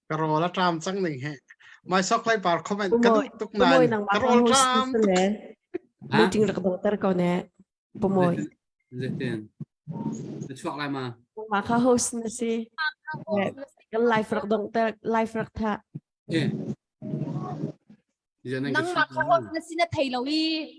Ka rawl a ṭam cang ning he. Mai sok lai par comment ka duh tuk nain ka rawl ṭam tuk. Meeting rak dongter ko ne. Pomoy. Zetin. Na chuak lai ma? Ma kha host na si. Kan live rak dong ter live rak tha. Eh. Nangmah kha host na si na thei lo i.